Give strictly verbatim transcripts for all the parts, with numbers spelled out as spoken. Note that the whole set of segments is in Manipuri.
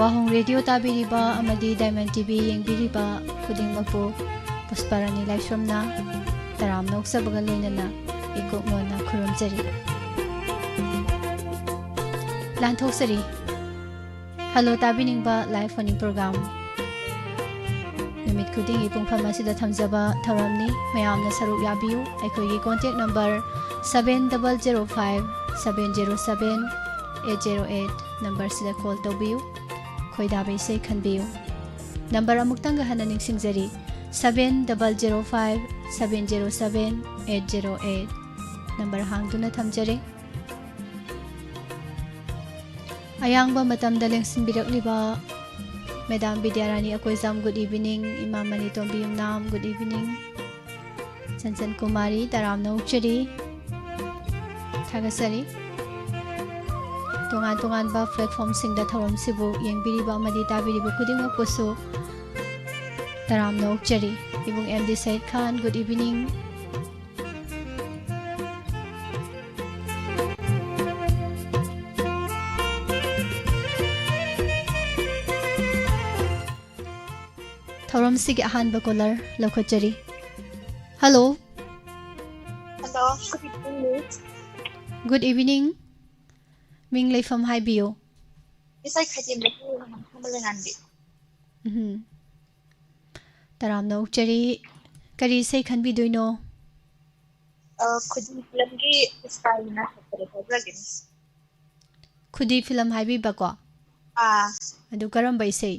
ꯋꯥꯍꯣꯡ ꯔꯦꯗꯤꯑꯣ ꯇꯥꯕꯤꯔꯤꯕ ꯑꯃꯗꯤ ꯗꯥꯏꯃꯟ ꯇꯤꯚꯤ ꯌꯦꯡꯕꯤꯔꯤꯕ ꯈꯨꯗꯤꯡꯃꯛꯄꯨ ꯄꯨꯁꯄꯥꯔꯥꯅꯤ ꯂꯥꯏꯁ꯭ꯔꯝꯅ ꯇꯔꯥꯝꯅ ꯑꯣꯛꯆꯕꯒ ꯂꯣꯏꯅꯅ ꯏꯀꯣꯛ ꯅꯣꯟꯅ ꯈꯨꯔꯨꯝꯖꯔꯤ꯫ ꯂꯥꯟꯊꯣꯛꯆꯔꯤ꯫ Hello ꯇꯥꯕꯤꯅꯤꯡꯕ live phone in programme. ꯅꯨꯃꯤꯠ ꯈꯨꯗꯤꯡꯒꯤ ꯄꯨꯡꯐꯝ ꯑꯁꯤꯗ ꯊꯝꯖꯕ ꯊꯧꯔꯝꯅꯤ꯫ ꯃꯌꯥꯝꯅ ꯁꯔꯨꯛ ꯌꯥꯕꯤꯌꯨ꯫ ꯑꯩꯈꯣꯏꯒꯤ contact number seven double zero five seven zero seven eight zero eight ꯅꯝꯕꯔꯁꯤꯗ ꯀꯣꯜ ꯇꯧꯕꯤꯌꯨ꯫ ꯈꯣꯏꯗꯥꯕ ꯏꯁꯩ ꯈꯟꯕꯤꯌꯨ꯫ ꯅꯝꯕꯔ ꯑꯃꯨꯛꯇꯪꯒ ꯍꯟꯅ ꯅꯤꯡꯁꯤꯡꯖꯔꯤ, seven double zero five seven zero seven eight zero eight number ꯍꯥꯡꯗꯨꯅ ꯊꯝꯖꯔꯦ꯫ ꯑꯌꯥꯡꯕ ꯃꯇꯝꯗ ꯂꯦꯡꯁꯤꯟꯕꯤꯔꯛꯂꯤꯕ ꯃꯦꯗꯥꯝ ꯕꯤꯗ꯭ꯌꯥꯔꯥꯅꯤ ꯑꯀꯣꯏꯖꯝ, good evening꯫ ꯏꯃꯥ ꯃꯅꯤꯇꯣꯝꯕꯤ ꯌꯨꯝꯅꯥꯝ, good evening꯫ ꯆꯟꯆꯟ ꯀꯨꯃꯥꯔꯤ, ꯇꯔꯥꯝꯅ ꯑꯣꯛꯆꯔꯤ꯫ ꯊꯥꯒꯠꯆꯔꯤ꯫ ꯇꯣꯉꯥꯟ ꯇꯣꯉꯥꯟꯕ ꯄ꯭ꯂꯦꯠꯐꯣꯝꯁꯤꯡꯗ ꯊꯧꯔꯝꯁꯤꯕꯨ ꯌꯦꯡꯕꯤꯔꯤꯕ ꯑꯃꯗꯤ ꯇꯥꯕꯤꯔꯤꯕ ꯈꯨꯗꯤꯡꯃꯛꯄꯨꯁꯨ ꯇꯔꯥꯝꯅ ꯑꯣꯛꯆꯔꯤ꯫ Ibung M D Sayed Khan, good evening꯫ ꯊꯧꯔꯝꯁꯤꯒꯤ ꯑꯍꯥꯟꯕ ꯀꯣꯂꯔ ꯂꯧꯈꯠꯆꯔꯤ꯫ Hello. Hello, good evening, miss꯫ Good evening꯫ ꯃꯤꯡ ꯂꯩꯐꯝ ꯍꯥꯏꯕꯤꯌꯨ꯫ ꯏꯁꯩ ꯈꯥꯏꯗꯦꯝꯗꯒꯤ ꯍꯝꯕ ꯂꯩꯉꯥꯟꯕꯤ꯫ ꯎꯝ꯫ ꯇꯔꯥꯝꯅ ꯑꯣꯛꯆꯔꯤ꯫ ꯀꯔꯤ ꯏꯁꯩ ꯈꯟꯕꯤꯗꯣꯏꯅꯣ? ꯑ, ꯈꯨꯗꯤ ꯐꯤꯂꯝꯒꯤ ꯄꯨꯁꯄꯥꯔꯤꯅ ꯁꯛꯄꯗꯣ ꯊꯥꯖꯒꯦꯅꯦ꯫ ꯈꯨꯗꯤ ꯐꯤꯂꯝ ꯍꯥꯏꯕꯤꯕꯀꯣ? ꯑꯥ꯫ ꯑꯗꯨ ꯀꯔꯝꯕ ꯏꯁꯩ?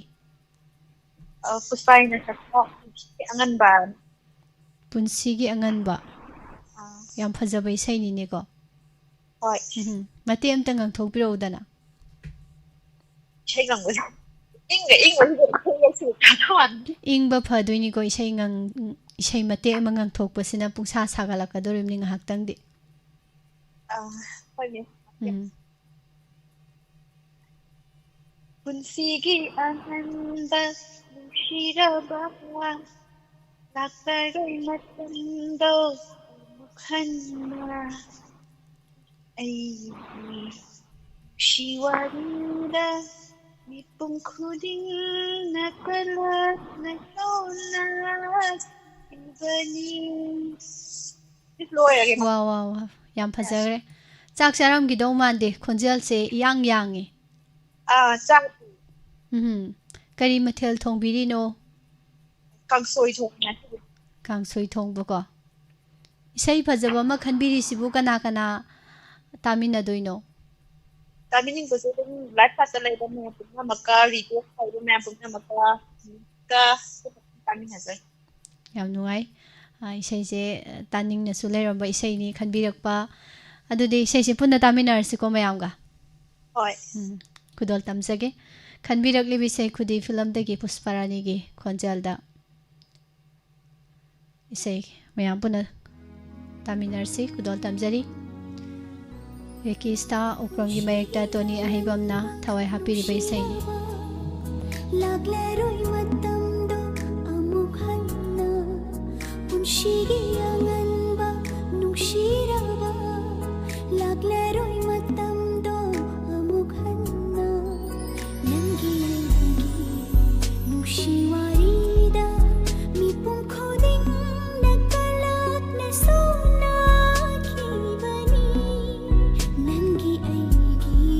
ꯑ, ꯄꯨꯁꯄꯥꯔꯤꯅ ꯁꯛꯄ ꯄꯨꯟꯁꯤꯒꯤ ꯑꯉꯟꯕ꯫ ꯄꯨꯟꯁꯤꯒꯤ ꯑꯉꯟꯕ꯫ ꯑꯥ꯫ ꯌꯥꯝ ꯐꯖꯕ ꯏꯁꯩꯅꯤꯅꯦꯀꯣ꯫ ꯍꯣꯏ꯫ ꯎꯝ, ꯃꯇꯦꯛ ꯑꯝꯇ ꯉꯪꯊꯣꯛꯄꯤꯔꯛꯎꯗꯅ꯫ ꯏꯁꯩ ꯉꯪꯕꯁꯦ ꯏꯪꯒ ꯏꯪꯕꯁꯤꯗ ꯏꯁꯩ ꯉꯪꯁꯤꯜꯂꯛꯄ ꯋꯥꯅꯤ꯫ ꯏꯪꯕ ꯐꯗꯣꯏꯅꯤꯀꯣ, ꯏꯁꯩ ꯉꯪ-, ꯏꯁꯩ ꯃꯇꯦꯛ ꯑꯃ ꯉꯪꯊꯣꯛꯄꯁꯤꯅ ꯄꯨꯡꯁꯥ ꯁꯥꯒꯠꯂꯛꯀꯗꯧꯔꯤꯕꯅꯤ ꯉꯥꯏꯍꯥꯛꯇꯪꯗꯤ꯫ ꯑ, ꯍꯣꯏꯅꯦ꯫ ꯎꯝ꯫ ꯄꯨꯟꯁꯤꯒꯤ ꯑꯉꯟꯕ ꯅꯨꯡꯁꯤꯔꯕ ꯂꯥꯛꯂꯔꯣꯏ ꯃꯇꯝꯗꯣ ꯑꯃꯨꯛ ꯍꯟꯅ꯫ ꯑꯩꯒꯤ ꯅꯨꯡꯁꯤ ꯋꯥꯔꯤꯗ ꯃꯤꯄꯨꯝ ꯈꯨꯗꯤꯡꯅ ꯀꯂꯛꯅ ꯁꯣꯟꯅꯈꯤꯕꯅꯤ꯫ ꯁꯤ ꯂꯣꯏꯔꯒꯦ꯫ ꯋꯥ ꯋꯥ ꯋꯥ, ꯌꯥꯝ ꯐꯖꯈ꯭ꯔꯦ꯫ ꯆꯥꯛ ꯆꯥꯔꯝꯈꯤꯗꯧ ꯃꯥꯟꯗꯦ, ꯈꯣꯟꯖꯦꯜꯁꯦ ꯏꯌꯥꯡ ꯌꯥꯡꯉꯤ꯫ ꯑꯥ, ꯆꯥꯛ ꯎꯝ, ꯀꯔꯤ ꯃꯊꯦꯜ ꯊꯣꯡꯕꯤꯔꯤꯅꯣ? ꯀꯥꯡꯁꯣꯏ ꯊꯣꯡꯉꯦ ꯉꯁꯤꯗꯤ꯫ ꯀꯥꯡꯁꯣꯏ ꯊꯣꯡꯕꯀꯣ꯫ ꯏꯁꯩ ꯐꯖꯕ ꯑꯃ ꯈꯟꯕꯤꯔꯤꯁꯤꯕꯨ ꯀꯅꯥ ꯀꯅꯥ ꯇꯥꯃꯤꯟꯅꯗꯣꯏꯅꯣ? ꯇꯥꯃꯤꯟꯅꯤꯡꯕꯁꯨ ꯑꯗꯨꯝ ꯂꯥꯏꯐ ꯀ꯭ꯂꯥꯁꯇ ꯂꯩꯕ ꯃꯌꯥꯝ ꯄꯨꯝꯅꯃꯛꯀ, ꯔꯤꯀ꯭ꯋꯦꯁ ꯇꯧꯕ ꯃꯌꯥꯝ ꯄꯨꯝꯅꯃꯛꯀ, ꯀ ꯇꯥꯃꯤꯟꯅꯖꯩ꯫ ꯌꯥꯝ ꯅꯨꯡꯉꯥꯏ꯫ ꯑ, ꯏꯁꯩꯁꯦ, ꯑ, ꯇꯥꯅꯤꯡꯅꯁꯨ ꯂꯩꯔꯝꯕ ꯏꯁꯩꯅꯤ ꯈꯟꯕꯤꯔꯛꯄ꯫ ꯑꯗꯨꯗꯤ ꯏꯁꯩꯁꯦ ꯄꯨꯟꯅ ꯇꯥꯃꯤꯟꯅꯔꯁꯤꯀꯣ ꯃꯌꯥꯝꯒ꯫ ꯍꯣꯏ꯫ ꯎꯝ, ꯈꯨꯗꯣꯜ ꯇꯝꯖꯒꯦ꯫ ꯈꯟꯕꯤꯔꯛꯂꯤꯕ ꯏꯁꯩ ꯈꯨꯗꯤ ꯐꯤꯂꯝꯗꯒꯤ ꯄꯨꯁꯄꯥꯔꯥꯅꯤꯒꯤ ꯈꯣꯟꯖꯦꯜꯗ ꯏꯁꯩ ꯃꯌꯥꯝ ꯄꯨꯟꯅ ꯇꯥꯃꯤꯟꯅꯔꯁꯤ꯫ ꯈꯨꯗꯣꯜ ꯇꯝꯖꯔꯤ꯫ ꯔꯦꯀꯤ ꯁ꯭ꯇꯥ ꯎꯀ꯭ꯔꯣꯝꯒꯤ ꯃꯌꯦꯛꯇ ꯇꯣꯅꯤ ꯑꯍꯩꯕꯝꯅ ꯊꯋꯥꯏ ꯍꯥꯞꯄꯤꯔꯤꯕ ꯏꯁꯩꯅꯤ꯫ ꯂꯥꯛꯂꯔꯣꯏ ꯃꯇꯝꯗꯣ ꯑꯃꯨꯛ ꯍꯟꯅ ꯄꯨꯟꯁꯤꯒꯤ ꯑꯉꯟꯕ ꯅꯨꯡꯁꯤꯔꯕ ꯂꯥꯛꯂꯔꯣꯏ ꯃꯇꯝꯗꯣ ꯑꯃꯨꯛ ꯍꯟꯅ ꯅꯪꯒꯤ ꯑꯩꯒꯤ ꯅꯨꯡꯁꯤ ꯋꯥꯔꯤꯗ ꯃꯤꯄꯨꯝ ꯈꯨꯗꯤꯡꯅ ꯀꯂꯛꯅ ꯁꯣꯟꯅꯈꯤꯕꯅꯤ ꯅꯪꯒꯤ ꯑꯩꯒꯤ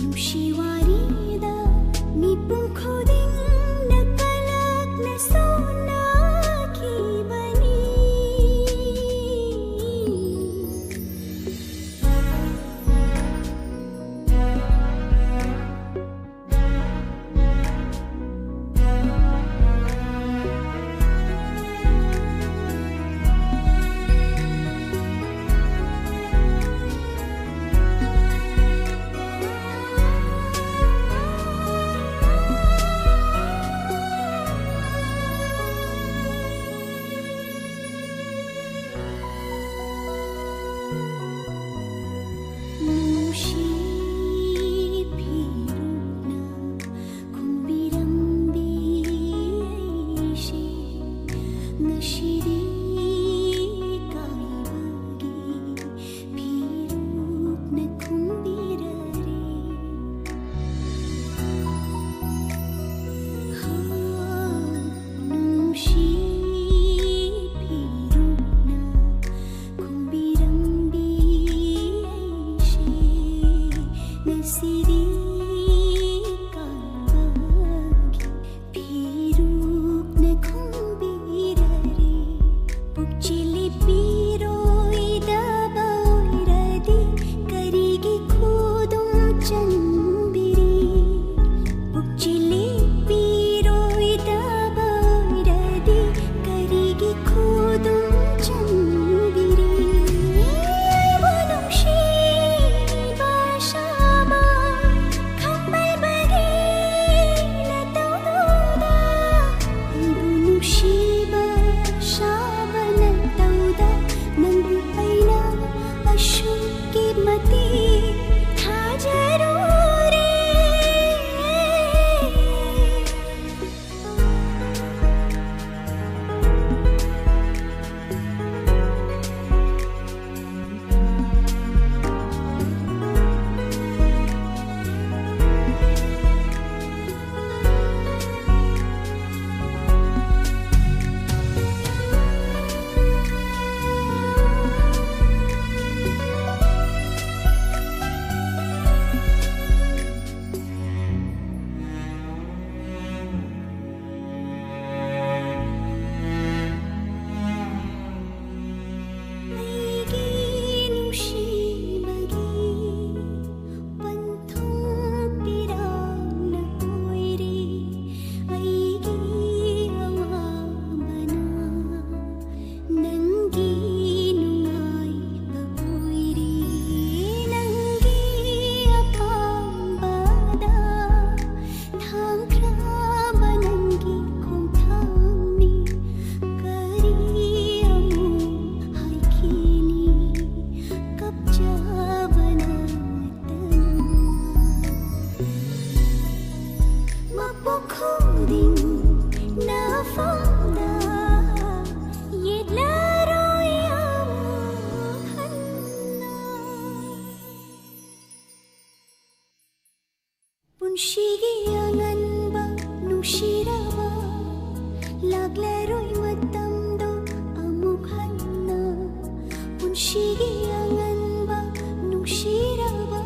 ꯅꯨꯡꯁꯤ ꯋꯥꯔꯤꯗ ꯃꯤꯄꯨꯝ ꯈꯨꯗꯤꯡꯅ ꯀꯂꯛꯅ ꯁꯣꯟꯅꯈꯤꯕꯅꯤ ꯁꯤꯔꯤ ꯀꯥꯡꯕꯒꯤ ꯐꯤꯔꯨꯛꯅ ꯈꯣꯡꯕꯤꯔꯔꯦ꯫ ꯄꯨꯛꯆꯦꯜ ꯂꯦꯞꯄꯤꯔꯣꯏꯗꯕ ꯑꯣꯏꯔꯗꯤ ꯀꯔꯤꯒꯤ ꯈꯨꯗꯨꯝ ꯆꯟꯕꯤꯔꯤ? ꯄꯨꯛꯆꯦꯜ ꯂꯦꯞꯄꯤꯔꯣꯏꯗꯕ ꯑꯣꯏꯔꯗꯤ ꯀꯔꯤꯒꯤ ꯈꯨꯗꯨꯝ ꯆꯟꯕꯤꯔꯤ? ꯑꯩꯕꯨ ꯅꯨꯡꯁꯤꯕ ꯁꯥꯕ ꯈꯝꯕꯜꯕꯒꯤ ꯅꯇꯧꯗꯨꯗ, ꯑꯩꯕꯨ ꯅꯨꯡꯁꯤꯕ ꯁꯥꯕ ꯅꯇꯧꯗ ꯅꯪꯕꯨ ꯑꯩꯅ ꯑꯁꯨꯛꯀꯤ ꯃꯇꯤꯛ ꯊꯥꯖꯔꯨꯔꯦ꯫ ꯑꯩꯒꯤ ꯅꯨꯡꯁꯤꯕꯒꯤ ꯄꯟꯊꯨꯡ ꯄꯤꯔꯥꯡꯅ ꯀꯣꯏꯔꯤ꯫ ꯑꯩꯒꯤ ꯑꯋꯥꯕꯅ ꯅꯪꯒꯤ ꯅꯨꯡꯉꯥꯏꯕ ꯑꯣꯏꯔꯤ꯫ ꯅꯪꯒꯤ ꯑꯄꯥꯝꯕꯗ ꯊꯥꯡꯈ꯭ꯔꯕ ꯅꯪꯒꯤ ꯈꯣꯡꯊꯥꯡꯅꯤ꯫ ꯀꯔꯤ ꯑꯃꯨꯛ ꯍꯥꯏꯈꯤꯅꯤ? ꯀꯞꯆꯕꯅ ꯃꯄꯣꯛ ꯈꯨꯗꯤꯡ ꯅꯐꯝꯗ ꯌꯦꯠꯂꯔꯣꯏ ꯑꯃꯨꯛ ꯍꯟꯅ꯫ ꯄꯨꯟꯁꯤꯒꯤ ꯑꯉꯟꯕ ꯅꯨꯡꯁꯤꯔꯕ ꯂꯥꯛꯂꯔꯣꯏ ꯃꯇꯝꯗꯣ ꯑꯃꯨꯛ ꯍꯟꯅ꯫ ꯄꯨꯟꯁꯤꯒꯤ ꯑꯉꯟꯕ ꯅꯨꯡꯁꯤꯔꯕ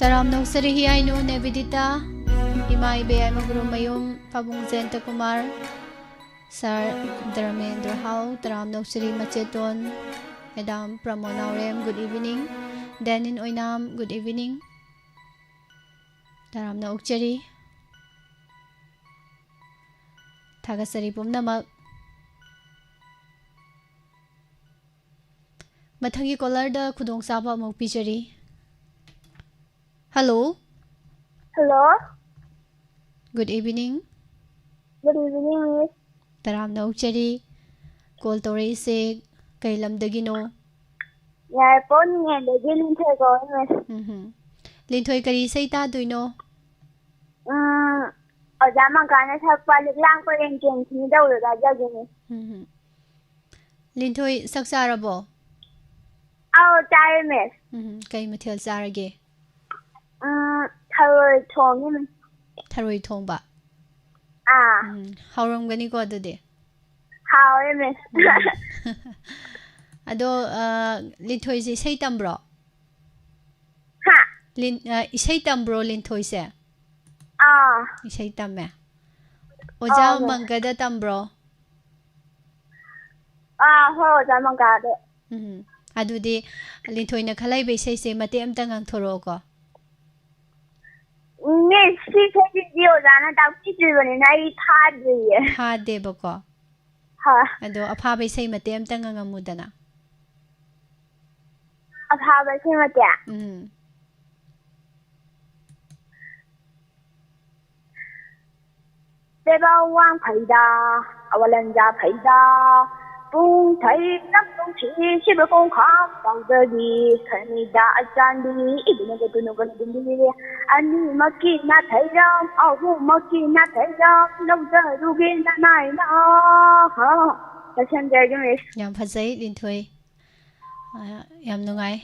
ꯇꯔꯥꯝꯅ ꯑꯣꯛꯆꯔꯤ ꯍꯤꯌꯥꯏꯅꯨ ꯅꯦꯕꯤꯗꯤꯇꯥ, ꯏꯃꯥ ꯏꯕꯦ ꯌꯥꯏꯃꯒꯨꯔꯨꯃꯌꯨꯝ, ꯄꯥꯕꯨꯡ ꯖꯌꯟꯇ ꯀꯨꯃꯥꯔ, ꯁꯥꯔ ꯙꯔꯃꯦꯟꯗ꯭ꯔ ꯍꯥꯎ, ꯇꯔꯥꯝꯅ ꯑꯣꯛꯆꯔꯤ ꯃꯆꯦꯇꯣꯟ, ꯃꯦꯗꯥꯝ ꯄ꯭ꯔꯃꯣ ꯅꯥꯎꯔꯦꯝ, good evening, ꯗꯦꯅꯤꯟ ꯑꯣꯏꯅꯥꯝ, good evening, ꯇꯔꯥꯝꯅ ꯑꯣꯛꯆꯔꯤ꯫ ꯊꯥꯒꯠꯆꯔꯤ ꯄꯨꯝꯅꯃꯛ꯫ ꯃꯊꯪꯒꯤ ꯀꯣꯂꯔꯗ ꯈꯨꯗꯣꯡꯆꯥꯕ ꯑꯃꯨꯛ ꯄꯤꯖꯔꯤ꯫ Hello. Hello. Good evening꯫ Good evening, Miss꯫ ꯇꯔꯥꯝꯅ ꯑꯣꯛꯆꯔꯤ꯫ ꯀꯣꯜ ꯇꯧꯔꯛꯏꯁꯦ ꯀꯩ ꯂꯝꯗꯒꯤꯅꯣ? ꯌꯥꯏꯔꯤꯄꯣꯛ ꯅꯤꯉꯦꯟꯗꯒꯤ ꯂꯤꯟꯊꯣꯏ ꯀꯧꯋꯦ, Miss꯫ ꯎꯝꯍꯨꯝ꯫ ꯂꯤꯟꯊꯣꯏ, ꯀꯔꯤ ꯏꯁꯩ ꯇꯥꯗꯣꯏꯅꯣ? ꯎꯝ, ꯑꯣꯖꯥ ꯃꯪꯀꯥꯅ ꯁꯛꯄ ꯂꯤꯛꯂꯥꯡ ꯄꯔꯦꯡ ꯆꯦꯟꯁꯤꯅ ꯇꯧꯕꯗꯣ ꯇꯥꯖꯒꯦ, Miss꯫ ꯎꯝꯍꯨꯝ꯫ ꯂꯤꯟꯊꯣꯏ, ꯆꯥꯛ ꯆꯥꯔꯕꯣ? ꯑꯧ, ꯆꯥꯔꯦ, Miss꯫ ꯎꯝꯍꯨꯝ꯫ ꯀꯩ ꯃꯊꯦꯜ ꯆꯥꯔꯒꯦ? ꯎꯝ, ꯊꯔꯣꯏ ꯊꯣꯡꯉꯦ, Miss꯫ ꯊꯔꯣꯏ ꯊꯣꯡꯕ? ꯑꯥ꯫ ꯎꯝ, ꯍꯥꯎꯔꯝꯒꯅꯤꯀꯣ ꯑꯗꯨꯗꯤ? ꯍꯥꯎꯋꯦ, Miss꯫ ꯎꯝ꯫ ꯑꯗꯣ, ꯑ, ꯂꯤꯟꯊꯣꯏꯁꯦ ꯏꯁꯩ ꯇꯝꯕ꯭ꯔꯣ? ꯍꯥ? ꯂꯤꯟ-, ꯑ, ꯏꯁꯩ ꯇꯝꯕ꯭ꯔꯣ ꯂꯤꯟꯊꯣꯏꯁꯦ? ꯑꯥ꯫ ꯏꯁꯩ ꯇꯝꯃꯦ꯫ ꯑꯣꯖꯥ ꯑꯥ, Miss꯫ ꯃꯪꯒꯗ ꯇꯝꯕ꯭ꯔꯣ? ꯑꯥ, ꯍꯣꯏ, ꯑꯣꯖꯥ ꯃꯪꯒꯗ꯫ ꯎꯝ꯫ ꯑꯗꯨꯗꯤ ꯂꯤꯟꯊꯣꯏꯅ ꯈꯜꯂꯛꯏꯕ ꯏꯁꯩꯁꯦ ꯃꯇꯦꯛ ꯑꯝꯇ ꯉꯥꯡꯊꯣꯔꯛꯑꯣꯀꯣ꯫ ꯎꯝ, Miss, ꯁꯤ ꯏꯁꯩꯁꯤꯗꯤ ꯑꯣꯖꯥꯅ ꯇꯥꯛꯄꯤꯗ꯭ꯔꯤꯕꯅꯤꯅ ꯑꯩ ꯐꯥꯗ꯭ꯔꯤꯌꯦ꯫ ꯐꯥꯗꯦꯕꯀꯣ꯫ ꯍꯥ꯫ ꯑꯗꯣ ꯑꯐꯥꯕ ꯏꯁꯩ ꯃꯇꯦꯛ ꯑꯝꯇ ꯉꯪꯉꯝꯃꯨꯗꯅ꯫ ꯑꯐꯥꯕ ꯏꯁꯩ ꯃꯇꯦꯛ? ꯎꯝ꯫ ꯂꯩꯕꯥꯛ ꯋꯥꯡ ꯐꯩꯗ, ꯑꯋꯥ ꯂꯟꯖꯥ ꯐꯩꯗ, ꯄꯨꯡ ꯊꯩ ꯅꯝ ꯅꯨꯡꯁꯤ ꯁꯤꯕ ꯈꯣꯡꯈꯥꯡ ꯄꯥꯎꯗꯔꯤ, ꯈꯔꯅꯤꯗ ꯑꯆꯥꯟꯕꯤ, ꯏꯕꯨꯅꯒ ꯇꯨꯅꯨꯒ ꯂꯨꯝꯕꯤ, ꯑꯅꯤꯃꯛꯀꯤ ꯅꯥꯊꯩꯔꯝ, ꯑꯍꯨꯝꯃꯛꯀꯤ ꯅꯥꯊꯩꯔꯝ, ꯂꯧꯖꯔꯨꯒꯦ ꯅꯅꯥꯏꯅ꯫ ꯍꯥ, ꯂꯣꯏꯁꯟꯖꯔꯒꯦ, Miss꯫ ꯌꯥꯝ ꯐꯖꯩ, ꯂꯤꯟꯊꯣꯏ꯫ ꯑ, ꯌꯥꯝ ꯅꯨꯡꯉꯥꯏ꯫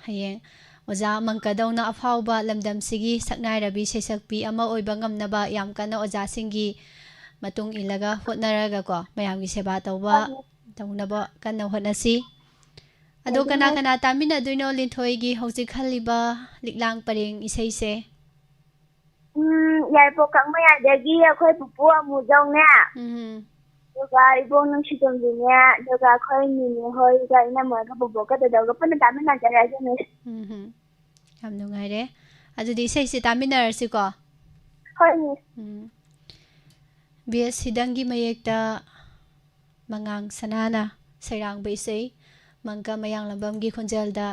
ꯍꯌꯦꯡ ꯑꯣꯖꯥ ꯃꯪꯀꯗꯧꯅ ꯑꯐꯥꯎꯕ ꯂꯝꯗꯝꯁꯤꯒꯤ ꯁꯛꯅꯥꯏꯔꯕꯤ ꯁꯩꯁꯛꯄꯤ ꯑꯃ ꯑꯣꯏꯕ ꯉꯝꯅꯕ ꯌꯥꯝ ꯀꯟꯅ ꯑꯣꯖꯥꯁꯤꯡꯒꯤ ꯃꯇꯨꯡ ꯏꯜꯂꯒ ꯍꯣꯠꯅꯔꯒꯀꯣ, ꯃꯌꯥꯝꯒꯤ ꯁꯦꯕꯥ ꯇꯧꯕ, ꯍꯣꯏ꯫ ꯇꯧꯅꯕ ꯀꯟꯅ ꯍꯣꯠꯅꯁꯤ꯫ ꯑꯗꯣ ꯀꯅꯥ ꯀꯅꯥ ꯇꯥꯃꯤꯟꯅꯗꯣꯏꯅꯣ ꯂꯤꯟꯊꯣꯏꯒꯤ ꯍꯧꯖꯤꯛ ꯈꯜꯂꯤꯕ ꯂꯤꯛꯂꯥꯡ ꯄꯔꯦꯡ ꯏꯁꯩꯁꯦ? ꯎꯝ, ꯌꯥꯏꯔꯤꯄꯣꯛ ꯀꯛꯃꯌꯥꯗꯒꯤ ꯑꯩꯈꯣꯏ ꯄꯨꯄꯨ ꯑꯃꯨꯖꯧꯅꯦ꯫ ꯎꯝ꯫ ꯑꯗꯨꯒ ꯏꯕꯣꯛ ꯅꯨꯡꯁꯤꯇꯣꯝꯕꯤꯅꯦ, ꯑꯗꯨꯒ ꯑꯩꯈꯣꯏ ꯅꯤꯅꯦ ꯍꯣꯏꯒ ꯏꯅꯝꯃ ꯍꯣꯏꯒ ꯕꯣꯕꯣꯛꯀ ꯗꯗꯥꯒ ꯄꯨꯟꯅ ꯇꯥꯃꯤꯟꯅꯖꯔꯛꯑꯒꯦ, ꯃꯤꯁ꯫ ꯎꯝ꯫ ꯌꯥꯝ ꯅꯨꯡꯉꯥꯏꯔꯦ꯫ ꯑꯗꯨꯗꯤ ꯏꯁꯩꯁꯦ ꯇꯥꯃꯤꯟꯅꯔꯁꯤꯀꯣ꯫ ꯍꯣꯏ, ꯃꯤꯁ꯫ ꯎꯝ꯫ ꯕꯤ ꯑꯦꯁ ꯁꯤꯗꯪꯒꯤ ꯃꯌꯦꯛꯇ ꯃꯉꯥꯡ ꯁꯅꯥꯅ ꯁꯩꯔꯥꯡꯕ ꯏꯁꯩ ꯃꯪꯀ ꯃꯌꯥꯡꯂꯝꯕꯝꯒꯤ ꯈꯣꯟꯖꯦꯜꯗ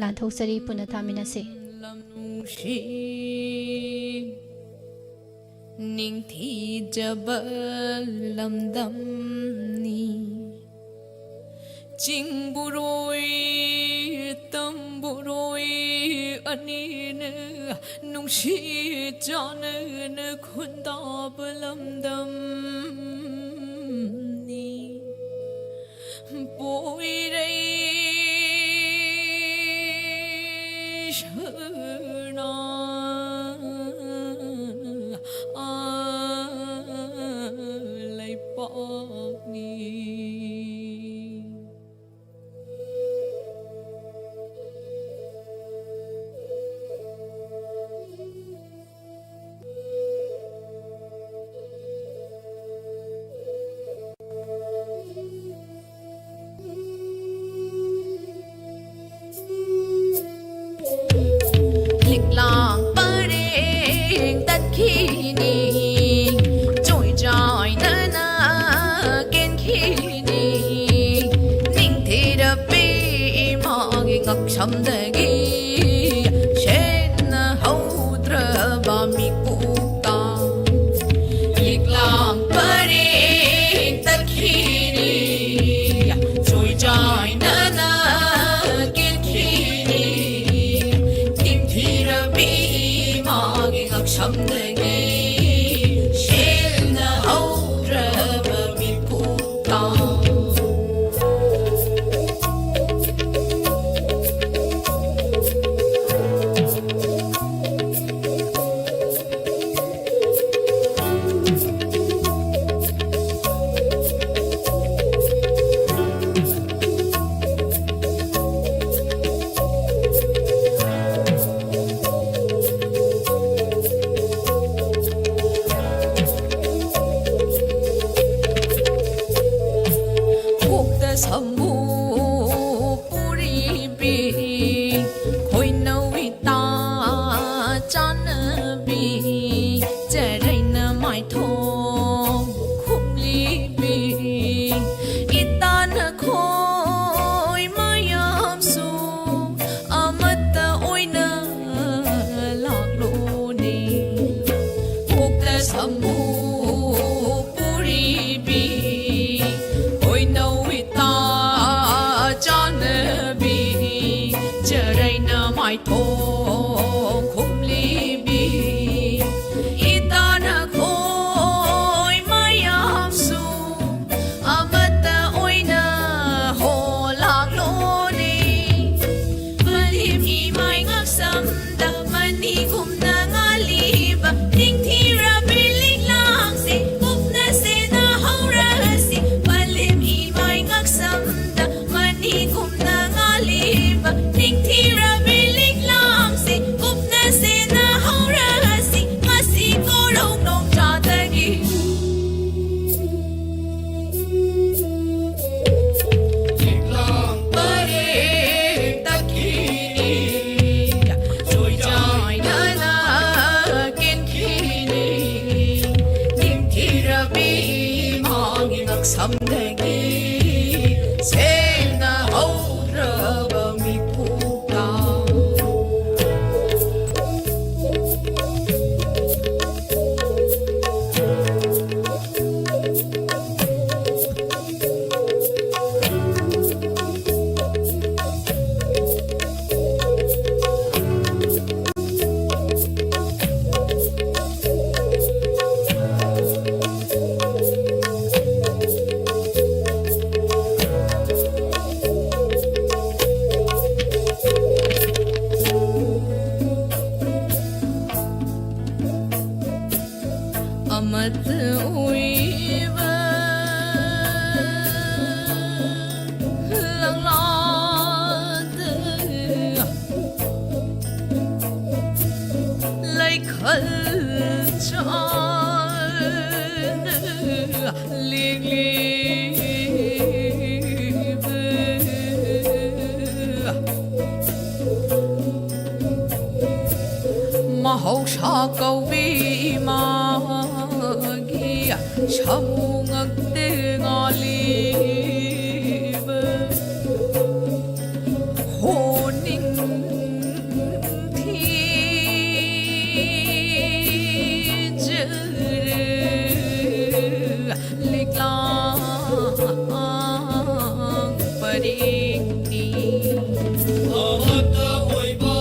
ꯂꯥꯟꯊꯣꯛꯆꯔꯤ, ꯄꯨꯟꯅ ꯇꯥꯃꯤꯟꯅꯁꯤ꯫ ꯅꯤꯡꯊꯤꯖꯕ ꯂꯝꯗꯝꯅꯤ꯫ ꯆꯤꯡꯕꯨꯔꯣꯏ ꯇꯝꯕꯨꯔꯣꯏ ꯑꯅꯤꯅ ꯅꯨꯡꯁꯤ ꯆꯥꯟꯅꯅ ꯈꯨꯟꯗꯥꯕ ꯂꯝꯗꯝꯅꯤ꯫ ꯄꯣꯏꯔꯩ ꯁꯅꯥ ꯂꯩꯄꯥꯛꯅꯤ꯫ ꯂꯤꯛꯂꯥꯡ ꯄꯔꯦꯡ ꯇꯠꯈꯤꯅꯤ, ꯆꯣꯏꯖꯥꯏꯅꯅ ꯀꯦꯟꯈꯤꯅꯤ꯫ ꯅꯤꯡꯊꯤꯔꯕꯤ ꯏꯃꯥꯒꯤ ꯉꯛꯁꯝꯗꯒꯤ ꯁꯦꯟꯅ ꯍꯧꯗ꯭ꯔꯕ ꯃꯤꯀꯨꯞꯇ ꯂꯤꯛꯂꯥꯡ ꯄꯔꯦꯡ ꯇꯠꯈꯤꯅꯤ, ꯆꯣꯏꯖꯥꯏꯅꯅ ꯀꯦꯟꯈꯤꯅꯤ꯫ ꯅꯤꯡꯊꯤꯔꯕꯤ ꯏꯃꯥꯒꯤ ꯉꯛꯁꯝꯗꯒꯤ ꯁꯦꯜꯅ ꯍꯧꯗ꯭ꯔꯕ ꯃꯤꯀꯨꯞꯇ ꯊꯣꯡ ꯈꯨꯝꯂꯤꯕꯤ ꯏꯇꯥ ꯅꯈꯣꯏ ꯃꯌꯥꯝꯁꯨ ꯑꯃꯠꯇ ꯑꯣꯏꯅ ꯍꯣꯂꯥꯛꯂꯣꯅꯦ꯫ ꯄꯂꯦꯝ ꯏꯃꯥꯏ ꯉꯛꯁꯝꯗ ꯃꯅꯤꯒꯨꯝꯅ ꯉꯥꯜꯂꯤꯕ ꯅꯤꯡꯊꯤꯔꯕꯤ ꯂꯤꯛꯂꯥꯡꯁꯦ ꯀꯨꯞꯅ ꯁꯦꯟꯅꯍꯧꯔꯁꯤ꯫ ꯄꯂꯦꯝ ꯏꯃꯥꯏ ꯉꯛꯁꯝꯗ ꯃꯅꯤꯒꯨꯝꯅ ꯉꯥꯜꯂꯤꯕ ꯅꯤꯡꯊꯤꯔꯕꯤ ꯂꯤꯛꯂꯥꯡꯁꯦ ꯀꯨꯞꯅ ꯁꯦꯟꯅꯍꯧꯔꯁꯤ꯫ ꯉꯁꯤ ꯀꯣꯔꯧ ꯅꯣꯡꯖꯥꯗꯒꯤ ꯂꯤꯛꯂꯥꯡ ꯄꯔꯦꯡ ꯇꯛꯈꯤꯅꯤ, ꯆꯣꯏꯆꯥꯏꯅꯅ ꯀꯦꯟꯈꯤꯅꯤ꯫ ꯅꯤꯡꯊꯤꯔꯕꯤ ꯏꯃꯥꯒꯤ ꯉꯛꯁꯝꯗꯒꯤ ꯁꯦꯡꯅ ꯍꯧꯔꯕ ꯃꯤꯀꯨꯞꯇ꯫ ꯑꯃꯠꯇ ꯑꯣꯏꯕ ꯂꯪꯂꯥꯗ ꯂꯩꯈꯜ ꯆꯥꯟꯅ ꯂꯦꯡꯂꯤꯕ ꯃꯍꯧꯁꯥ ꯀꯧꯕꯤ ꯏꯃꯥꯒꯤ ꯁꯥꯃꯨ ꯉꯛꯇ ꯉꯥꯜꯂꯤꯕ ꯍꯣꯅꯤꯡ ꯊꯤꯖꯔ ꯂꯤꯛꯂꯥꯡ ꯄꯔꯦꯡꯅꯤ꯫ ꯑꯃꯠꯇ ꯑꯣꯏꯕ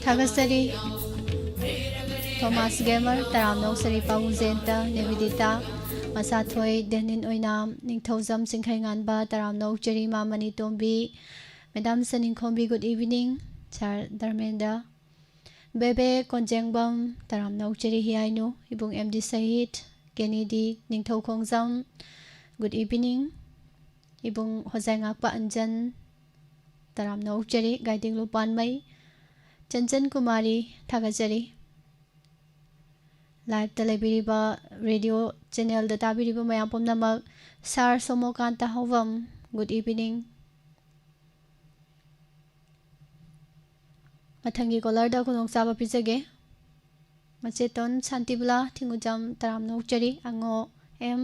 ꯊꯥꯒꯠꯆꯔꯤ꯫ ꯊꯣꯃꯥꯁ ꯒꯦꯃꯔ, ꯇꯔꯥꯝꯅ ꯑꯣꯛꯆꯔꯤ꯫ ꯄꯥꯕꯨꯡ ꯖꯌꯟꯇ, ꯅꯦꯕꯤꯗꯤꯇꯥ, ꯃꯁꯥꯊꯣꯏ, ꯗꯦꯅꯤꯟ ꯑꯣꯏꯅꯥꯝ, ꯅꯤꯡꯊꯧꯖꯝ ꯆꯤꯡꯈꯩꯉꯥꯟꯕ, ꯇꯔꯥꯝꯅ ꯑꯣꯛꯆꯔꯤ꯫ ꯃꯥꯃꯅꯤ ꯇꯣꯝꯕꯤ, ꯃꯦꯗꯥꯝ ꯁꯅꯤꯡꯈꯣꯝꯕꯤ, good evening꯫ ꯁꯥꯔ ꯙꯔꯃꯦꯟꯗ꯭ꯔ, ꯕꯦꯕꯦ ꯀꯣꯟꯖꯦꯡꯕꯝ, ꯇꯔꯥꯝꯅ ꯑꯣꯛꯆꯔꯤ꯫ ꯍꯤꯌꯥꯏꯅꯨ, ꯏꯕꯨꯡ ꯑꯦꯝ ꯗꯤ ꯁꯍꯤꯠ, ꯀꯦꯅꯦꯗꯤ, ꯅꯤꯡꯊꯧ ꯈꯣꯡꯖꯝ, good evening꯫ ꯏꯕꯨꯡ ꯍꯣꯖꯥꯏꯉꯥꯛꯄ ꯑꯟꯖꯟ, ꯇꯔꯥꯝꯅ ꯑꯣꯛꯆꯔꯤ꯫ ꯒꯥꯏꯗꯤꯡꯂꯨ ꯄꯥꯟꯃꯩ, ꯆꯟꯆꯟ ꯀꯨꯃꯥꯔꯤ, ꯊꯥꯒꯠꯆꯔꯤ꯫ Live-ꯇ ꯂꯩꯕꯤꯔꯤꯕ, radio channel-ꯗ ꯇꯥꯕꯤꯔꯤꯕ ꯃꯌꯥꯝ ꯄꯨꯝꯅꯃꯛ, ꯁꯥꯔ ꯁꯣꯃꯣꯀꯥꯟꯇ ꯍꯥꯎꯕꯝ, good evening꯫ ꯃꯊꯪꯒꯤ caller-ꯗ ꯈꯨꯗꯣꯡꯆꯥꯕ ꯄꯤꯖꯒꯦ꯫ ꯃꯆꯦꯇꯣꯟ ꯁꯥꯟꯇꯤꯕꯂꯥ, ꯊꯤꯡꯒꯨꯖꯝ, ꯇꯔꯥꯝꯅ ꯑꯣꯛꯆꯔꯤ꯫ ꯑꯉꯣ ꯑꯦꯝ,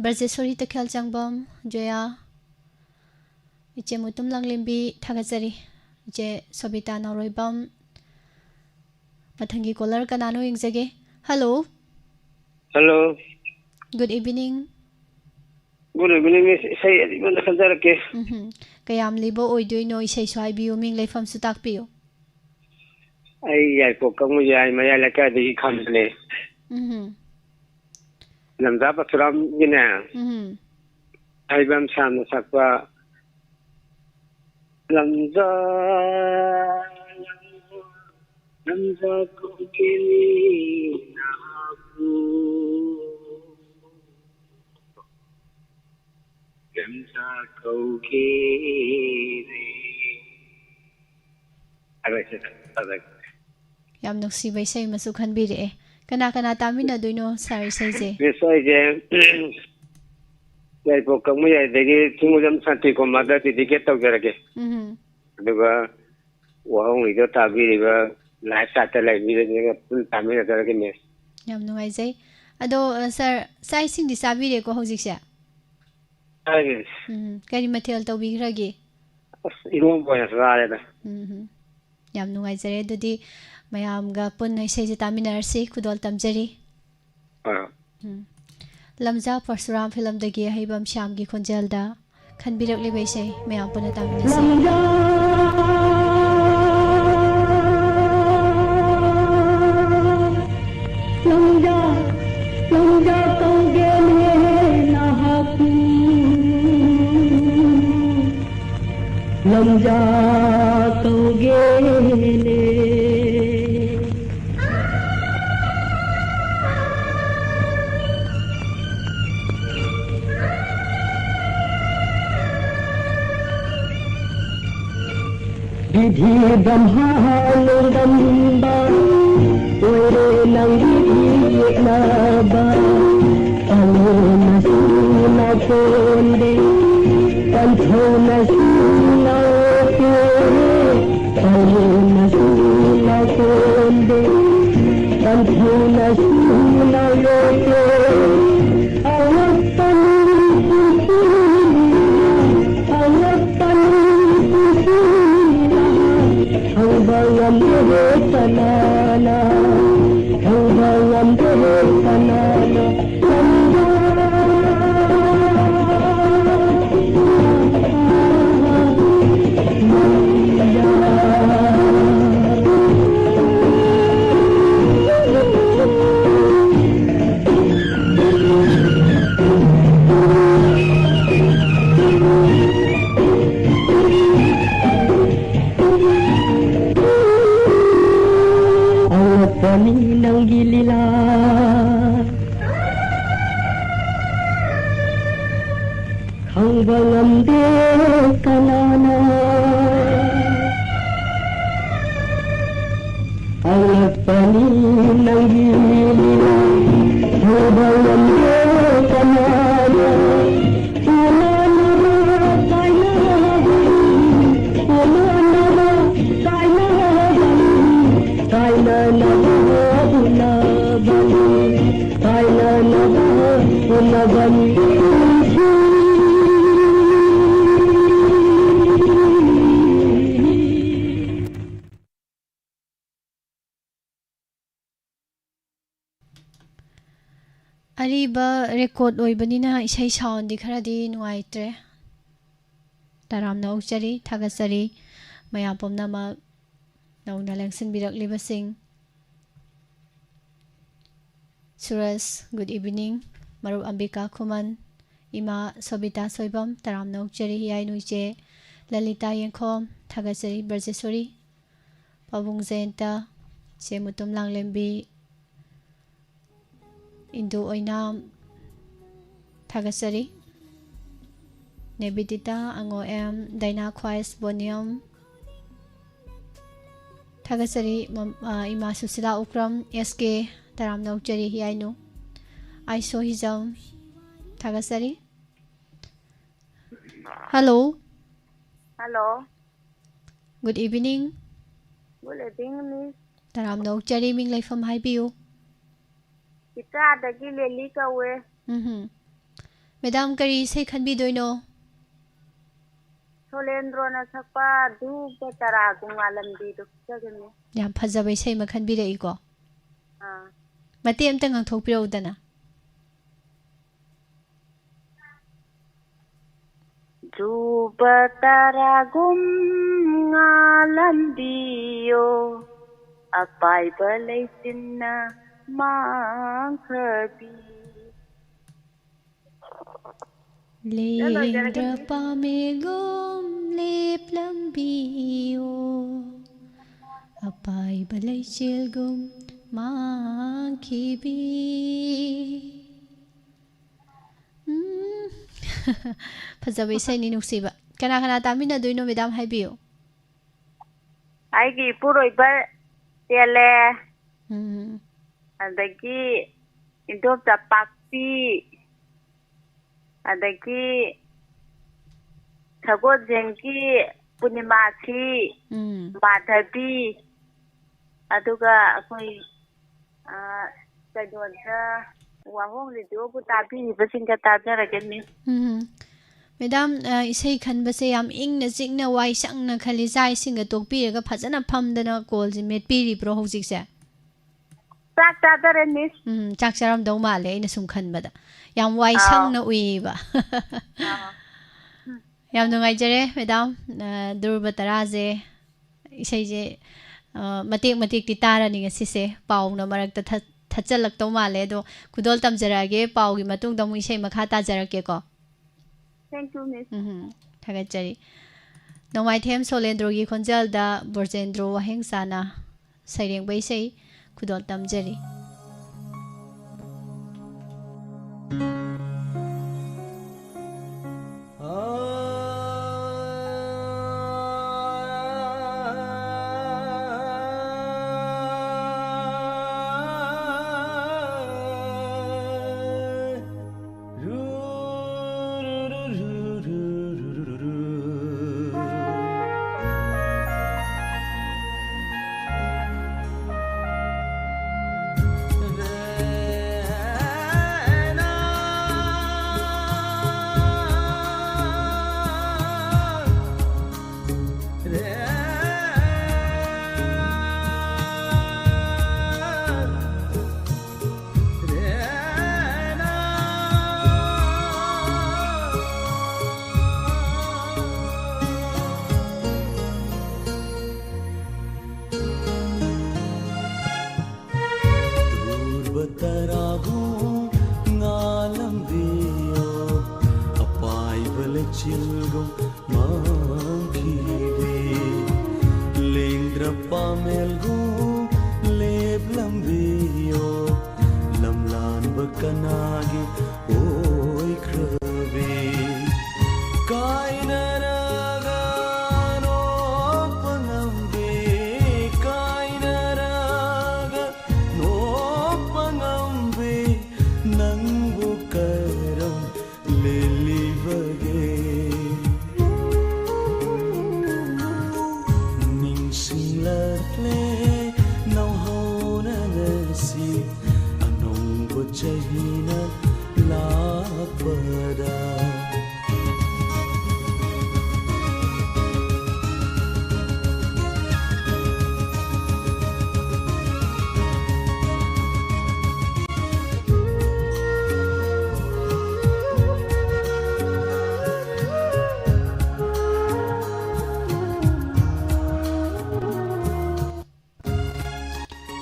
ꯕ꯭ꯔꯖꯦꯁꯣꯔꯤ ꯇꯈꯦꯜꯆꯪꯕꯝ, ꯖꯣꯌꯥ, ꯏꯆꯦ ꯃꯨꯇꯨꯝ ꯂꯥꯡꯂꯦꯝꯕꯤ, ꯊꯥꯒꯠꯆꯔꯤ꯫ ꯏꯆꯦ ꯁꯣꯕꯤꯇꯥ ꯅꯥꯎꯔꯣꯏꯕꯝ꯫ ꯃꯊꯪꯒꯤ caller ꯀꯅꯥꯅꯣ ꯌꯦꯡꯖꯒꯦ꯫ Hello꯫ Hello꯫ Good evening꯫ Good evening, miss꯫ ꯏꯁꯩ ꯑꯔꯤꯕꯅ ꯈꯟꯖꯔꯛꯀꯦ꯫ ꯎꯝꯍꯨꯝ꯫ ꯀꯌꯥꯝ ꯂꯤꯕ ꯑꯣꯏꯗꯣꯏꯅꯣ? ꯏꯁꯩꯁꯨ ꯍꯥꯏꯕꯤꯌꯨ, ꯃꯤꯡ ꯂꯩꯐꯝꯁꯨ ꯇꯥꯛꯄꯤꯌꯨ꯫ ꯑꯩ ꯌꯥꯏꯄꯣꯛ ꯀꯛꯃꯌꯥꯏ ꯃꯌꯥꯏ ꯂꯩꯀꯥꯏꯗꯒꯤ ꯈꯝꯕꯅꯦ꯫ ꯎꯝꯍꯨꯝ꯫ ꯂꯝꯖꯥ ꯄꯔꯁꯨꯔꯥꯝꯒꯤꯅꯦ꯫ ꯎꯝꯍꯨꯝ꯫ ꯑꯔꯤꯕꯝ ꯁꯥꯝꯅ ꯁꯛꯄ ꯂꯝꯖꯥ, ꯂꯝꯖꯥ, ꯂꯝꯖꯥ ꯀꯧꯒꯦꯅꯦ ꯅꯍꯥꯛꯄꯨ꯫ ꯂꯝꯖꯥ ꯀꯧꯒꯦꯅꯦ꯫ ꯐꯔꯦ, ꯐꯔꯦ꯫ ꯌꯥꯝ ꯅꯨꯡꯁꯤꯕ ꯏꯁꯩ ꯑꯃꯁꯨ ꯈꯟꯕꯤꯔꯛꯑꯦ꯫ ꯀꯅꯥ ꯀꯅꯥ ꯇꯥꯃꯤꯟꯅꯗꯣꯏꯅꯣ ꯁꯥꯔ ꯏꯁꯩꯁꯦ? Miss, ꯑꯩꯁꯦ ꯌꯥꯏꯔꯤꯄꯣꯛ ꯀꯛꯃꯌꯥꯏꯗꯒꯤ ꯆꯤꯡꯃꯨꯖꯝ ꯁꯥꯟꯇꯤ ꯀꯨꯃꯥꯔꯗ dedicate ꯇꯧꯖꯔꯒꯦ꯫ ꯎꯝ꯫ ꯑꯗꯨꯒ ꯋꯥꯍꯣꯡꯂꯤꯗ ꯇꯥꯕꯤꯔꯤꯕ, live chat-ꯇ ꯂꯩꯕꯤꯔꯤꯕ ꯄꯨꯟꯅ ꯇꯥꯃꯤꯟꯅꯖꯔꯒꯦ, miss꯫ ꯌꯥꯝ ꯅꯨꯡꯉꯥꯏꯖꯩ꯫ ꯑꯗꯣ, ꯑ, ꯁꯥꯔ, ꯆꯥꯛ ꯏꯁꯤꯡꯗꯤ ꯆꯥꯕꯤꯔꯦꯀꯣ ꯍꯧꯖꯤꯛꯁꯦ? ꯆꯥꯔꯦ, miss꯫ ꯎꯝ, ꯀꯔꯤ ꯃꯊꯦꯜ ꯇꯧꯕꯤꯈ꯭ꯔꯒꯦ? ꯑꯁ, ꯏꯔꯣꯝꯕ ꯑꯣꯏꯅ ꯆꯥꯔꯦꯗ꯫ ꯎꯝ꯫ ꯌꯥꯝ ꯅꯨꯡꯉꯥꯏꯖꯔꯦ꯫ ꯑꯗꯨꯗꯤ ꯃꯌꯥꯝꯒ ꯄꯨꯟꯅ ꯏꯁꯩꯁꯦ ꯇꯥꯃꯤꯟꯅꯔꯁꯤ꯫ ꯈꯨꯗꯣꯜ ꯇꯝꯖꯔꯤ꯫ ꯍꯣꯏ, ꯍꯣꯏ꯫ ꯎꯝ꯫ ꯂꯝꯖꯥ ꯄꯔꯁꯨꯔꯥꯝ film-ꯗꯒꯤ ꯑꯍꯩꯕꯝ ꯁ꯭ꯌꯥꯝꯒꯤ ꯈꯣꯟꯖꯦꯜꯗ ꯈꯟꯕꯤꯔꯛꯂꯤꯕ ꯏꯁꯩ ꯃꯌꯥꯝ ꯄꯨꯟꯅ ꯇꯥꯃꯤꯟꯅꯁꯤ꯫ ꯄꯟꯖꯥ ꯀꯧꯒꯦꯅꯦ꯫ ꯕꯤꯙꯤ ꯕ꯭ꯔꯍ꯭ꯃꯥ ꯅꯣꯡꯗꯝꯕ ꯑꯣꯏꯔꯦ ꯅꯪꯒꯤ ꯌꯦꯛꯅꯕ꯫ ꯄꯥꯂꯦꯅꯁꯨ ꯂꯥꯎꯀꯣꯟꯗꯦ, ꯄꯟꯊꯧꯅꯁꯨ ꯂꯥꯎꯀꯣꯟꯗꯦ, ꯄꯥꯂꯦꯅꯁꯨ ꯂꯥꯎꯀꯣꯟꯗꯦ, ꯄꯟꯊꯧꯅꯁꯨ ꯂꯥꯎꯀꯣꯟꯗꯦ꯫ ꯑꯉꯛꯄꯅꯤ ꯄꯨꯟꯁꯤꯅ, ꯑꯉꯛꯄꯅꯤ ꯄꯨꯟꯁꯤꯅ, ꯈꯪꯕ ꯉꯝꯗꯦ ꯀꯅꯥꯅ, ꯈꯪꯕ ꯉꯝꯗꯦ ꯀꯅꯥꯅ꯫ ꯑꯉꯛꯄꯅꯤ ꯅꯪꯒꯤ ꯂꯤꯂꯥ, ꯈꯪꯕ ꯉꯝꯗꯦ ꯀꯅꯥꯅ꯫ ꯑꯉꯛꯄꯅꯤ ꯅꯪꯒꯤ ꯂꯤꯂꯥ, ꯈꯪꯕ ꯉꯝꯗꯦ ꯀꯅꯥꯅ꯫ ꯎꯅꯅꯕ ꯀꯥꯏꯅꯕꯅꯤ, ꯎꯅꯅꯕ ꯀꯥꯏꯅꯕꯅꯤ, ꯀꯥꯏꯅꯅꯕ ꯎꯅꯕꯅꯤ, ꯀꯥꯏꯅꯅꯕ ꯎꯅꯕꯅꯤ ꯄꯨꯟꯁꯤ꯫ ꯑꯔꯤꯕ record ꯑꯣꯏꯕꯅꯤꯅ ꯏꯁꯩ soundꯗꯤ ꯈꯔꯗꯤ ꯅꯨꯡꯉꯥꯏꯇ꯭ꯔꯦ꯫ ꯇꯔꯥꯝꯅ ꯑꯣꯛꯆꯔꯤ, ꯊꯥꯒꯠꯆꯔꯤ ꯃꯌꯥꯝ ꯄꯨꯝꯅꯃꯛ ꯅꯧꯅ ꯂꯦꯡꯁꯤꯟꯕꯤꯔꯛꯂꯤꯕꯁꯤꯡ꯫ ꯁꯨꯔꯖ, good evening꯫ ꯃꯔꯨꯞ ꯑꯝꯕꯤꯀꯥ ꯈꯨꯃꯟ, ꯏꯃꯥ ꯁꯣꯕꯤꯇꯥ ꯁꯣꯏꯕꯝ, ꯇꯔꯥꯝꯅ ꯑꯣꯛꯆꯔꯤ ꯍꯤꯌꯥꯏ ꯅꯣꯏꯆꯦ꯫ ꯂꯂꯤꯇꯥ ꯌꯦꯡꯈꯣꯝ, ꯊꯥꯒꯠꯆꯔꯤ꯫ ꯕ꯭ꯔꯖꯦꯁꯣꯔꯤ, ꯄꯥꯕꯨꯡ ꯖꯌꯟꯇ, ꯆꯦ ꯃꯨꯇꯨꯝ ꯂꯥꯡꯂꯦꯝꯕꯤ, ꯏꯟꯗꯨ ꯑꯣꯏꯅꯥꯝ, ꯊꯥꯒꯠꯆꯔꯤ꯫ ꯅꯦꯕꯤꯗꯤꯇꯥ, ꯑꯉꯣ ꯑꯦꯝ, ꯗꯥꯏꯅꯥ ꯈ꯭ꯋꯥꯏꯁ, ꯕꯣꯅꯤꯌꯝ, ꯊꯥꯒꯠꯆꯔꯤ꯫ ꯃꯝ-, ꯑ, ꯏꯃꯥ ꯁꯨꯁꯤꯂꯥ ꯎꯀ꯭ꯔꯝ, ꯑꯦꯁ ꯀꯦ, ꯇꯔꯥꯝꯅ ꯑꯣꯛꯆꯔꯤ꯫ ꯍꯤꯌꯥꯏꯅꯨ, ꯑꯥꯏꯁꯣ ꯍꯤꯖꯝ, ꯊꯥꯒꯠꯆꯔꯤ꯫ Hello. Hello. Good evening. Good evening, Miss. ꯇꯔꯥꯝꯅ ꯑꯣꯛꯆꯔꯤ, ꯃꯤꯡ ꯂꯩꯐꯝ ꯍꯥꯏꯕꯤꯌꯨ꯫ ꯏꯆꯥꯗꯒꯤ ꯂꯦꯂꯤ ꯀꯧꯋꯦ꯫ ꯎꯝꯍꯨꯝ꯫ ꯃꯦꯗꯥꯝ, ꯀꯔꯤ ꯏꯁꯩ ꯈꯟꯕꯤꯗꯣꯏꯅꯣ? ꯁꯣꯂꯦꯟꯗ꯭ꯔꯣꯅ ꯁꯛꯄ ꯙ꯭ꯔꯨꯕ ꯇꯔꯥꯒꯨꯝ ꯉꯥꯜꯂꯝꯕꯤꯗꯨ ꯈꯟꯖꯒꯦ, ꯃꯦꯝ꯫ ꯌꯥꯝ ꯐꯖꯕ ꯏꯁꯩ ꯑꯃ ꯈꯟꯕꯤꯔꯛꯏꯀꯣ꯫ ꯑꯥ꯫ ꯃꯇꯦꯛ ꯑꯝꯇ ꯉꯥꯡꯊꯣꯛꯄꯤꯔꯛꯎꯗꯅ꯫ ꯙ꯭ꯔꯨꯕ ꯇꯔꯥꯒꯨꯝ ꯉꯥꯜꯂꯝꯕꯤꯌꯣ, ꯑꯄꯥꯏꯕ ꯂꯩꯆꯤꯟꯅ ꯃꯥꯡꯈ꯭ꯔꯕꯤ꯫ ꯂꯦꯡꯗ꯭ꯔ ꯄꯥꯃꯦꯒꯨꯝ ꯂꯦꯞꯂꯝꯕꯤꯌꯣ, ꯑꯄꯥꯏꯕ ꯂꯩꯆꯤꯜꯒꯨꯝ ꯃꯥꯡꯈꯤꯕꯤ꯫ ꯎꯝ꯫ ꯐꯖꯕ ꯏꯁꯩꯅꯤ, ꯅꯨꯡꯁꯤꯕ꯫ ꯀꯅꯥ ꯀꯅꯥ ꯇꯥꯃꯤꯟꯅꯗꯣꯏꯅꯣ, ꯃꯦꯗꯥꯝ, ꯍꯥꯏꯕꯤꯌꯨ꯫ ꯑꯩꯒꯤ ꯏꯄꯨꯔꯣꯏꯕ ꯆꯦꯜꯂꯦ꯫ ꯎꯝ꯫ ꯑꯗꯒꯤ ꯏꯟꯗꯣꯝꯆꯥ ꯄꯥꯛꯄꯤ, ꯑꯗꯒꯤ ꯁꯒꯣꯜꯁꯦꯝꯒꯤ ꯄꯨꯔꯅꯤꯃꯥꯁꯤ, ꯎꯝ꯫ ꯃꯥꯙꯕꯤ, ꯑꯗꯨꯒ ꯑꯩꯈꯣꯏ, ꯑ, ꯀꯩꯅꯣꯗ, ꯋꯥꯍꯣꯡ ꯔꯦꯗꯤꯑꯣꯕꯨ ꯇꯥꯕꯤꯔꯤꯕꯁꯤꯡꯒ ꯇꯥꯖꯔꯒꯦ, ꯃꯤꯁ꯫ ꯎꯝ꯫ ꯃꯦꯗꯥꯝ, ꯑ, ꯏꯁꯩ ꯈꯟꯕꯁꯦ ꯌꯥꯝ ꯏꯪꯅ ꯆꯤꯛꯅ ꯋꯥꯏ ꯁꯪꯅ ꯈꯜꯂꯤ꯫ ꯆꯥꯛ ꯏꯁꯤꯡꯒ ꯇꯣꯛꯄꯤꯔꯒ ꯐꯖꯅ ꯐꯝꯗꯅ ꯀꯣꯜꯁꯦ ꯃꯦꯠꯄꯤꯔꯤꯕ꯭ꯔꯣ ꯍꯧꯖꯤꯛꯁꯦ? ꯆꯥꯛ ꯆꯥꯗꯔꯦ, ꯃꯤꯁ꯫ ꯎꯝ, ꯆꯥꯛ ꯆꯥꯔꯝꯗꯧ ꯃꯥꯜꯂꯦ, ꯑꯩꯅ ꯁꯨꯝ ꯈꯟꯕꯗ꯫ ꯌꯥꯝ ꯋꯥꯏ ꯑꯥꯎ꯫ ꯁꯪꯅ ꯎꯏꯌꯦꯕ꯫ ꯑꯥꯎ꯫ ꯎꯝ꯫ ꯌꯥꯝ ꯅꯨꯡꯉꯥꯏꯖꯔꯦ, ꯃꯦꯗꯥꯝ꯫ ꯑ, ꯙ꯭ꯔꯨꯕ ꯇꯔꯥꯁꯦ, ꯏꯁꯩꯁꯦ, ꯑ, ꯃꯇꯦꯛ ꯃꯇꯦꯛꯇꯤ ꯇꯥꯔꯅꯤ ꯉꯁꯤꯁꯦ꯫ ꯄꯥꯎꯅ ꯃꯔꯛꯇ ꯊꯠ-, ꯊꯠꯆꯜꯂꯛꯇꯧ ꯃꯥꯜꯂꯦ꯫ ꯑꯗꯣ ꯈꯨꯗꯣꯜ ꯇꯝꯖꯔꯛꯑꯒꯦ꯫ ꯄꯥꯎꯒꯤ ꯃꯇꯨꯡꯗ ꯑꯃꯨꯛ ꯏꯁꯩ ꯃꯈꯥ ꯇꯥꯖꯔꯛꯀꯦꯀꯣ꯫ Thank you, Miss. ꯎꯝ, ꯊꯥꯒꯠꯆꯔꯤ꯫ ꯅꯣꯡꯃꯥꯏꯊꯦꯝ ꯁꯣꯂꯦꯟꯗ꯭ꯔꯣꯒꯤ ꯈꯣꯟꯖꯦꯜꯗ ꯕ꯭ꯔꯖꯦꯟꯗ꯭ꯔꯣ ꯋꯥꯍꯦꯡꯆꯥꯅ ꯁꯩꯔꯦꯡꯕ ꯏꯁꯩ ꯈꯨꯗꯣꯜ ꯇꯝꯖꯔꯤ꯫ ꯇꯥꯔꯥꯕꯨ ꯉꯥꯜꯂꯝꯕꯤꯌꯣ, ꯑꯄꯥꯏꯕ ꯂꯩꯆꯤꯜꯒꯨꯝ ꯃꯥꯡꯈꯤꯕꯤ, ꯂꯦꯡꯗ꯭ꯔ ꯄꯥꯃꯦꯜꯒꯨꯝ ꯂꯦꯞꯂꯝꯕꯤꯌꯣ, ꯂꯝꯂꯥꯟꯕ ꯀꯅꯥꯒꯤ ꯑꯣꯏꯈ꯭ꯔꯕꯤ? ꯀꯥꯏꯅꯔꯒ ꯅꯣꯛꯄ ꯉꯝꯕꯤ, ꯀꯥꯏꯅꯔꯒ ꯅꯣꯛꯄ ꯉꯝꯕꯤ, ꯅꯪꯕꯨ ꯀꯔꯝ ꯂꯦꯜꯂꯤꯕꯒꯦ? ꯅꯤꯡꯁꯤꯡꯂꯛꯂꯦ ꯅꯧꯍꯧꯅ ꯉꯁꯤ, ꯑꯅꯧꯕ ꯆꯍꯤꯅ ꯂꯥꯛꯄꯗ꯫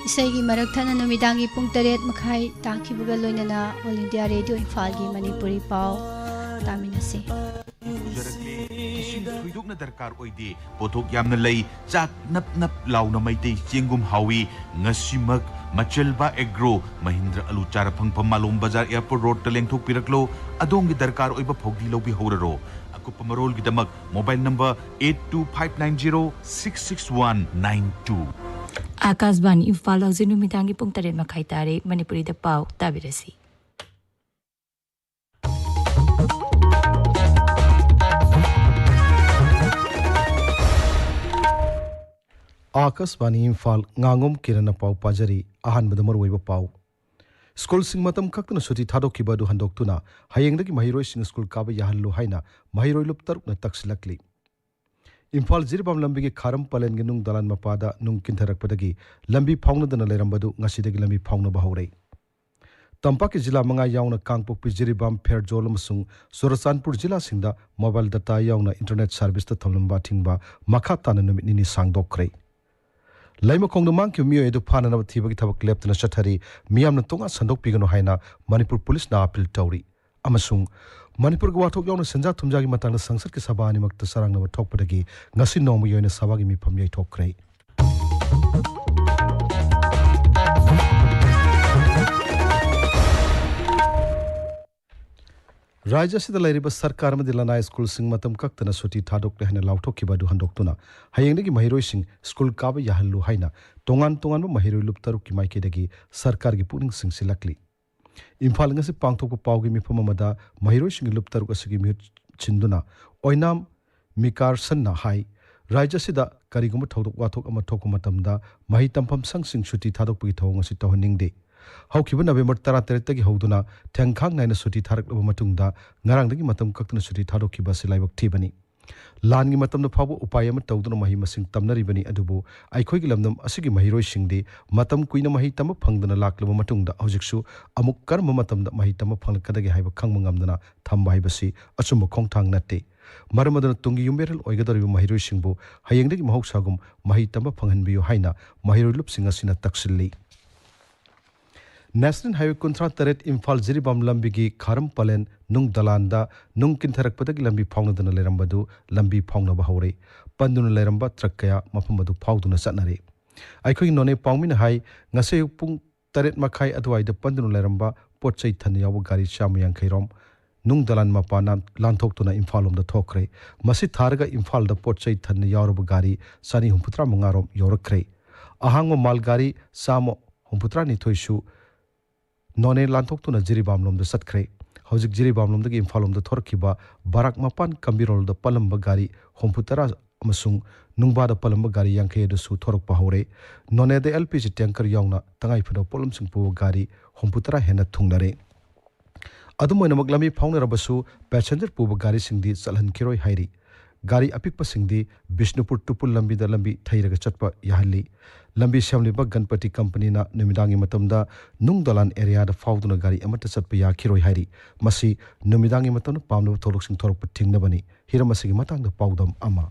ꯏꯁꯩꯒꯤ ꯃꯔꯛ ꯊꯠꯅ ꯅꯨꯃꯤꯗꯥꯡꯒꯤ ꯄꯨꯡ ꯇꯔꯦꯠ ꯃꯈꯥꯏ ꯇꯥꯈꯤꯕꯒ ꯂꯣꯏꯅꯅ All India Radio ꯏꯝꯐꯥꯜꯒꯤ ꯃꯅꯤꯄꯨꯔꯤ ꯄꯥꯎ ꯇꯥꯃꯤꯟꯅꯁꯤ꯫ ꯍꯧꯖꯔꯛꯂꯤ ꯏꯁꯤꯡ ꯊꯣꯏꯗꯣꯛꯅ ꯗꯔꯀꯥꯔ ꯑꯣꯏꯗꯦ꯫ ꯄꯣꯠꯊꯣꯛ ꯌꯥꯝꯅ ꯂꯩ, ꯆꯥꯛ ꯅꯞ ꯅꯞ ꯂꯥꯎꯅ ꯃꯩꯇꯩ ꯆꯦꯡꯒꯨꯝ ꯍꯥꯎꯏ꯫ ꯉꯁꯤꯃꯛ ꯃꯆꯜꯕ ꯑꯦꯒ꯭ꯔꯣ, ꯃꯍꯤꯟꯗ꯭ꯔ ꯑꯂꯨ ꯆꯥꯔ ꯐꯪꯐꯝ, ꯃꯥꯂꯣꯝ ꯕꯖꯥꯔ, ꯑꯦꯌꯔꯄꯣꯔꯠ ꯔꯣꯗꯇ ꯂꯦꯡꯊꯣꯛꯄꯤꯔꯛꯂꯣ꯫ ꯑꯗꯣꯝꯒꯤ ꯗꯔꯀꯥꯔ ꯑꯣꯏꯕ ꯐꯧꯗꯤ ꯂꯧꯕꯤꯍꯧꯔꯔꯣ꯫ ꯑꯀꯨꯞꯄ ꯃꯔꯣꯜꯒꯤꯗꯃꯛ mobile number eight two five nine zero six six one nine two꯫ ꯑꯥꯀꯥꯁꯕꯥꯅꯤ ꯏꯝꯐꯥꯜ, ꯍꯧꯖꯤꯛ ꯅꯨꯃꯤꯗꯥꯡꯒꯤ ꯄꯨꯡ ꯇꯔꯦꯠ ꯃꯈꯥꯏ ꯇꯥꯔꯦ꯫ ꯃꯅꯤꯄꯨꯔꯤꯗ ꯄꯥꯎ ꯇꯥꯕꯤꯔꯁꯤ꯫ ꯑꯥꯀꯥꯁꯕꯥꯅꯤ ꯏꯝꯐꯥꯜ, ꯉꯥꯉꯣꯝ ꯀꯤꯔꯟꯅ ꯄꯥꯎ ꯄꯥꯖꯔꯤ꯫ ꯑꯍꯥꯟꯕꯗ ꯃꯔꯨꯑꯣꯏꯕ ꯄꯥꯎ꯫ ꯁ꯭ꯀꯨꯜꯁꯤꯡ ꯃꯇꯝ ꯈꯛꯇꯅ ꯁꯨꯇꯤ ꯊꯥꯗꯣꯛꯈꯤꯕ ꯑꯗꯨ ꯍꯟꯗꯣꯛꯇꯨꯅ ꯍꯌꯦꯡꯗꯒꯤ ꯃꯍꯩꯔꯣꯏꯁꯤꯡ ꯁ꯭ꯀꯨꯜ ꯀꯥꯕ ꯌꯥꯍꯜꯂꯨ ꯍꯥꯏꯅ ꯃꯍꯩꯔꯣꯏ ꯂꯨꯞ ꯇꯔꯨꯛꯅ ꯇꯛꯁꯤꯜꯂꯛꯂꯤ꯫ ꯏꯝꯐꯥꯜ ꯖꯤꯔꯤꯕꯥꯝ ꯂꯝꯕꯤꯒꯤ ꯈꯥꯔꯝ ꯄꯂꯦꯟꯒꯤ ꯅꯨꯡ ꯗꯂꯥꯟ ꯃꯄꯥꯗ ꯅꯨꯡ ꯀꯤꯟꯊꯔꯛꯄꯗꯒꯤ ꯂꯝꯕꯤ ꯐꯥꯎꯅꯗꯅ ꯂꯩꯔꯝꯕꯗꯨ ꯉꯁꯤꯗꯒꯤ ꯂꯝꯕꯤ ꯐꯥꯎꯅꯕ ꯍꯧꯔꯦ꯫ ꯇꯝꯄꯥꯛꯀꯤ ꯖꯤꯂꯥ ꯃꯉꯥ ꯌꯥꯎꯅ ꯀꯥꯡꯄꯣꯛꯄꯤ, ꯖꯤꯔꯤꯕꯥꯝ, ꯐꯦꯔꯖꯣꯜ ꯑꯃꯁꯨꯡ ꯆꯨꯔꯆꯥꯟꯄꯨꯔ ꯖꯤꯂꯥꯁꯤꯡꯗ ꯃꯣꯕꯥꯏꯜ ꯗꯇꯥ ꯌꯥꯎꯅ ꯏꯟꯇꯔꯅꯦꯠ ꯁꯥꯔꯚꯤꯁꯇ ꯊꯝꯂꯝꯕ ꯑꯊꯤꯡꯕ ꯃꯈꯥ ꯇꯥꯅ ꯅꯨꯃꯤꯠ ꯅꯤꯅꯤ ꯁꯥꯡꯗꯣꯛꯈ꯭ꯔꯦ꯫ ꯂꯩꯃꯈꯣꯡꯗ ꯃꯥꯡꯈꯤꯕ ꯃꯤꯑꯣꯏ ꯑꯗꯨ ꯐꯥꯅꯅꯕ ꯊꯤꯕꯒꯤ ꯊꯕꯛ ꯂꯦꯞꯇꯅ ꯆꯠꯊꯔꯤ꯫ ꯃꯤꯌꯥꯝꯅ ꯇꯣꯉꯥꯟ ꯁꯟꯗꯣꯛꯄꯤꯒꯅꯨ ꯍꯥꯏꯅ ꯃꯅꯤꯄꯨꯔ ꯄꯨꯂꯤꯁꯅ ꯑꯥꯄꯤꯜ ꯇꯧꯔꯤ꯫ ꯑꯃꯁꯨꯡ ꯃꯅꯤꯄꯨꯔꯒꯤ ꯋꯥꯊꯣꯛ ꯌꯥꯎꯅ ꯁꯦꯟꯖꯥ ꯊꯨꯝꯖꯥꯒꯤ ꯃꯇꯥꯡꯗ ꯁꯪꯁꯠꯀꯤ ꯁꯚꯥ ꯑꯅꯤꯃꯛꯇ ꯆꯔꯥꯡꯅꯕ ꯊꯣꯛꯄꯗꯒꯤ ꯉꯁꯤ ꯅꯣꯡꯃꯒꯤ ꯑꯣꯏꯅ ꯁꯚꯥꯒꯤ ꯃꯤꯐꯝ ꯌꯩꯊꯣꯛꯈ꯭ꯔꯦ꯫ ꯔꯥꯖ꯭ꯌ ꯑꯁꯤꯗ ꯂꯩꯔꯤꯕ ꯁꯔꯀꯥꯔ ꯑꯃꯗꯤ ꯂꯅꯥꯏ ꯁ꯭ꯀꯨꯜꯁꯤꯡ ꯃꯇꯝ ꯀꯛꯇꯅ ꯁꯨꯇꯤ ꯊꯥꯗꯣꯛꯂꯦ ꯍꯥꯏꯅ ꯂꯥꯎꯊꯣꯛꯈꯤꯕ ꯑꯗꯨ ꯍꯟꯗꯣꯛꯇꯨꯅ ꯍꯌꯦꯡꯗꯒꯤ ꯃꯍꯩꯔꯣꯏꯁꯤꯡ ꯁ꯭ꯀꯨꯜ ꯀꯥꯕ ꯌꯥꯍꯜꯂꯨ ꯍꯥꯏꯅ ꯇꯣꯉꯥꯟ ꯇꯣꯉꯥꯟꯕ ꯃꯍꯩꯔꯣꯏ ꯂꯨꯞ ꯇꯔꯨꯛꯀꯤ ꯃꯥꯏꯀꯩꯗꯒꯤ ꯁꯔꯀꯥꯔꯒꯤ ꯄꯨꯛꯅꯤꯡ ꯆꯤꯡꯁꯤꯜꯂꯛꯂꯤ꯫ ꯏꯝꯐꯥꯜ ꯉꯁꯤ ꯄꯥꯡꯊꯣꯛꯄ ꯄꯥꯎꯒꯤ ꯃꯤꯐꯝ ꯑꯃꯗ ꯃꯍꯩꯔꯣꯏꯁꯤꯡꯒꯤ ꯂꯨꯞ ꯇꯔꯨꯛ ꯑꯁꯤꯒꯤ ꯃꯤꯍꯨꯠ ꯁꯤꯟꯗꯨꯅ ꯑꯣꯏꯅꯥꯝ ꯃꯤꯀꯥꯔꯁꯟꯅ ꯍꯥꯏ, ꯔꯥꯖ꯭ꯌ ꯑꯁꯤꯗ ꯀꯔꯤꯒꯨꯝꯕ ꯊꯧꯗꯣꯛ ꯋꯥꯊꯣꯛ ꯑꯃ ꯊꯣꯛꯄ ꯃꯇꯝꯗ ꯃꯍꯩ ꯇꯝꯐꯝ ꯁꯪꯁꯤꯡ ꯁꯨꯇꯤ ꯊꯥꯗꯣꯛꯄꯒꯤ ꯊꯧꯑꯣꯡ ꯑꯁꯤ ꯇꯧꯍꯟꯅꯤꯡꯗꯦ꯫ ꯍꯧꯈꯤꯕ ꯅꯕꯦꯝꯕꯔ ꯇꯔꯥꯇꯔꯦꯠꯇꯒꯤ ꯍꯧꯗꯨꯅ ꯊꯦꯡꯈꯥꯡ ꯅꯥꯏꯅ ꯁꯨꯇꯤ ꯊꯥꯔꯛꯂꯕ ꯃꯇꯨꯡꯗ ꯉꯔꯥꯡꯗꯒꯤ ꯃꯇꯝ ꯀꯛꯇꯅ ꯁꯨꯇꯤ ꯊꯥꯗꯣꯛꯈꯤꯕ ꯑꯁꯤ ꯂꯥꯏꯕꯛ ꯊꯤꯕꯅꯤ꯫ ꯂꯥꯟꯒꯤ ꯃꯇꯝꯗ ꯐꯥꯎꯕ ꯎꯄꯥꯏ ꯑꯃ ꯇꯧꯗꯨꯅ ꯃꯍꯩ ꯃꯁꯤꯡ ꯇꯝꯅꯔꯤꯕꯅꯤ, ꯑꯗꯨꯕꯨ ꯑꯩꯈꯣꯏꯒꯤ ꯂꯝꯗꯝ ꯑꯁꯤꯒꯤ ꯃꯍꯩꯔꯣꯏꯁꯤꯡꯗꯤ ꯃꯇꯝ ꯀꯨꯏꯅ ꯃꯍꯩ ꯇꯝꯕ ꯐꯪꯗꯅ ꯂꯥꯛꯂꯕ ꯃꯇꯨꯡꯗ ꯍꯧꯖꯤꯛꯁꯨ ꯑꯃꯨꯛ ꯀꯔꯝꯕ ꯃꯇꯝꯗ ꯃꯍꯩ ꯇꯝꯕ ꯐꯪꯂꯛꯀꯗꯒꯦ ꯍꯥꯏꯕ ꯈꯪꯕ ꯉꯝꯗꯅ ꯊꯝꯕ ꯍꯥꯏꯕꯁꯤ ꯑꯆꯨꯝꯕ ꯈꯣꯡꯊꯥꯡ ꯅꯠꯇꯦ꯫ ꯃꯔꯝ ꯑꯗꯨꯅ ꯇꯨꯡꯒꯤ ꯌꯨꯝꯕꯤꯔꯦꯜ ꯑꯣꯏꯒꯗꯧꯔꯤꯕ ꯃꯍꯩꯔꯣꯏꯁꯤꯡꯕꯨ ꯍꯌꯦꯡꯗꯒꯤ ꯃꯍꯧꯁꯥꯒꯨꯝ ꯃꯍꯩ ꯇꯝꯕ ꯐꯪꯍꯟꯕꯤꯌꯨ ꯍꯥꯏꯅ ꯃꯍꯩꯔꯣꯏ ꯂꯨꯞꯁꯤꯡ ꯑꯁꯤꯅ ꯇꯛꯁꯤꯜꯂꯤ꯫ ꯅꯦꯁꯅꯦꯜ ꯍꯥꯏꯋꯦ ꯀꯨꯟꯊ꯭ꯔꯥ ꯇꯔꯦꯠ ꯏꯝꯐꯥꯜ ꯖꯤꯔꯤꯕꯥꯝ ꯂꯝꯕꯤꯒꯤ ꯈꯥꯔꯝ ꯄꯂꯦꯟ ꯅꯨꯡ ꯗꯂꯥꯟꯗ ꯅꯨꯡ ꯀꯤꯟꯊꯔꯛꯄꯗꯒꯤ ꯂꯝꯕꯤ ꯐꯥꯎꯅꯗꯅ ꯂꯩꯔꯝꯕꯗꯨ ꯂꯝꯕꯤ ꯐꯥꯎꯅꯕ ꯍꯧꯔꯦ꯫ ꯄꯟꯗꯨꯅ ꯂꯩꯔꯝꯕ ꯇ꯭ꯔꯛ ꯀꯌꯥ ꯃꯐꯝ ꯑꯗꯨ ꯐꯥꯎꯗꯨꯅ ꯆꯠꯅꯔꯦ꯫ ꯑꯩꯈꯣꯏꯒꯤ ꯅꯣꯅꯦ ꯄꯥꯎꯃꯤꯅ ꯍꯥꯏ, ꯉꯁꯤ ꯑꯌꯨꯛ ꯄꯨꯡ ꯇꯔꯦꯠ ꯃꯈꯥꯏ ꯑꯗꯨꯋꯥꯏꯗ ꯄꯟꯗꯨꯅ ꯂꯩꯔꯝꯕ ꯄꯣꯠ ꯆꯩ ꯊꯟꯅ ꯌꯥꯎꯕ ꯒꯥꯔꯤ ꯆꯥꯝꯃ ꯌꯥꯡꯈꯩ ꯔꯣꯝ ꯅꯨꯡ ꯗꯂꯥꯟ ꯃꯄꯥꯟꯅ ꯂꯥꯟꯊꯣꯛꯇꯨꯅ ꯏꯝꯐꯥꯜ ꯂꯣꯝꯗ ꯊꯣꯛꯈ꯭ꯔꯦ꯫ ꯃꯁꯤ ꯊꯥꯔꯒ ꯏꯝꯐꯥꯜꯗ ꯄꯣꯠ ꯆꯩ ꯊꯟꯅ ꯌꯥꯎꯔꯕ ꯒꯥꯔꯤ ꯆꯅꯤ ꯍꯨꯝꯐꯨꯇꯔꯥ ꯃꯉꯥ ꯔꯣꯝ ꯌꯧꯔꯛꯈ꯭ꯔꯦ꯫ ꯑꯍꯥꯡꯕ ꯃꯥꯜ ꯒꯥꯔꯤ ꯆꯥꯝꯃ ꯍꯨꯝꯐꯨꯇꯔꯥ ꯅꯤꯊꯣꯏꯁꯨ ꯅꯣꯅꯦ ꯂꯥꯟꯊꯣꯛꯇꯨꯅ ꯖꯤꯔꯤꯕꯥꯝ ꯂꯣꯝꯗ ꯆꯠꯈ꯭ꯔꯦ꯫ ꯍꯧꯖꯤꯛ ꯖꯤꯔꯤꯕꯥꯝ ꯂꯣꯝꯗꯒꯤ ꯏꯝꯐꯥꯜ ꯂꯣꯝꯗ ꯊꯣꯔꯛꯈꯤꯕ ꯕꯔꯥꯛ ꯃꯄꯥꯟ ꯀꯝꯕꯤꯔꯣꯜꯗ ꯄꯜꯂꯝꯕ ꯒꯥꯔꯤ ꯍꯨꯝꯐꯨꯇꯔꯥ ꯑꯃꯁꯨꯡ ꯅꯨꯡꯕꯥꯗ ꯄꯜꯂꯝꯕ ꯒꯥꯔꯤ ꯌꯥꯡꯈꯩ ꯑꯗꯨꯁꯨ ꯊꯣꯔꯛꯄ ꯍꯧꯔꯦ꯫ ꯅꯣꯅꯦꯗ ꯑꯦꯜ ꯄꯤ ꯖꯤ ꯇꯦꯡꯀꯔ ꯌꯥꯎꯅ ꯇꯉꯥꯏ ꯐꯗꯕ ꯄꯣꯠꯂꯝꯁꯤꯡ ꯄꯨꯕ ꯒꯥꯔꯤ ꯍꯨꯝꯐꯨꯇꯔꯥ ꯍꯦꯟꯅ ꯊꯨꯡꯂꯔꯦ꯫ ꯑꯗꯨꯝ ꯑꯣꯏꯅꯃꯛ, ꯂꯝꯕꯤ ꯐꯥꯎꯅꯔꯕꯁꯨ ꯄꯦꯁꯦꯟꯖꯔ ꯄꯨꯕ ꯒꯥꯔꯤꯁꯤꯡꯗꯤ ꯆꯠꯍꯟꯈꯤꯔꯣꯏ ꯍꯥꯏꯔꯤ꯫ ꯒꯥꯔꯤ ꯑꯄꯤꯛꯄꯁꯤꯡꯗꯤ ꯕꯤꯁꯅꯨꯄꯨꯔ ꯇꯨꯄꯨꯜ ꯂꯝꯕꯤꯗ ꯂꯝꯕꯤ ꯊꯩꯔꯒ ꯆꯠꯄ ꯌꯥꯍꯜꯂꯤ꯫ ꯂꯝꯕꯤ ꯁꯦꯝꯂꯤꯕ ꯒꯟꯄꯇꯤ ꯀꯝꯄꯅꯤꯅ ꯅꯨꯃꯤꯗꯥꯡꯒꯤ ꯃꯇꯝꯗ ꯅꯨꯡ ꯗꯂꯥꯟ ꯑꯦꯔꯤꯌꯥꯗ ꯐꯥꯎꯗꯨꯅ ꯒꯥꯔꯤ ꯑꯃꯠꯇ ꯆꯠꯄ ꯌꯥꯈꯤꯔꯣꯏ ꯍꯥꯏꯔꯤ꯫ ꯃꯁꯤ ꯅꯨꯃꯤꯗꯥꯡꯒꯤ ꯃꯇꯝꯗ ꯄꯥꯝꯅꯕ ꯊꯧꯗꯣꯛꯁꯤꯡ ꯊꯣꯔꯛꯄ ꯊꯤꯡꯅꯕꯅꯤ꯫ ꯍꯤꯔꯝ ꯑꯁꯤꯒꯤ ꯃꯇꯥꯡꯗ ꯄꯥꯎꯗꯝ ꯑꯃ꯫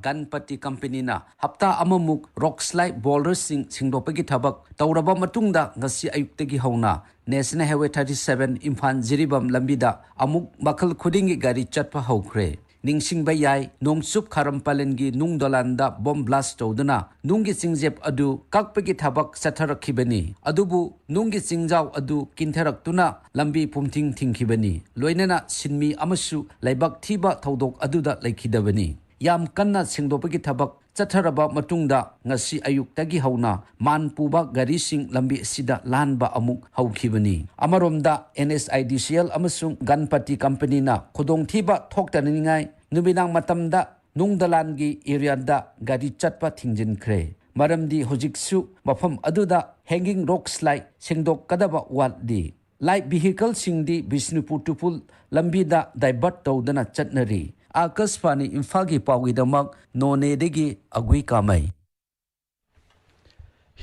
ꯒꯟꯄꯇꯤ ꯀꯝꯄꯅꯤꯅ ꯍꯞꯇꯥ ꯑꯃꯃꯨꯛ ꯔꯣꯛ ꯁ꯭ꯂꯥꯏꯗ ꯕꯣꯜꯗꯔꯁꯤꯡ ꯁꯦꯡꯗꯣꯛꯄꯒꯤ ꯊꯕꯛ ꯇꯧꯔꯕ ꯃꯇꯨꯡꯗ, ꯉꯁꯤ ꯑꯌꯨꯛꯇꯒꯤ ꯍꯧꯅ national highway thirty seven Imphal Jiribam ꯂꯝꯕꯤꯗ ꯑꯃꯨꯛ ꯃꯈꯜ ꯈꯨꯗꯤꯡꯒꯤ ꯒꯥꯔꯤ ꯆꯠꯄ ꯍꯧꯈ꯭ꯔꯦ꯫ ꯅꯤꯡꯁꯤꯡꯕ ꯌꯥꯏ, ꯅꯣꯡꯆꯨꯞ ꯈꯥꯔꯝꯄꯂꯦꯟꯒꯤ ꯅꯨꯡ ꯗꯣꯂꯥꯟꯗ ꯕꯣꯝ ꯕ꯭ꯂꯥꯁ ꯇꯧꯗꯨꯅ ꯅꯨꯡꯒꯤ ꯆꯤꯡꯖꯦꯞ ꯑꯗꯨ ꯀꯛꯄꯒꯤ ꯊꯕꯛ ꯆꯠꯊꯔꯛꯈꯤꯕꯅꯤ꯫ ꯑꯗꯨꯕꯨ ꯅꯨꯡꯒꯤ ꯆꯤꯡꯖꯥꯎ ꯑꯗꯨ ꯀꯤꯟꯊꯔꯛꯇꯨꯅ ꯂꯝꯕꯤ ꯄꯨꯝꯊꯤꯡ ꯊꯤꯡꯈꯤꯕꯅꯤ꯫ ꯂꯣꯏꯅꯅ ꯁꯤꯟꯃꯤ ꯑꯃꯁꯨ ꯂꯥꯏꯕꯛ ꯊꯤꯕ ꯊꯧꯗꯣꯛ ꯑꯗꯨꯗ ꯂꯩꯈꯤꯗꯕꯅꯤ꯫ ꯌꯥꯝ ꯀꯟꯅ ꯁꯦꯡꯗꯣꯛꯄꯒꯤ ꯊꯕꯛ ꯆꯠꯊꯔꯕ ꯃꯇꯨꯡꯗ, ꯉꯁꯤ ꯑꯌꯨꯛꯇꯒꯤ ꯍꯧꯅ ꯃꯥꯟ ꯄꯨꯕ ꯒꯥꯔꯤꯁꯤꯡ ꯂꯝꯕꯤ ꯑꯁꯤꯗ ꯂꯥꯟꯕ ꯑꯃꯨꯛ ꯍꯧꯈꯤꯕꯅꯤ꯫ ꯑꯃꯔꯣꯝꯗ, and S I D C L ꯑꯃꯁꯨꯡ ꯒꯟꯄꯇꯤ ꯀꯝꯄꯅꯤꯅ ꯈꯨꯗꯣꯡꯊꯤꯕ ꯊꯣꯛꯇꯅꯤꯡꯉꯥꯏ ꯅꯨꯃꯤꯗꯥꯡ ꯃꯇꯝꯗ ꯅꯨꯡ ꯗꯂꯥꯟꯒꯤ ꯑꯦꯔꯤꯌꯥꯗ ꯒꯥꯔꯤ ꯆꯠꯄ ꯊꯤꯡꯖꯤꯟꯈ꯭ꯔꯦ꯫ ꯃꯔꯝꯗꯤ ꯍꯧꯖꯤꯛꯁꯨ ꯃꯐꯝ ꯑꯗꯨꯗ ꯍꯦꯡꯒꯤꯡ ꯔꯣꯛ ꯁ꯭ꯂꯥꯏꯗ ꯁꯦꯡꯗꯣꯛꯀꯗꯕ ꯋꯥꯠꯂꯤ꯫ ꯂꯥꯏꯠ ꯚꯤꯍꯤꯀꯜꯁꯤꯡꯗꯤ ꯕꯤꯁꯅꯨꯄꯨꯔ ꯇꯨꯄꯨꯜ ꯂꯝꯕꯤꯗ ꯗꯥꯏꯚꯔꯠ ꯇꯧꯗꯨꯅ ꯆꯠꯅꯔꯤ꯫ ꯑꯥꯀꯥꯁꯕꯥꯅꯤ ꯏꯝꯐꯥꯜꯒꯤ ꯄꯥꯎꯒꯤꯗꯃꯛ ꯅꯣꯅꯦꯗꯒꯤ ꯑꯒꯨꯏ ꯀꯥꯃꯩ꯫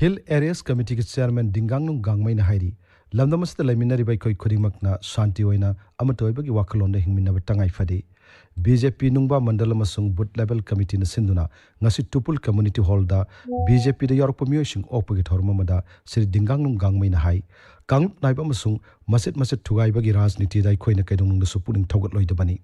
ꯍꯤꯜ ꯑꯦꯔꯤꯌꯥꯁ ꯀꯃꯤꯇꯤꯒꯤ ꯆꯤꯌꯔꯃꯦꯟ ꯗꯤꯡꯒꯥꯡꯅꯨꯡ ꯒꯥꯡꯃꯩꯅ ꯍꯥꯏꯔꯤ, ꯂꯝꯗꯝ ꯑꯁꯤꯗ ꯂꯩꯃꯤꯟꯅꯔꯤꯕ ꯑꯩꯈꯣꯏ ꯈꯨꯗꯤꯡꯃꯛꯅ ꯁꯥꯟꯇꯤ ꯑꯣꯏꯅ ꯑꯃꯠꯇ ꯑꯣꯏꯕꯒꯤ ꯋꯥꯈꯜꯂꯣꯟꯗ ꯍꯤꯡꯃꯤꯟꯅꯕ ꯇꯉꯥꯏ ꯐꯗꯦ꯫ ꯕꯤ ꯖꯦ ꯄꯤ ꯅꯨꯡꯕꯥ ꯃꯟꯗꯜ ꯑꯃꯁꯨꯡ ꯕꯨꯊ ꯂꯦꯚꯦꯜ ꯀꯃꯤꯇꯤꯅ ꯁꯤꯟꯗꯨꯅ ꯉꯁꯤ ꯇꯨꯄꯨꯜ ꯀꯝꯃ꯭ꯌꯨꯅꯤꯇꯤ ꯍꯣꯜꯗ ꯕꯤ ꯖꯦ ꯄꯤꯗ ꯌꯥꯎꯔꯛꯄ ꯃꯤꯑꯣꯏꯁꯤꯡ ꯑꯣꯛꯄꯒꯤ ꯊꯧꯔꯝ ꯑꯃꯗ ꯁ꯭ꯔꯤ ꯗꯤꯡꯒꯥꯡꯂꯨꯡ ꯒꯥꯡꯃꯩꯅ ꯍꯥꯏ, ꯀꯥꯡꯂꯨꯞ ꯅꯥꯏꯕ ꯑꯃꯁꯨꯡ ꯃꯆꯦꯠ ꯃꯆꯦꯠ ꯊꯨꯒꯥꯏꯕꯒꯤ ꯔꯥꯖꯅꯤꯇꯤꯗ ꯑꯩꯈꯣꯏꯅ ꯀꯩꯗꯧꯅꯨꯡꯗꯁꯨ ꯄꯨꯛꯅꯤꯡ ꯊꯧꯒꯠꯂꯣꯏꯗꯕꯅꯤ꯫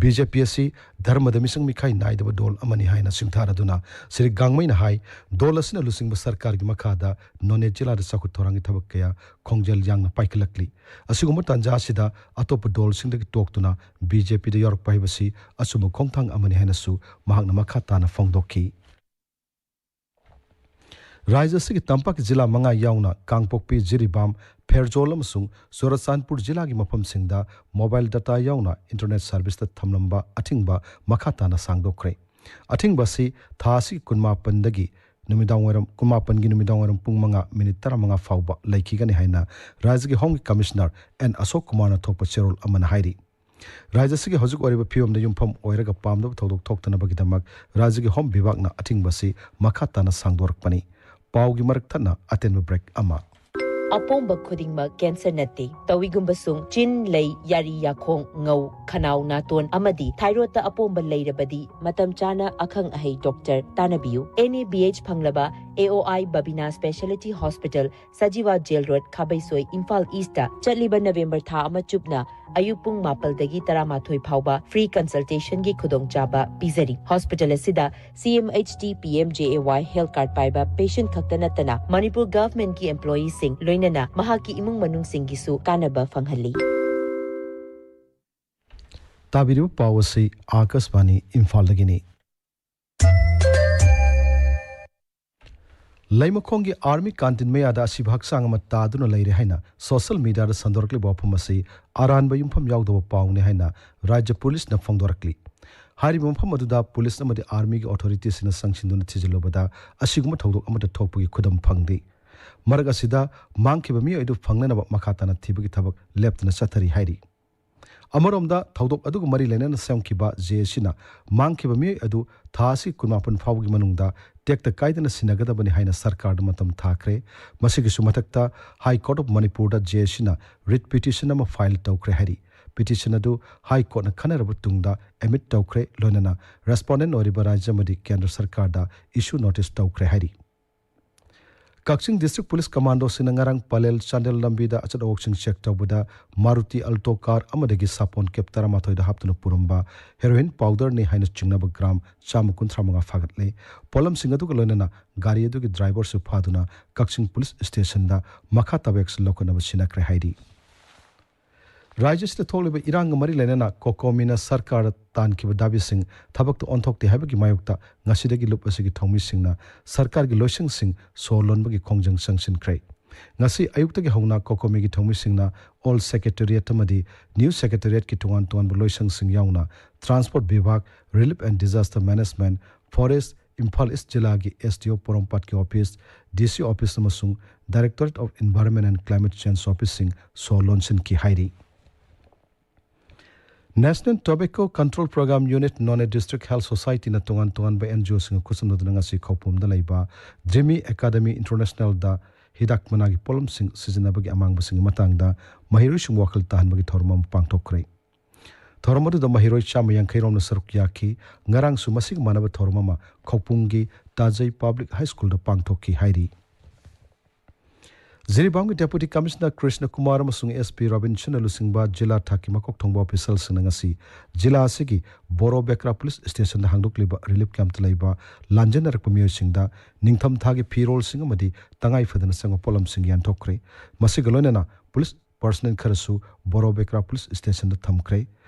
ꯕꯤ ꯖꯦ ꯄꯤ ꯑꯁꯤ ꯙꯔꯃꯗ ꯃꯤꯆꯪ ꯃꯤꯈꯥꯏ ꯅꯥꯏꯗꯕ ꯗꯣꯜ ꯑꯃꯅꯤ ꯍꯥꯏꯅ ꯁꯤꯡꯊꯥꯔꯗꯨꯅ ꯁ꯭ꯔꯤ ꯒꯥꯡꯃꯩꯅ ꯍꯥꯏ, ꯗꯣꯜ ꯑꯁꯤꯅ ꯂꯨꯆꯤꯡꯕ ꯁꯔꯀꯥꯔꯒꯤ ꯃꯈꯥꯗ ꯅꯣꯅꯦ ꯖꯤꯂꯥꯗ ꯆꯥꯎꯈꯠ ꯊꯧꯔꯥꯡꯒꯤ ꯊꯕꯛ ꯀꯌꯥ ꯈꯣꯡꯖꯦꯜ ꯌꯥꯡꯅ ꯄꯥꯏꯈꯠꯂꯛꯂꯤ꯫ ꯑꯁꯤꯒꯨꯝꯕ ꯇꯥꯟꯖꯥ ꯑꯁꯤꯗ ꯑꯇꯣꯞꯄ ꯗꯣꯜꯁꯤꯡꯗꯒꯤ ꯇꯣꯛꯇꯨꯅ ꯕꯤ ꯖꯦ ꯄꯤꯗ ꯌꯥꯎꯔꯛꯄ ꯍꯥꯏꯕꯁꯤ ꯑꯆꯨꯝꯕ ꯈꯣꯡꯊꯥꯡ ꯑꯃꯅꯤ ꯍꯥꯏꯅꯁꯨ ꯃꯍꯥꯛꯅ ꯃꯈꯥ ꯇꯥꯅ ꯐꯣꯡꯗꯣꯛꯈꯤ꯫ ꯔꯥꯖ꯭ꯌ ꯑꯁꯤꯒꯤ ꯇꯝꯄꯥꯛꯀꯤ ꯖꯤꯂꯥ ꯃꯉꯥ ꯌꯥꯎꯅ ꯀꯥꯡꯄꯣꯛꯄꯤ, ꯖꯤꯔꯤꯕꯥꯝ, ꯐꯦꯔꯖꯣꯜ ꯑꯃꯁꯨꯡ ꯆꯨꯔꯆꯥꯟꯄꯨꯔ ꯖꯤꯂꯥꯒꯤ ꯃꯐꯝꯁꯤꯡꯗ ꯃꯣꯕꯥꯏꯜ ꯗꯇꯥ ꯌꯥꯎꯅ ꯏꯟꯇꯔꯅꯦꯠ ꯁꯔꯚꯤꯁꯇ ꯊꯝꯂꯝꯕ ꯑꯊꯤꯡꯕ ꯃꯈꯥ ꯇꯥꯅ ꯁꯥꯡꯗꯣꯛꯈ꯭ꯔꯦ꯫ ꯑꯊꯤꯡꯕ ꯑꯁꯤ ꯊꯥ ꯑꯁꯤꯒꯤ ꯀꯨꯟꯃꯥꯄꯟꯗꯒꯤ ꯅꯨꯃꯤꯗꯥꯡꯋꯥꯏꯔꯝ, ꯀꯨꯟꯃꯥꯄꯟꯒꯤ ꯅꯨꯃꯤꯗꯥꯡꯋꯥꯏꯔꯝ ꯄꯨꯡ ꯃꯉꯥ ꯃꯤꯅꯤꯠ ꯇꯔꯥꯃꯉꯥ ꯐꯥꯎꯕ ꯂꯩꯈꯤꯒꯅꯤ ꯍꯥꯏꯅ ꯔꯥꯖ꯭ꯌꯒꯤ ꯍꯣꯝꯒꯤ ꯀꯃꯤꯁꯅꯔ ꯑꯦꯟ ꯑꯁꯣꯛ ꯀꯨꯃꯥꯔꯅ ꯊꯣꯛꯄ ꯆꯦꯔꯣꯜ ꯑꯃꯅ ꯍꯥꯏꯔꯤ꯫ ꯔꯥꯖ꯭ꯌ ꯑꯁꯤꯒꯤ ꯍꯧꯖꯤꯛ ꯑꯣꯏꯔꯤꯕ ꯐꯤꯕꯝꯗ ꯌꯨꯝꯐꯝ ꯑꯣꯏꯔꯒ ꯄꯥꯝꯗꯕ ꯊꯧꯗꯣꯛ ꯊꯣꯛꯇꯅꯕꯒꯤꯗꯃꯛ ꯔꯥꯖ꯭ꯌꯒꯤ ꯍꯣꯝ ꯕꯤꯚꯥꯒꯅ ꯑꯊꯤꯡꯕ ꯑꯁꯤ ꯃꯈꯥ ꯇꯥꯅ ꯁꯥꯡꯗꯣꯔꯛꯄꯅꯤ꯫ ꯄꯥꯎꯒꯤ ꯃꯔꯛ ꯊꯠꯅ ꯑꯇꯦꯟꯕ ꯕ꯭ꯔꯦꯛ ꯑꯃ꯫ ꯑꯄꯣꯝꯕ ꯈꯨꯗꯤꯡꯃꯛ ꯀꯦꯟꯁꯔ ꯅꯠꯇꯦ꯫ ꯇꯧꯏꯒꯨꯝꯕꯁꯨꯡ ꯆꯤꯟ, ꯂꯩ, ꯌꯥꯔꯤ, ꯌꯥꯈꯣꯡ, ꯉꯧ, ꯈꯅꯥꯎ, ꯅꯥꯇꯣꯟ ꯑꯃꯗꯤ ꯊꯥꯏꯔꯣꯏꯗꯇ ꯑꯄꯣꯝꯕ ꯂꯩꯔꯕꯗꯤ ꯃꯇꯝ ꯆꯥꯅ ꯑꯈꯪ ꯑꯍꯩ ꯗꯣꯛꯇꯔ ꯇꯥꯟꯅꯕꯤꯌꯨ꯫ ꯑꯦꯟ ꯑꯦ ꯕꯤ ꯑꯩꯆ ꯐꯪꯂꯕ A O I Babina speciality hospital, Sajiwa jail road, Khabeisoi, Imphal East ꯆꯠꯂꯤꯕ ꯅꯕꯦꯝꯕꯔ ꯊꯥ ꯑꯃ ꯆꯨꯞꯅ ꯑꯌꯨꯛ ꯄꯨꯡ ꯃꯥꯄꯜꯗꯒꯤ ꯇꯔꯥꯃꯥꯊꯣꯏ ꯐꯥꯎꯕ ꯐ꯭ꯔꯤ ꯀꯟꯁꯜꯇꯦꯁꯟꯒꯤ ꯈꯨꯗꯣꯡꯆꯥꯕ ꯄꯤꯖꯔꯤ꯫ ꯍꯣꯁꯄꯤꯇꯥꯜ ꯑꯁꯤꯗ C M H T, P M J A Y health card ꯄꯥꯏꯕ ꯄꯦꯁꯦꯟꯠ ꯈꯛꯇ ꯅꯠꯇꯅ ꯃꯅꯤꯄꯨꯔ ꯒꯚꯔꯟꯃꯦꯟꯠꯀꯤ ꯑꯦꯝꯄ꯭ꯂꯣꯌꯤꯁꯤꯡ ꯂꯣꯏꯅꯅ ꯃꯍꯥꯛꯀꯤ ꯏꯃꯨꯡ ꯃꯅꯨꯡꯁꯤꯡꯒꯤꯁꯨ ꯀꯥꯟꯅꯕ ꯐꯪꯍꯜꯂꯤ꯫ ꯇꯥꯕꯤꯔꯤꯕ ꯄꯥꯎ ꯑꯁꯤ ꯑꯥꯀꯥꯁꯕꯥꯅꯤ ꯏꯝꯐꯥꯜꯗꯒꯤꯅꯤ꯫ ꯂꯩꯃꯈꯣꯡꯒꯤ ꯑꯥꯔꯃꯤ ꯀꯥꯟꯇꯤꯟ ꯃꯌꯥꯗ ꯑꯁꯤꯕ ꯍꯛꯆꯥꯡ ꯑꯃ ꯇꯥꯗꯨꯅ ꯂꯩꯔꯦ ꯍꯥꯏꯅ ꯁꯣꯁꯤꯌꯦꯜ ꯃꯤꯗꯤꯌꯥꯗ ꯁꯟꯗꯣꯔꯛꯂꯤꯕ ꯋꯥꯐꯝ ꯑꯁꯤ ꯑꯔꯥꯟꯕ ꯌꯨꯝꯐꯝ ꯌꯥꯎꯗꯕ ꯄꯥꯎꯅꯤ ꯍꯥꯏꯅ ꯔꯥꯖ꯭ꯌ ꯄꯨꯂꯤꯁꯅ ꯐꯣꯡꯗꯣꯔꯛꯂꯤ꯫ ꯍꯥꯏꯔꯤꯕ ꯃꯐꯝ ꯑꯗꯨꯗ ꯄꯨꯂꯤꯁ ꯑꯃꯗꯤ ꯑꯥꯔꯃꯤꯒꯤ ꯑꯣꯊꯣꯔꯤꯇꯤꯁꯤꯡꯅ ꯆꯪꯁꯤꯟꯗꯨꯅ ꯊꯤꯖꯤꯜꯂꯨꯕꯗ ꯑꯁꯤꯒꯨꯝꯕ ꯊꯧꯗꯣꯛ ꯑꯃꯠꯇ ꯊꯣꯛꯄꯒꯤ ꯈꯨꯗꯝ ꯐꯪꯗꯦ꯫ ꯃꯔꯛ ꯑꯁꯤꯗ ꯃꯥꯡꯈꯤꯕ ꯃꯤꯑꯣꯏ ꯑꯗꯨ ꯐꯪꯅꯅꯕ ꯃꯈꯥ ꯇꯥꯅ ꯊꯤꯕꯒꯤ ꯊꯕꯛ ꯂꯦꯞꯇꯅ ꯆꯠꯊꯔꯤ ꯍꯥꯏꯔꯤ꯫ ꯑꯃꯔꯣꯝꯗ, ꯊꯧꯗꯣꯛ ꯑꯗꯨꯒ ꯃꯔꯤ ꯂꯩꯅꯅ ꯁꯦꯝꯈꯤꯕ ꯖꯦ ꯑꯦꯁ ꯁꯤꯅ ꯃꯥꯡꯈꯤꯕ ꯃꯤꯑꯣꯏ ꯑꯗꯨ ꯊꯥ ꯑꯁꯤ ꯀꯨꯟꯃꯥꯄꯟ ꯐꯥꯎꯕꯒꯤ ꯃꯅꯨꯡꯗ ꯇꯦꯛꯇ ꯀꯥꯏꯗꯅ ꯁꯤꯟꯅꯒꯗꯕꯅꯤ ꯍꯥꯏꯅ ꯁꯔꯀꯥꯔꯗ ꯃꯇꯝ ꯊꯥꯈ꯭ꯔꯦ꯫ ꯃꯁꯤꯒꯤꯁꯨ ꯃꯊꯛꯇ, ꯍꯥꯏ ꯀꯣꯔꯠ ꯑꯣꯐ ꯃꯅꯤꯄꯨꯔꯗ ꯖꯦ ꯑꯦꯁ ꯁꯤꯅ ꯔꯤꯠ ꯄꯤꯇꯤꯁꯟ ꯑꯃ ꯐꯥꯏꯜ ꯇꯧꯈ꯭ꯔꯦ ꯍꯥꯏꯔꯤ꯫ ꯄꯤꯇꯤꯁꯟ ꯑꯗꯨ ꯍꯥꯏ ꯀꯣꯔꯠꯅ ꯈꯟꯅꯔꯕ ꯇꯨꯡꯗ ꯑꯦꯗꯃꯤꯠ ꯇꯧꯈ꯭ꯔꯦ, ꯂꯣꯏꯅꯅ ꯔꯦꯁꯄꯣꯟꯗꯦꯟꯠ ꯑꯣꯏꯔꯤꯕ ꯔꯥꯖ꯭ꯌ ꯑꯃꯗꯤ ꯀꯦꯟꯗ꯭ꯔ ꯁꯔꯀꯥꯔꯗ ꯏꯁꯨ ꯅꯣꯇꯤꯁ ꯇꯧꯈ꯭ꯔꯦ ꯍꯥꯏꯔꯤ꯫ ꯀꯛꯆꯤꯡ ꯗꯤꯁꯇ꯭ꯔꯤꯛ ꯄꯨꯂꯤꯁ ꯀꯃꯥꯟꯗꯣꯁꯤꯡꯅ ꯉꯔꯥꯡ ꯄꯂꯦꯜ ꯆꯥꯟꯗꯦꯜ ꯂꯝꯕꯤꯗ ꯑꯆꯠ ꯑꯋꯣꯛꯁꯤꯡ ꯆꯦꯛ ꯇꯧꯕꯗ ꯃꯥꯔꯨꯇꯤ ꯑꯜꯇꯣ ꯀꯥꯔ ꯑꯃꯗꯒꯤ ꯁꯥꯄꯣꯟ ꯀꯦꯞ ꯇꯔꯥꯃꯥꯊꯣꯏꯗ ꯍꯥꯞꯇꯨꯅ ꯄꯨꯔꯝꯕ ꯍꯦꯔꯣꯏꯟ ꯄꯥꯎꯗꯔꯅꯤ ꯍꯥꯏꯅ ꯆꯤꯡꯅꯕ ꯒ꯭ꯔꯥꯝ ꯆꯥꯝꯃ ꯀꯨꯟꯊ꯭ꯔꯥ ꯃꯉꯥ ꯐꯥꯒꯠꯂꯦ꯫ ꯄꯣꯠꯂꯝꯁꯤꯡ ꯑꯗꯨꯒ ꯂꯣꯏꯅꯅ ꯒꯥꯔꯤ ꯑꯗꯨꯒꯤ ꯗ꯭ꯔꯥꯏꯚꯔꯁꯨ ꯐꯥꯗꯨꯅ ꯀꯛꯆꯤꯡ ꯄꯨꯂꯤꯁ ꯁ꯭ꯇꯦꯁꯟꯗ ꯃꯈꯥ ꯇꯥꯕ ꯑꯦꯛꯁꯟ ꯂꯧꯈꯠꯅꯕ ꯁꯤꯟꯅꯈ꯭ꯔꯦ ꯍꯥꯏꯔꯤ꯫ ꯔꯥꯖ꯭ꯌꯁꯤꯗ ꯊꯣꯛꯂꯤꯕ ꯏꯔꯥꯡꯒ ꯃꯔꯤ ꯂꯩꯅꯅ ꯀꯣꯀꯣꯃꯤꯅ ꯁꯔꯀꯥꯔꯗ ꯇꯥꯟꯈꯤꯕ ꯗꯥꯕꯤꯁꯤꯡ ꯊꯕꯛꯇ ꯑꯣꯟꯊꯣꯛꯇꯦ ꯍꯥꯏꯕꯒꯤ ꯃꯥꯌꯣꯛꯇ ꯉꯁꯤꯗꯒꯤ ꯂꯨꯞ ꯑꯁꯤꯒꯤ ꯊꯧꯃꯤꯁꯤꯡꯅ ꯁꯔꯀꯥꯔꯒꯤ ꯂꯣꯏꯁꯪꯁꯤꯡ ꯁꯣꯔ ꯂꯣꯟꯕꯒꯤ ꯈꯣꯡꯖꯪ ꯆꯪꯁꯤꯟꯈ꯭ꯔꯦ꯫ ꯉꯁꯤ ꯑꯌꯨꯛꯇꯒꯤ ꯍꯧꯅ ꯀꯣꯀꯣꯃꯤꯒꯤ ꯊꯧꯃꯤꯁꯤꯡꯅ ꯑꯣꯜ ꯁꯦꯀ꯭ꯔꯦꯇꯦꯔꯤꯌꯦꯠ ꯑꯃꯗꯤ ꯅ꯭ꯌꯨ ꯁꯦꯀ꯭ꯔꯦꯇꯦꯔꯤꯌꯦꯠꯀꯤ ꯇꯣꯉꯥꯟ ꯇꯣꯉꯥꯟꯕ ꯂꯣꯏꯁꯪꯁꯤꯡ ꯌꯥꯎꯅ ꯇ꯭ꯔꯥꯟꯁꯄꯣꯔꯠ ꯕꯤꯚꯥꯒ, relief and disaster management, forest, Imphal East ꯖꯤꯂꯥꯒꯤ ꯑꯦꯁ ꯗꯤ ꯑꯣ ꯄꯣꯔꯣꯝꯄꯥꯠꯀꯤ ꯑꯣꯐꯤꯁ, ꯗꯤ ꯁꯤ ꯑꯣꯐꯤꯁ ꯑꯃꯁꯨꯡ directorate of environment and climate change ꯑꯣꯐꯤꯁꯁꯤꯡ ꯁꯣ ꯂꯣꯟꯁꯤꯟꯈꯤ ꯍꯥꯏꯔꯤ꯫ National tobacco control programme unit Noney district health ꯁꯣꯁꯥꯏꯇꯤꯅ ꯇꯣꯉꯥꯟ ꯇꯣꯉꯥꯟꯕ ꯑꯦꯟ ꯖꯤ ꯑꯣꯁꯤꯡꯒ ꯈꯨꯠꯁꯝꯅꯗꯨꯅ ꯉꯁꯤ ꯈꯧꯄꯨꯝꯗ ꯂꯩꯕ ꯗ꯭ꯔꯤꯃꯤ ꯑꯦꯀꯥꯗꯃꯤ ꯏꯟꯇꯔꯅꯦꯁꯅꯦꯜꯗ ꯍꯤꯗꯥꯛ ꯃꯅꯥꯒꯤ ꯄꯣꯠꯂꯝꯁꯤꯡ ꯁꯤꯖꯤꯟꯅꯕꯒꯤ ꯑꯃꯥꯡꯕꯁꯤꯡꯒꯤ ꯃꯇꯥꯡꯗ ꯃꯍꯩꯔꯣꯏꯁꯤꯡ ꯋꯥꯈꯜ ꯇꯥꯍꯟꯕꯒꯤ ꯊꯧꯔꯝ ꯑꯃ ꯄꯥꯡꯊꯣꯛꯈ꯭ꯔꯦ꯫ ꯊꯧꯔꯝ ꯑꯗꯨꯗ ꯃꯍꯩꯔꯣꯏ ꯆꯥꯝꯃ ꯌꯥꯡꯈꯩ ꯔꯣꯝꯅ ꯁꯔꯨꯛ ꯌꯥꯈꯤ꯫ ꯉꯔꯥꯡꯁꯨ ꯃꯁꯤꯒ ꯃꯥꯟꯅꯕ ꯊꯧꯔꯝ ꯑꯃ ꯈꯧꯄꯨꯝꯒꯤ ꯇꯥꯖꯩ ꯄꯕ꯭ꯂꯤꯛ ꯍꯥꯏ ꯁ꯭ꯀꯨꯜꯗ ꯄꯥꯡꯊꯣꯛꯈꯤ ꯍꯥꯏꯔꯤ꯫ ꯖꯤꯔꯤꯕꯥꯝꯒꯤ ꯗꯦꯄꯨꯇꯤ ꯀꯃꯤꯁꯅꯔ ꯀ꯭ꯔꯤꯁꯅ ꯀꯨꯃꯥꯔ ꯑꯃꯁꯨꯡ ꯑꯦꯁ ꯄꯤ ꯔꯣꯕꯤꯟꯁꯟꯅ ꯂꯨꯆꯤꯡꯕ ꯖꯤꯂꯥ ꯊꯥꯛꯀꯤ ꯃꯀꯣꯛ ꯊꯣꯡꯕ ꯑꯣꯐꯤꯁꯤꯌꯦꯜꯁꯤꯡꯅ ꯉꯁꯤ ꯖꯤꯂꯥ ꯑꯁꯤꯒꯤ ꯕꯣꯔꯣ ꯕꯦꯀ꯭ꯔꯥ ꯄꯨꯂꯤꯁ ꯁ꯭ꯇꯦꯁꯟꯗ ꯍꯥꯡꯗꯣꯛꯂꯤꯕ ꯔꯤꯂꯤꯐ ꯀꯦꯝꯞꯇ ꯂꯩꯕ ꯂꯥꯟꯖꯦꯟꯅꯔꯛꯄ ꯃꯤꯑꯣꯏꯁꯤꯡꯗ ꯅꯤꯡꯊꯝ ꯊꯥꯒꯤ ꯐꯤꯔꯣꯜꯁꯤꯡ ꯑꯃꯗꯤ ꯇꯉꯥꯏ ꯐꯗꯅ ꯆꯪꯕ ꯄꯣꯠꯂꯝꯁꯤꯡ ꯌꯦꯟꯊꯣꯛꯈ꯭ꯔꯦ꯫ ꯃꯁꯤꯒ ꯂꯣꯏꯅꯅ ꯄꯨꯂꯤꯁ ꯄꯔꯁꯅꯦꯜ ꯈꯔꯁꯨ ꯕꯣꯔꯣ ꯕꯦꯀ꯭ꯔꯥ ꯄꯨꯂꯤꯁ ꯁ꯭ꯇꯦꯁꯟꯗ ꯊꯝꯈ꯭ꯔꯦ꯫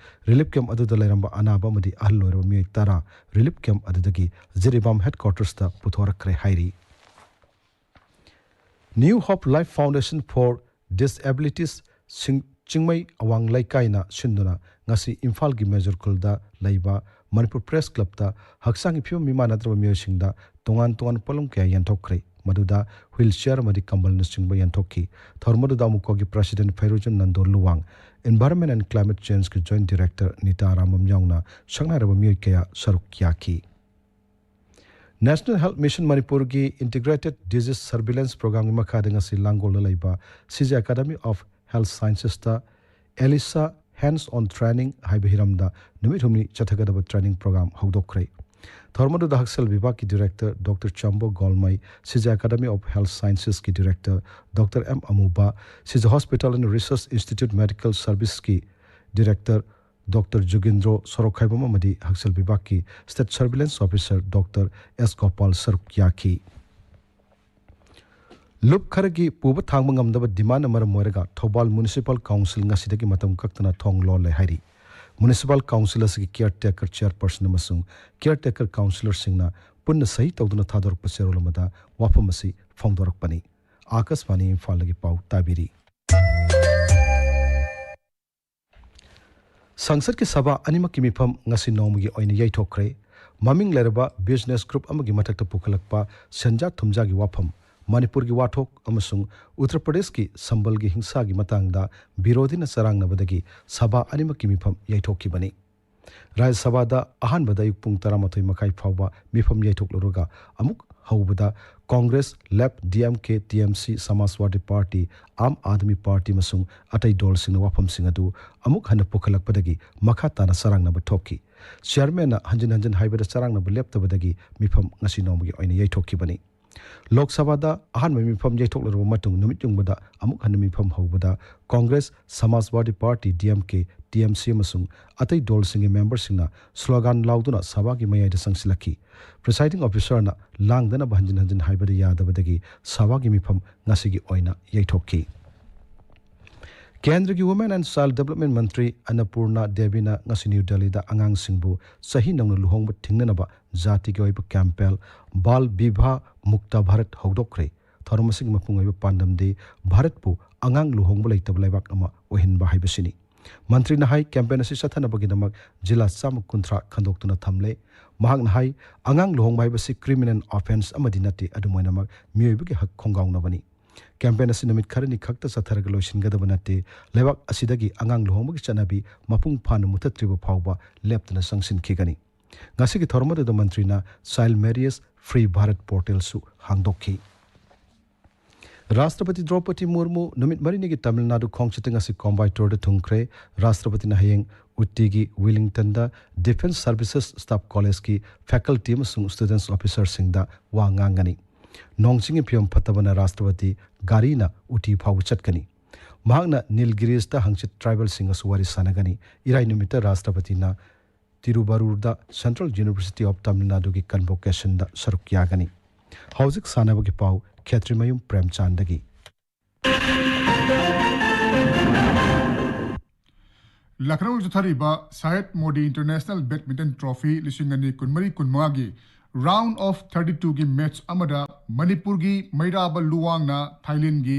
ꯔꯤꯂꯤꯐ ꯀꯦꯝꯞ ꯑꯗꯨꯗ ꯂꯩꯔꯝꯕ ꯑꯅꯥꯕ ꯑꯃꯗꯤ ꯑꯍꯜ ꯑꯣꯏꯔꯕ ꯃꯤꯑꯣꯏ ꯇꯔꯥ ꯔꯤꯂꯤꯐ ꯀꯦꯝꯞ ꯑꯗꯨꯗꯒꯤ ꯖꯤꯔꯤꯕꯥꯝ ꯍꯦꯗꯀ꯭ꯋꯥꯔꯇꯔꯁꯇ ꯄꯨꯊꯣꯔꯛꯈ꯭ꯔꯦ ꯍꯥꯏꯔꯤ꯫ New Hope Life Foundation for Disabilities ꯁꯤꯡ-, ꯆꯤꯡꯃꯩ ꯑꯋꯥꯡ ꯂꯩꯀꯥꯏꯅ ꯁꯤꯟꯗꯨꯅ ꯉꯁꯤ ꯏꯝꯐꯥꯜꯒꯤ ꯃꯦꯖꯣꯔ ꯈꯨꯜꯗ ꯂꯩꯕ ꯃꯅꯤꯄꯨꯔ ꯄ꯭ꯔꯦꯁ ꯀ꯭ꯂꯕꯇ ꯍꯛꯆꯥꯡꯒꯤ ꯐꯤꯕꯝ ꯃꯤꯃꯥꯟꯅꯗ꯭ꯔꯕ ꯃꯤꯑꯣꯏꯁꯤꯡꯗ ꯇꯣꯉꯥꯟ ꯇꯣꯉꯥꯟꯕ ꯄꯣꯠꯂꯝ ꯀꯌꯥ ꯌꯦꯟꯊꯣꯛꯈ꯭ꯔꯦ꯫ ꯃꯗꯨꯗ ꯋꯤꯜ ꯆꯤꯌꯔ ꯑꯃꯗꯤ ꯀꯝꯕꯜꯅꯆꯤꯡꯕ ꯌꯦꯟꯊꯣꯛꯈꯤ꯫ ꯊꯧꯔꯝ ꯑꯗꯨꯗ ꯑꯃꯨꯛꯀꯣꯒꯤ president Feirujam Nando Luwang, environment and climate ꯆꯦꯟꯖꯀꯤ ꯖꯣꯏꯟꯠ ꯗꯤꯔꯦꯛꯇꯔ ꯅꯤꯇꯥ ꯔꯥꯃꯝ ꯌꯥꯎꯅ ꯁꯛꯅꯥꯏꯔꯕ ꯃꯤꯑꯣꯏ ꯀꯌꯥ ꯁꯔꯨꯛ ꯌꯥꯈꯤ꯫ ꯅꯦꯁꯅꯦꯜ ꯍꯦꯜꯊ ꯃꯤꯁꯟ ꯃꯅꯤꯄꯨꯔꯒꯤ ꯏꯟꯇꯤꯒ꯭ꯔꯦꯇꯦꯗ ꯗꯤꯖꯤꯖ ꯁꯔꯚꯤꯂꯦꯟꯁ ꯄ꯭ꯔꯣꯒ꯭ꯔꯥꯝꯒꯤ ꯃꯈꯥꯗ ꯉꯁꯤ ꯂꯥꯡꯒꯣꯜꯗ ꯂꯩꯕ ꯁꯤꯖꯦ ꯑꯦꯀꯥꯗꯃꯤ ꯑꯣꯐ ꯍꯦꯜꯊ ꯁꯥꯏꯟꯁꯦꯁꯇ ꯑꯦꯂꯤꯁꯥ Hands on Training ꯍꯥꯏꯕ ꯍꯤꯔꯝꯗ ꯅꯨꯃꯤꯠ ꯍꯨꯝꯅꯤ ꯆꯠꯊꯒꯗꯕ training program ꯍꯧꯗꯣꯛꯈ꯭ꯔꯦ꯫ ꯊꯧꯔꯝ ꯑꯗꯨꯗ ꯍꯛꯁꯦꯜ ꯕꯤꯚꯥꯒꯀꯤ Director Doctor Chambo Golmai, Sija Academy of Health Sciences ꯀꯤ Director Doctor M Amuba, Sija Hospital and Research Institute Medical Service ꯀꯤ Director Doctor Jugindro Sorokhaibam ꯑꯃꯗꯤ ꯍꯛꯁꯦꯜ ꯕꯤꯚꯥꯒꯀꯤ State Surveillance Officer Doctor S Gopal ꯁꯔꯨꯛ ꯌꯥꯈꯤ꯫ ꯂꯨꯞ ꯈꯔꯒꯤ ꯄꯨꯕ ꯊꯥꯡꯕ ꯉꯝꯗꯕ demand ꯃꯔꯝ ꯑꯣꯏꯔꯒ ꯊꯧꯕꯥꯜ Municipal Council ꯉꯁꯤꯗꯒꯤ ꯃꯇꯝ ꯀꯛꯇꯅ ꯊꯣꯡ ꯂꯣꯜꯂꯦ ꯍꯥꯏꯔꯤ꯫ Municipal Council ꯑꯁꯤꯒꯤ caretaker chairperson ꯑꯃꯁꯨꯡ caretaker councillorꯁꯤꯡꯅ ꯄꯨꯟꯅ ꯁꯍꯤ ꯇꯧꯗꯨꯅ ꯊꯥꯗꯣꯔꯛꯄ ꯆꯦꯔꯣꯜ ꯑꯃꯗ ꯋꯥꯐꯝ ꯑꯁꯤ ꯐꯣꯡꯗꯣꯔꯛꯄꯅꯤ꯫ ꯑꯥꯀꯥꯁꯕꯥꯅꯤ ꯏꯝꯐꯥꯜꯗꯒꯤ ꯄꯥꯎ ꯇꯥꯕꯤꯔꯤ꯫ ꯁꯪꯁꯠꯀꯤ ꯁꯚꯥ ꯑꯅꯤꯃꯛꯀꯤ ꯃꯤꯐꯝ ꯉꯁꯤ ꯅꯣꯡꯃꯒꯤ ꯑꯣꯏꯅ ꯌꯩꯊꯣꯛꯈ꯭ꯔꯦ꯫ ꯃꯃꯤꯡ ꯂꯩꯔꯕ business group ꯑꯃꯒꯤ ꯃꯊꯛꯇ ꯄꯨꯈꯠꯂꯛꯄ ꯁꯦꯟꯖꯥ ꯊꯨꯝꯖꯥꯒꯤ ꯋꯥꯐꯝ, ꯃꯅꯤꯄꯨꯔꯒꯤ ꯋꯥꯊꯣꯛ ꯑꯃꯁꯨꯡ ꯎꯠꯇꯔ ꯄ꯭ꯔꯗꯦꯁꯀꯤ ꯁꯝꯕꯜꯒꯤ ꯍꯤꯡꯁꯥꯒꯤ ꯃꯇꯥꯡꯗ ꯕꯤꯔꯣꯙꯤꯅ ꯆꯔꯥꯡꯅꯕꯗꯒꯤ ꯁꯚꯥ ꯑꯅꯤꯃꯛꯀꯤ ꯃꯤꯐꯝ ꯌꯩꯊꯣꯛꯈꯤꯕꯅꯤ꯫ ꯔꯥꯖ꯭ꯌ ꯁꯚꯥꯗ ꯑꯍꯥꯟꯕꯗ ꯑꯌꯨꯛ ꯄꯨꯡ ꯇꯔꯥꯃꯥꯊꯣꯏ ꯃꯈꯥꯏ ꯐꯥꯎꯕ ꯃꯤꯐꯝ ꯌꯩꯊꯣꯛꯂꯨꯔꯒ ꯑꯃꯨꯛ ꯍꯧꯕꯗ ꯀꯣꯡꯒ꯭ꯔꯦꯁ, ꯂꯦꯐ, ꯗꯤ ꯑꯦꯝ ꯀꯦ, ꯇꯤ ꯑꯦꯝ ꯁꯤ, ꯁꯃꯥꯖꯋꯥꯗꯤ ꯄꯥꯔꯇꯤ, ꯑꯥꯝ ꯑꯥꯗꯃꯤ ꯄꯥꯔꯇꯤ ꯑꯃꯁꯨꯡ ꯑꯇꯩ ꯗꯣꯜꯁꯤꯡꯅ ꯋꯥꯐꯝꯁꯤꯡ ꯑꯗꯨ ꯑꯃꯨꯛ ꯍꯟꯅ ꯄꯨꯈꯠꯂꯛꯄꯗꯒꯤ ꯃꯈꯥ ꯇꯥꯅ ꯆꯔꯥꯡꯅꯕ ꯊꯣꯛꯈꯤ꯫ ꯆꯤꯌꯔꯃꯦꯟꯅ ꯍꯟꯖꯤꯟ ꯍꯟꯖꯤꯟ ꯍꯥꯏꯕꯗ ꯆꯔꯥꯡꯅꯕ ꯂꯦꯞꯇꯕꯗꯒꯤ ꯃꯤꯐꯝ ꯉꯁꯤ ꯅꯣꯡꯃꯒꯤ ꯑꯣꯏꯅ ꯌꯩꯊꯣꯛꯈꯤꯕꯅꯤ꯫ ꯂꯣꯛ ꯁꯚꯥꯗ ꯑꯍꯥꯟꯕ ꯃꯤꯐꯝ ꯌꯩꯊꯣꯛꯂꯔꯕ ꯃꯇꯨꯡ ꯅꯨꯃꯤꯠ ꯌꯨꯡꯕꯗ ꯑꯃꯨꯛ ꯍꯟꯅ ꯃꯤꯐꯝ ꯍꯧꯕꯗ ꯀꯣꯡꯒ꯭ꯔꯦꯁ, ꯁꯃꯥꯖꯋꯥꯗꯤ ꯄꯥꯔꯇꯤ, ꯗꯤ ꯑꯦꯝ ꯀꯦ, ꯇꯤ ꯑꯦꯝ ꯁꯤ ꯑꯃꯁꯨꯡ ꯑꯇꯩ ꯗꯣꯜꯁꯤꯡꯒꯤ ꯃꯦꯝꯕꯔꯁꯤꯡꯅ ꯁ꯭ꯂꯣꯒꯥꯟ ꯂꯥꯎꯗꯨꯅ ꯁꯚꯥꯒꯤ ꯃꯌꯥꯏꯗ ꯆꯪꯁꯤꯜꯂꯛꯈꯤ꯫ Presiding Officerꯅ ꯂꯥꯡꯗꯅꯕ ꯍꯟꯖꯤꯟ ꯍꯟꯖꯤꯟ ꯍꯥꯏꯕꯗ ꯌꯥꯗꯕꯗꯒꯤ ꯁꯚꯥꯒꯤ ꯃꯤꯐꯝ ꯉꯁꯤꯒꯤ ꯑꯣꯏꯅ ꯌꯩꯊꯣꯛꯈꯤ꯫ ꯀꯦꯟꯗ꯭ꯔꯒꯤ Women and Child Development ꯃꯟꯇ꯭ꯔꯤ ꯑꯟꯅꯄꯨꯔꯅꯥ ꯗꯦꯕꯤꯅ ꯉꯁꯤ ꯅ꯭ꯌꯨ ꯗꯦꯜꯂꯤꯗ ꯑꯉꯥꯡꯁꯤꯡꯕꯨ ꯆꯍꯤ ꯅꯧꯅ ꯂꯨꯍꯣꯡꯕ ꯊꯤꯡꯅꯅꯕ ꯖꯥꯇꯤꯒꯤ ꯑꯣꯏꯕ campaign ꯕꯥꯜ ꯕꯤꯚꯥ ꯃꯨꯛꯇ ꯚꯥꯔꯠ ꯍꯧꯗꯣꯛꯈ꯭ꯔꯦ꯫ ꯊꯧꯔꯝ ꯑꯁꯤꯒꯤ ꯃꯄꯨꯡ ꯑꯣꯏꯕ ꯄꯥꯟꯗꯝꯗꯤ ꯚꯥꯔꯠꯄꯨ ꯑꯉꯥꯡ ꯂꯨꯍꯣꯡꯕ ꯂꯩꯇꯕ ꯂꯩꯕꯥꯛ ꯑꯃ ꯑꯣꯏꯍꯟꯕ ꯍꯥꯏꯕꯁꯤꯅꯤ꯫ ꯃꯟꯇ꯭ꯔꯤꯅ ꯍꯥꯏ, campaign ꯑꯁꯤ ꯆꯠꯊꯅꯕꯒꯤꯗꯃꯛ ꯖꯤꯂꯥ ꯆꯥꯝꯃ ꯀꯨꯟꯊ꯭ꯔꯥ ꯈꯟꯗꯣꯛꯇꯨꯅ ꯊꯝꯂꯦ꯫ ꯃꯍꯥꯛꯅ ꯍꯥꯏ, ꯑꯉꯥꯡ ꯂꯨꯍꯣꯡꯕ ꯍꯥꯏꯕꯁꯤ criminal offence ꯑꯃꯗꯤ ꯅꯠꯇꯦ, ꯑꯗꯨꯝ ꯑꯣꯏꯅꯃꯛ ꯃꯤꯑꯣꯏꯕꯒꯤ ꯍꯛ ꯈꯣꯡꯒꯥꯎꯅꯕꯅꯤ꯫ Campaign ꯑꯁꯤ ꯅꯨꯃꯤꯠ ꯈꯔꯅꯤ ꯈꯛꯇ ꯆꯠꯊꯔꯒ ꯂꯣꯏꯁꯤꯟꯒꯗꯕ ꯅꯠꯇꯦ꯫ ꯂꯩꯕꯥꯛ ꯑꯁꯤꯗꯒꯤ ꯑꯉꯥꯡ ꯂꯨꯍꯣꯡꯕꯒꯤ ꯆꯠꯅꯕꯤ ꯃꯄꯨꯡ ꯐꯥꯅ ꯃꯨꯊꯠꯇ꯭ꯔꯤꯕ ꯐꯥꯎꯕ ꯂꯦꯞꯇꯅ ꯆꯪꯁꯤꯟꯈꯤꯒꯅꯤ꯫ ꯉꯁꯤꯒꯤ ꯊꯧꯔꯝ ꯑꯗꯨꯗ ꯃꯟꯇ꯭ꯔꯤꯅ Child Marriage Free Bharat Portalꯁꯨ ꯍꯥꯡꯗꯣꯛꯈꯤ꯫ ꯔꯥꯁꯇ꯭ꯔꯄꯇꯤ ꯗ꯭ꯔꯧꯄꯗꯤ ꯃꯨꯔꯃꯨ ꯅꯨꯃꯤꯠ ꯃꯔꯤꯅꯤꯒꯤ ꯇꯥꯃꯤꯜ ꯅꯥꯗꯨ ꯈꯣꯡꯆꯠꯇ ꯉꯁꯤ ꯀꯣꯝꯕꯥꯏꯇꯣꯔꯗ ꯊꯨꯡꯈ꯭ꯔꯦ꯫ ꯔꯥꯁꯇ꯭ꯔꯄꯇꯤꯅ ꯍꯌꯦꯡ ꯎꯇꯤꯒꯤ ꯋꯤꯂꯤꯡꯇꯟꯗ Defence Services Staff Collegeꯀꯤ faculty ꯑꯃꯁꯨꯡ students officerꯁꯤꯡꯗ ꯋꯥ ꯉꯥꯡꯒꯅꯤ꯫ ꯅꯣꯡ ꯆꯤꯡꯒꯤ ꯐꯤꯕꯝ ꯐꯠꯇꯕꯅ ꯔꯥꯁꯇ꯭ꯔꯄꯇꯤ ꯒꯥꯔꯤꯅ ꯎꯇꯤ ꯐꯥꯎꯕ ꯆꯠꯀꯅꯤ꯫ ꯃꯍꯥꯛꯅ ꯅꯤꯜꯒꯤꯔꯤꯁꯇ ꯍꯪꯆꯤꯠ ꯇ꯭ꯔꯥꯏꯕꯦꯜꯁꯤꯡꯒꯁꯨ ꯋꯥꯔꯤ ꯁꯥꯟꯅꯒꯅꯤ꯫ ꯏꯔꯥꯏ ꯅꯨꯃꯤꯠꯇ ꯔꯥꯁꯇ꯭ꯔꯄꯇꯤꯅ ꯇꯤꯔꯨꯕꯔꯨꯔꯗ Central University of Tamil Naduꯒꯤ convocationꯗ ꯁꯔꯨꯛ ꯌꯥꯒꯅꯤ꯫ ꯍꯧꯖꯤꯛ ꯁꯥꯟꯅꯕꯒꯤ ꯄꯥꯎ ꯈꯦꯇ꯭ꯔꯤꯃꯌꯨꯝ ꯄ꯭ꯔꯦꯝꯆꯥꯟꯗꯒꯤ꯫ ꯂꯈꯅꯧꯗ ꯆꯠꯊꯔꯤꯕ ꯁꯥꯍꯦꯗ ꯃꯣꯗꯤ ꯏꯟꯇꯔꯅꯦꯁꯅꯦꯜ ꯕꯦꯗꯃꯤꯟꯇꯟ ꯇ꯭ꯔꯣꯐꯤ ꯂꯤꯁꯤꯡ ꯑꯅꯤ ꯀꯨꯟꯃꯔꯤ ꯀꯨꯟꯃꯉꯥꯒꯤ round of thirty twoꯒꯤ ꯃꯦꯠꯆ ꯑꯃꯗ ꯃꯅꯤꯄꯨꯔꯒꯤ ꯃꯩꯔꯥꯕ ꯂꯨꯋꯥꯡꯅ ꯊꯥꯏꯂꯦꯟꯒꯤ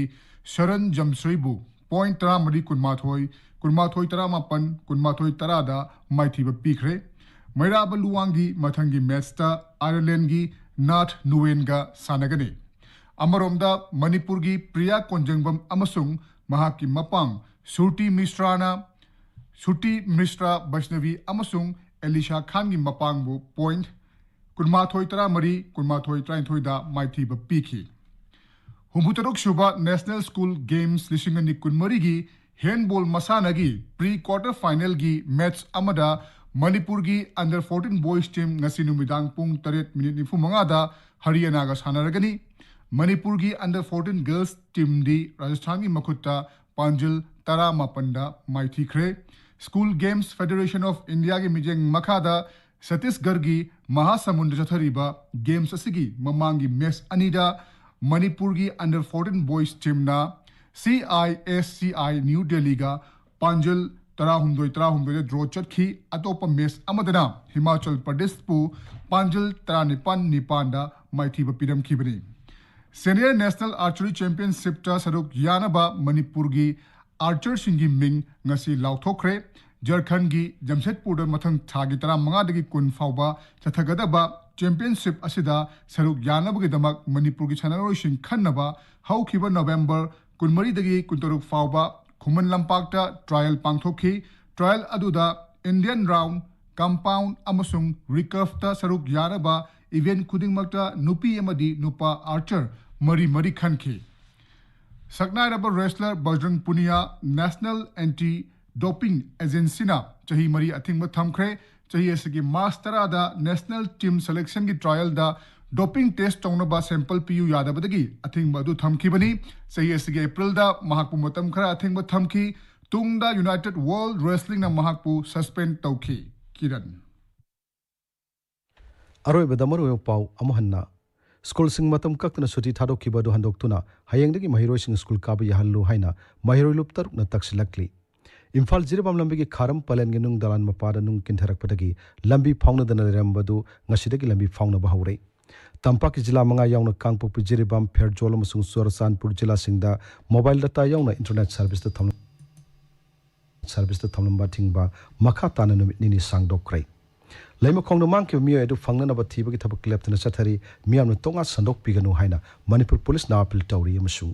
ꯁꯔꯟ ꯖꯝꯁ꯭ꯔꯤꯕꯨ ꯄꯣꯏꯟꯠ ꯇꯔꯥꯃꯔꯤ ꯀꯨꯟꯃꯥꯊꯣꯏ, ꯀꯨꯟꯃꯥꯊꯣꯏ ꯇꯔꯥꯃꯥꯄꯟ, ꯀꯨꯟꯃꯥꯊꯣꯏ ꯇꯔꯥꯗ ꯃꯥꯏꯊꯤꯕ ꯄꯤꯈ꯭ꯔꯦ꯫ ꯃꯩꯔꯥꯕ ꯂꯨꯋꯥꯡꯒꯤ ꯃꯊꯪꯒꯤ ꯃꯦꯠꯆꯇ ꯑꯥꯌꯔꯂꯦꯟꯒꯤ ꯅꯥꯠ ꯅꯨꯋꯦꯟꯒ ꯁꯥꯟꯅꯒꯅꯤ꯫ ꯑꯃꯔꯣꯝꯗ ꯃꯅꯤꯄꯨꯔꯒꯤ ꯄ꯭ꯔꯤꯌꯥ ꯀꯣꯟꯖꯪꯕꯝ ꯑꯃꯁꯨꯡ ꯃꯍꯥꯛꯀꯤ ꯃꯄꯥꯡ ꯁꯨꯔꯇꯤ ꯃꯤꯁ꯭ꯔꯥꯅ, ꯁꯨꯔꯇꯤ ꯃꯤꯁ꯭ꯔꯥ ꯕꯩꯁꯅꯕꯤ ꯑꯃꯁꯨꯡ ꯑꯦꯂꯤꯁꯥ ꯈꯥꯟꯒꯤ ꯃꯄꯥꯡꯕꯨ ꯄꯣꯏꯟꯠ ꯀꯨꯟꯃꯥꯊꯣꯏ ꯇꯔꯥꯃꯔꯤ, ꯀꯨꯟꯃꯥꯊꯣꯏ ꯇꯔꯥꯅꯤꯊꯣꯏꯗ ꯃꯥꯏꯊꯤꯕ ꯄꯤꯈꯤ꯫ ꯍꯨꯝꯐꯨꯇꯔꯨꯛ ꯁꯨꯕ National School Games ꯂꯤꯁꯤꯡ ꯑꯅꯤ ꯀꯨꯟꯃꯔꯤꯒꯤ ꯍꯦꯟꯕꯣꯜ ꯃꯁꯥꯟꯅꯒꯤ pre quarter finalꯒꯤ ꯃꯦꯠꯆ ꯑꯃꯗ ꯃꯅꯤꯄꯨꯔꯒꯤ under fourteen boys team ꯉꯁꯤ ꯅꯨꯃꯤꯗꯥꯡ ꯄꯨꯡ ꯇꯔꯦꯠ ꯃꯤꯅꯤꯠ ꯅꯤꯐꯨ ꯃꯉꯥꯗ ꯍꯔꯤꯌꯥꯅꯥꯒ ꯁꯥꯟꯅꯔꯒꯅꯤ꯫ ꯃꯅꯤꯄꯨꯔꯒꯤ under fourteen girls teamꯗꯤ ꯔꯥꯖꯁꯊꯥꯟꯒꯤ ꯃꯈꯨꯠꯇ ꯄꯥꯟꯖꯤꯜ ꯇꯔꯥꯃꯥꯄꯟꯗ ꯃꯥꯏꯊꯤꯈ꯭ꯔꯦ꯫ School Games Federation of Indiaꯒꯤ ꯃꯤꯠꯌꯦꯡ ꯃꯈꯥꯗ ꯁꯠꯇꯤꯁꯒꯔꯒꯤ ꯃꯍꯥꯁꯃꯨꯟꯗ ꯆꯠꯊꯔꯤꯕ games ꯑꯁꯤꯒꯤ ꯃꯃꯥꯡꯒꯤ ꯃꯦꯠꯆ ꯑꯅꯤꯗ ꯃꯅꯤꯄꯨꯔꯒꯤ under fourteen boys teamꯅ C I S C I New Delhiꯒ ꯄꯥꯟꯖꯜ ꯇꯔꯥꯍꯨꯝꯗꯣꯏ ꯇꯔꯥꯍꯨꯝꯗꯣꯏꯗ draw ꯆꯠꯈꯤ꯫ ꯑꯇꯣꯞꯄ ꯃꯦꯠꯆ ꯑꯃꯗꯅ ꯍꯤꯃꯥꯆꯜ ꯄ꯭ꯔꯗꯦꯁꯄꯨ ꯄꯥꯟꯖꯜ ꯇꯔꯥꯅꯤꯄꯥꯟ ꯅꯤꯄꯥꯟꯗ ꯃꯥꯏꯊꯤꯕ ꯄꯤꯔꯝꯈꯤꯕꯅꯤ꯫ Senior National Archery Championshipꯇ ꯁꯔꯨꯛ ꯌꯥꯅꯕ ꯃꯅꯤꯄꯨꯔꯒꯤ archerꯁꯤꯡꯒꯤ ꯃꯤꯡ ꯉꯁꯤ ꯂꯥꯎꯊꯣꯛꯈ꯭ꯔꯦ꯫ ꯖꯔꯈꯟꯒꯤ ꯖꯝꯁꯦꯗꯄꯨꯔꯗ ꯃꯊꯪ ꯊꯥꯒꯤ ꯇꯔꯥꯃꯉꯥꯗꯒꯤ ꯀꯨꯟ ꯐꯥꯎꯕ ꯆꯠꯊꯒꯗꯕ championship ꯑꯁꯤꯗ ꯁꯔꯨꯛ ꯌꯥꯅꯕꯒꯤꯗꯃꯛ ꯃꯅꯤꯄꯨꯔꯒꯤ ꯁꯥꯟꯅꯔꯣꯏꯁꯤꯡ ꯈꯟꯅꯕ ꯍꯧꯈꯤꯕ ꯅꯕꯦꯝꯕꯔ ꯀꯨꯟꯃꯔꯤꯗꯒꯤ ꯀꯨꯟꯇꯔꯨꯛ ꯐꯥꯎꯕ ꯈꯨꯃꯟ ꯂꯝꯄꯥꯛꯇ trial ꯄꯥꯡꯊꯣꯛꯈꯤ꯫ Trial ꯑꯗꯨꯗ Indian round, compound ꯑꯃꯁꯨꯡ recurveꯇ ꯁꯔꯨꯛ ꯌꯥꯅꯕ event ꯈꯨꯗꯤꯡꯃꯛꯇ ꯅꯨꯄꯤ ꯑꯃꯗꯤ ꯅꯨꯄꯥ archer ꯃꯔꯤ ꯃꯔꯤ ꯈꯟꯈꯤ꯫ ꯁꯛꯅꯥꯏꯔꯕ wrestler ꯕꯖꯔꯪ Punia National Anti Doping Agencyꯅ ꯆꯍꯤ ꯃꯔꯤ ꯑꯊꯤꯡꯕ ꯊꯝꯈ꯭ꯔꯦ꯫ ꯆꯍꯤ ꯑꯁꯤꯒꯤ March ꯇꯔꯥꯗ national team selectionꯒꯤ trialꯗ doping test ꯇꯧꯅꯕ sample ꯄꯤꯌꯨ ꯌꯥꯗꯕꯗꯒꯤ ꯑꯊꯤꯡꯕ ꯑꯗꯨ ꯊꯝꯈꯤꯕꯅꯤ꯫ ꯆꯍꯤ ꯑꯁꯤꯒꯤ Aprilꯗ ꯃꯍꯥꯛꯄꯨ ꯃꯇꯝ ꯈꯔ ꯑꯊꯤꯡꯕ ꯊꯝꯈꯤ꯫ ꯇꯨꯡꯗ United World Wrestlingꯅ ꯃꯍꯥꯛꯄꯨ suspend ꯇꯧꯈꯤ꯫ ꯀꯤꯔꯟ꯫ ꯑꯔꯣꯏꯕꯗ ꯃꯔꯨꯑꯣꯏꯕ ꯄꯥꯎ ꯑꯃꯨꯛ ꯍꯟꯅ꯫ ꯁ꯭ꯀꯨꯜꯁꯤꯡ ꯃꯇꯝ ꯀꯛꯇꯅ ꯁꯨꯇꯤ ꯊꯥꯗꯣꯛꯈꯤꯕ ꯑꯗꯨ ꯍꯟꯗꯣꯛꯇꯨꯅ ꯍꯌꯦꯡꯗꯒꯤ ꯃꯍꯩꯔꯣꯏꯁꯤꯡ ꯁ꯭ꯀꯨꯜ ꯀꯥꯕ ꯌꯥꯍꯜꯂꯨ ꯍꯥꯏꯅ ꯃꯍꯩꯔꯣꯏ ꯂꯨꯞ ꯇꯔꯨꯛꯅ ꯇꯛꯁꯤꯜꯂꯛꯂꯤ꯫ ꯏꯝꯐꯥꯜ ꯖꯤꯔꯤꯕꯥꯝ ꯂꯝꯕꯤꯒꯤ ꯈꯥꯔꯝ ꯄꯂꯦꯟꯒꯤ ꯅꯨꯡ ꯗꯂꯥꯟ ꯃꯄꯥꯗ ꯅꯨꯡ ꯀꯤꯟꯊꯔꯛꯄꯗꯒꯤ ꯂꯝꯕꯤ ꯐꯥꯎꯅꯗꯅ ꯂꯩꯔꯝꯕꯗꯨ ꯉꯁꯤꯗꯒꯤ ꯂꯝꯕꯤ ꯐꯥꯎꯅꯕ ꯍꯧꯔꯦ꯫ ꯇꯝꯄꯥꯛꯀꯤ ꯖꯤꯂꯥ ꯃꯉꯥ ꯌꯥꯎꯅ ꯀꯥꯡꯄꯣꯛꯄꯤ, ꯖꯤꯔꯤꯕꯥꯝ, ꯐꯦꯔꯖꯣꯜ ꯑꯃꯁꯨꯡ ꯆꯨꯔꯆꯥꯟꯄꯨꯔ ꯖꯤꯂꯥꯁꯤꯡꯗ mobile data ꯌꯥꯎꯅ internet serviceꯇ ꯊꯝꯂꯝ-, serviceꯇ ꯊꯝꯂꯝꯕ ꯑꯊꯤꯡꯕ ꯃꯈꯥ ꯇꯥꯅ ꯅꯨꯃꯤꯠ ꯅꯤꯅꯤ ꯁꯥꯡꯗꯣꯛꯈ꯭ꯔꯦ꯫ ꯂꯩꯃꯈꯣꯡꯗ ꯃꯥꯡꯈꯤꯕ ꯃꯤꯑꯣꯏ ꯑꯗꯨ ꯐꯪꯅꯅꯕ ꯊꯤꯕꯒꯤ ꯊꯕꯛ ꯂꯦꯞꯇꯅ ꯆꯠꯊꯔꯤ꯫ ꯃꯤꯌꯥꯝꯅ ꯇꯣꯉꯥꯟ ꯁꯟꯗꯣꯛꯄꯤꯒꯅꯨ ꯍꯥꯏꯅ ꯃꯅꯤꯄꯨꯔ ꯄꯨꯂꯤꯁꯅ appeal ꯇꯧꯔꯤ ꯑꯃꯁꯨꯡ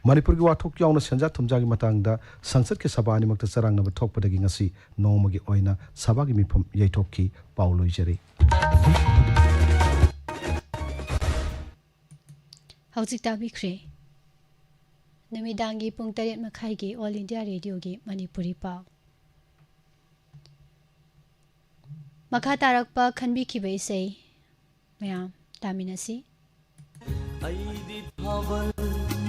ꯃꯅꯤꯄꯨꯔꯒꯤ ꯋꯥꯊꯣꯛ ꯌꯥꯎꯅ ꯁꯦꯟꯖꯥ ꯊꯨꯝꯖꯥꯒꯤ ꯃꯇꯥꯡꯗ ꯁꯪꯁꯠꯀꯤ ꯁꯚꯥ ꯑꯅꯤꯃꯛꯇ ꯆꯔꯥꯡꯅꯕ ꯊꯣꯛꯄꯗꯒꯤ ꯉꯁꯤ ꯅꯣꯡꯃꯒꯤ ꯑꯣꯏꯅ ꯁꯚꯥꯒꯤ ꯃꯤꯐꯝ ꯌꯩꯊꯣꯛꯈꯤ꯫ ꯄꯥꯎ ꯂꯣꯏꯖꯔꯦ꯫ ꯍꯧꯖꯤꯛ ꯇꯥꯕꯤꯈ꯭ꯔꯦ ꯅꯨꯃꯤꯗꯥꯡꯒꯤ ꯄꯨꯡ ꯇꯔꯦꯠ ꯃꯈꯥꯏꯒꯤ All India Radioꯒꯤ ꯃꯅꯤꯄꯨꯔꯤ ꯄꯥꯎ꯫ ꯃꯈꯥ ꯇꯥꯔꯛꯄ ꯈꯟꯕꯤꯈꯤꯕ ꯏꯁꯩ ꯃꯌꯥꯝ ꯇꯥꯃꯤꯟꯅꯁꯤ꯫ ꯑꯩꯗꯤ ꯊꯥꯕꯜ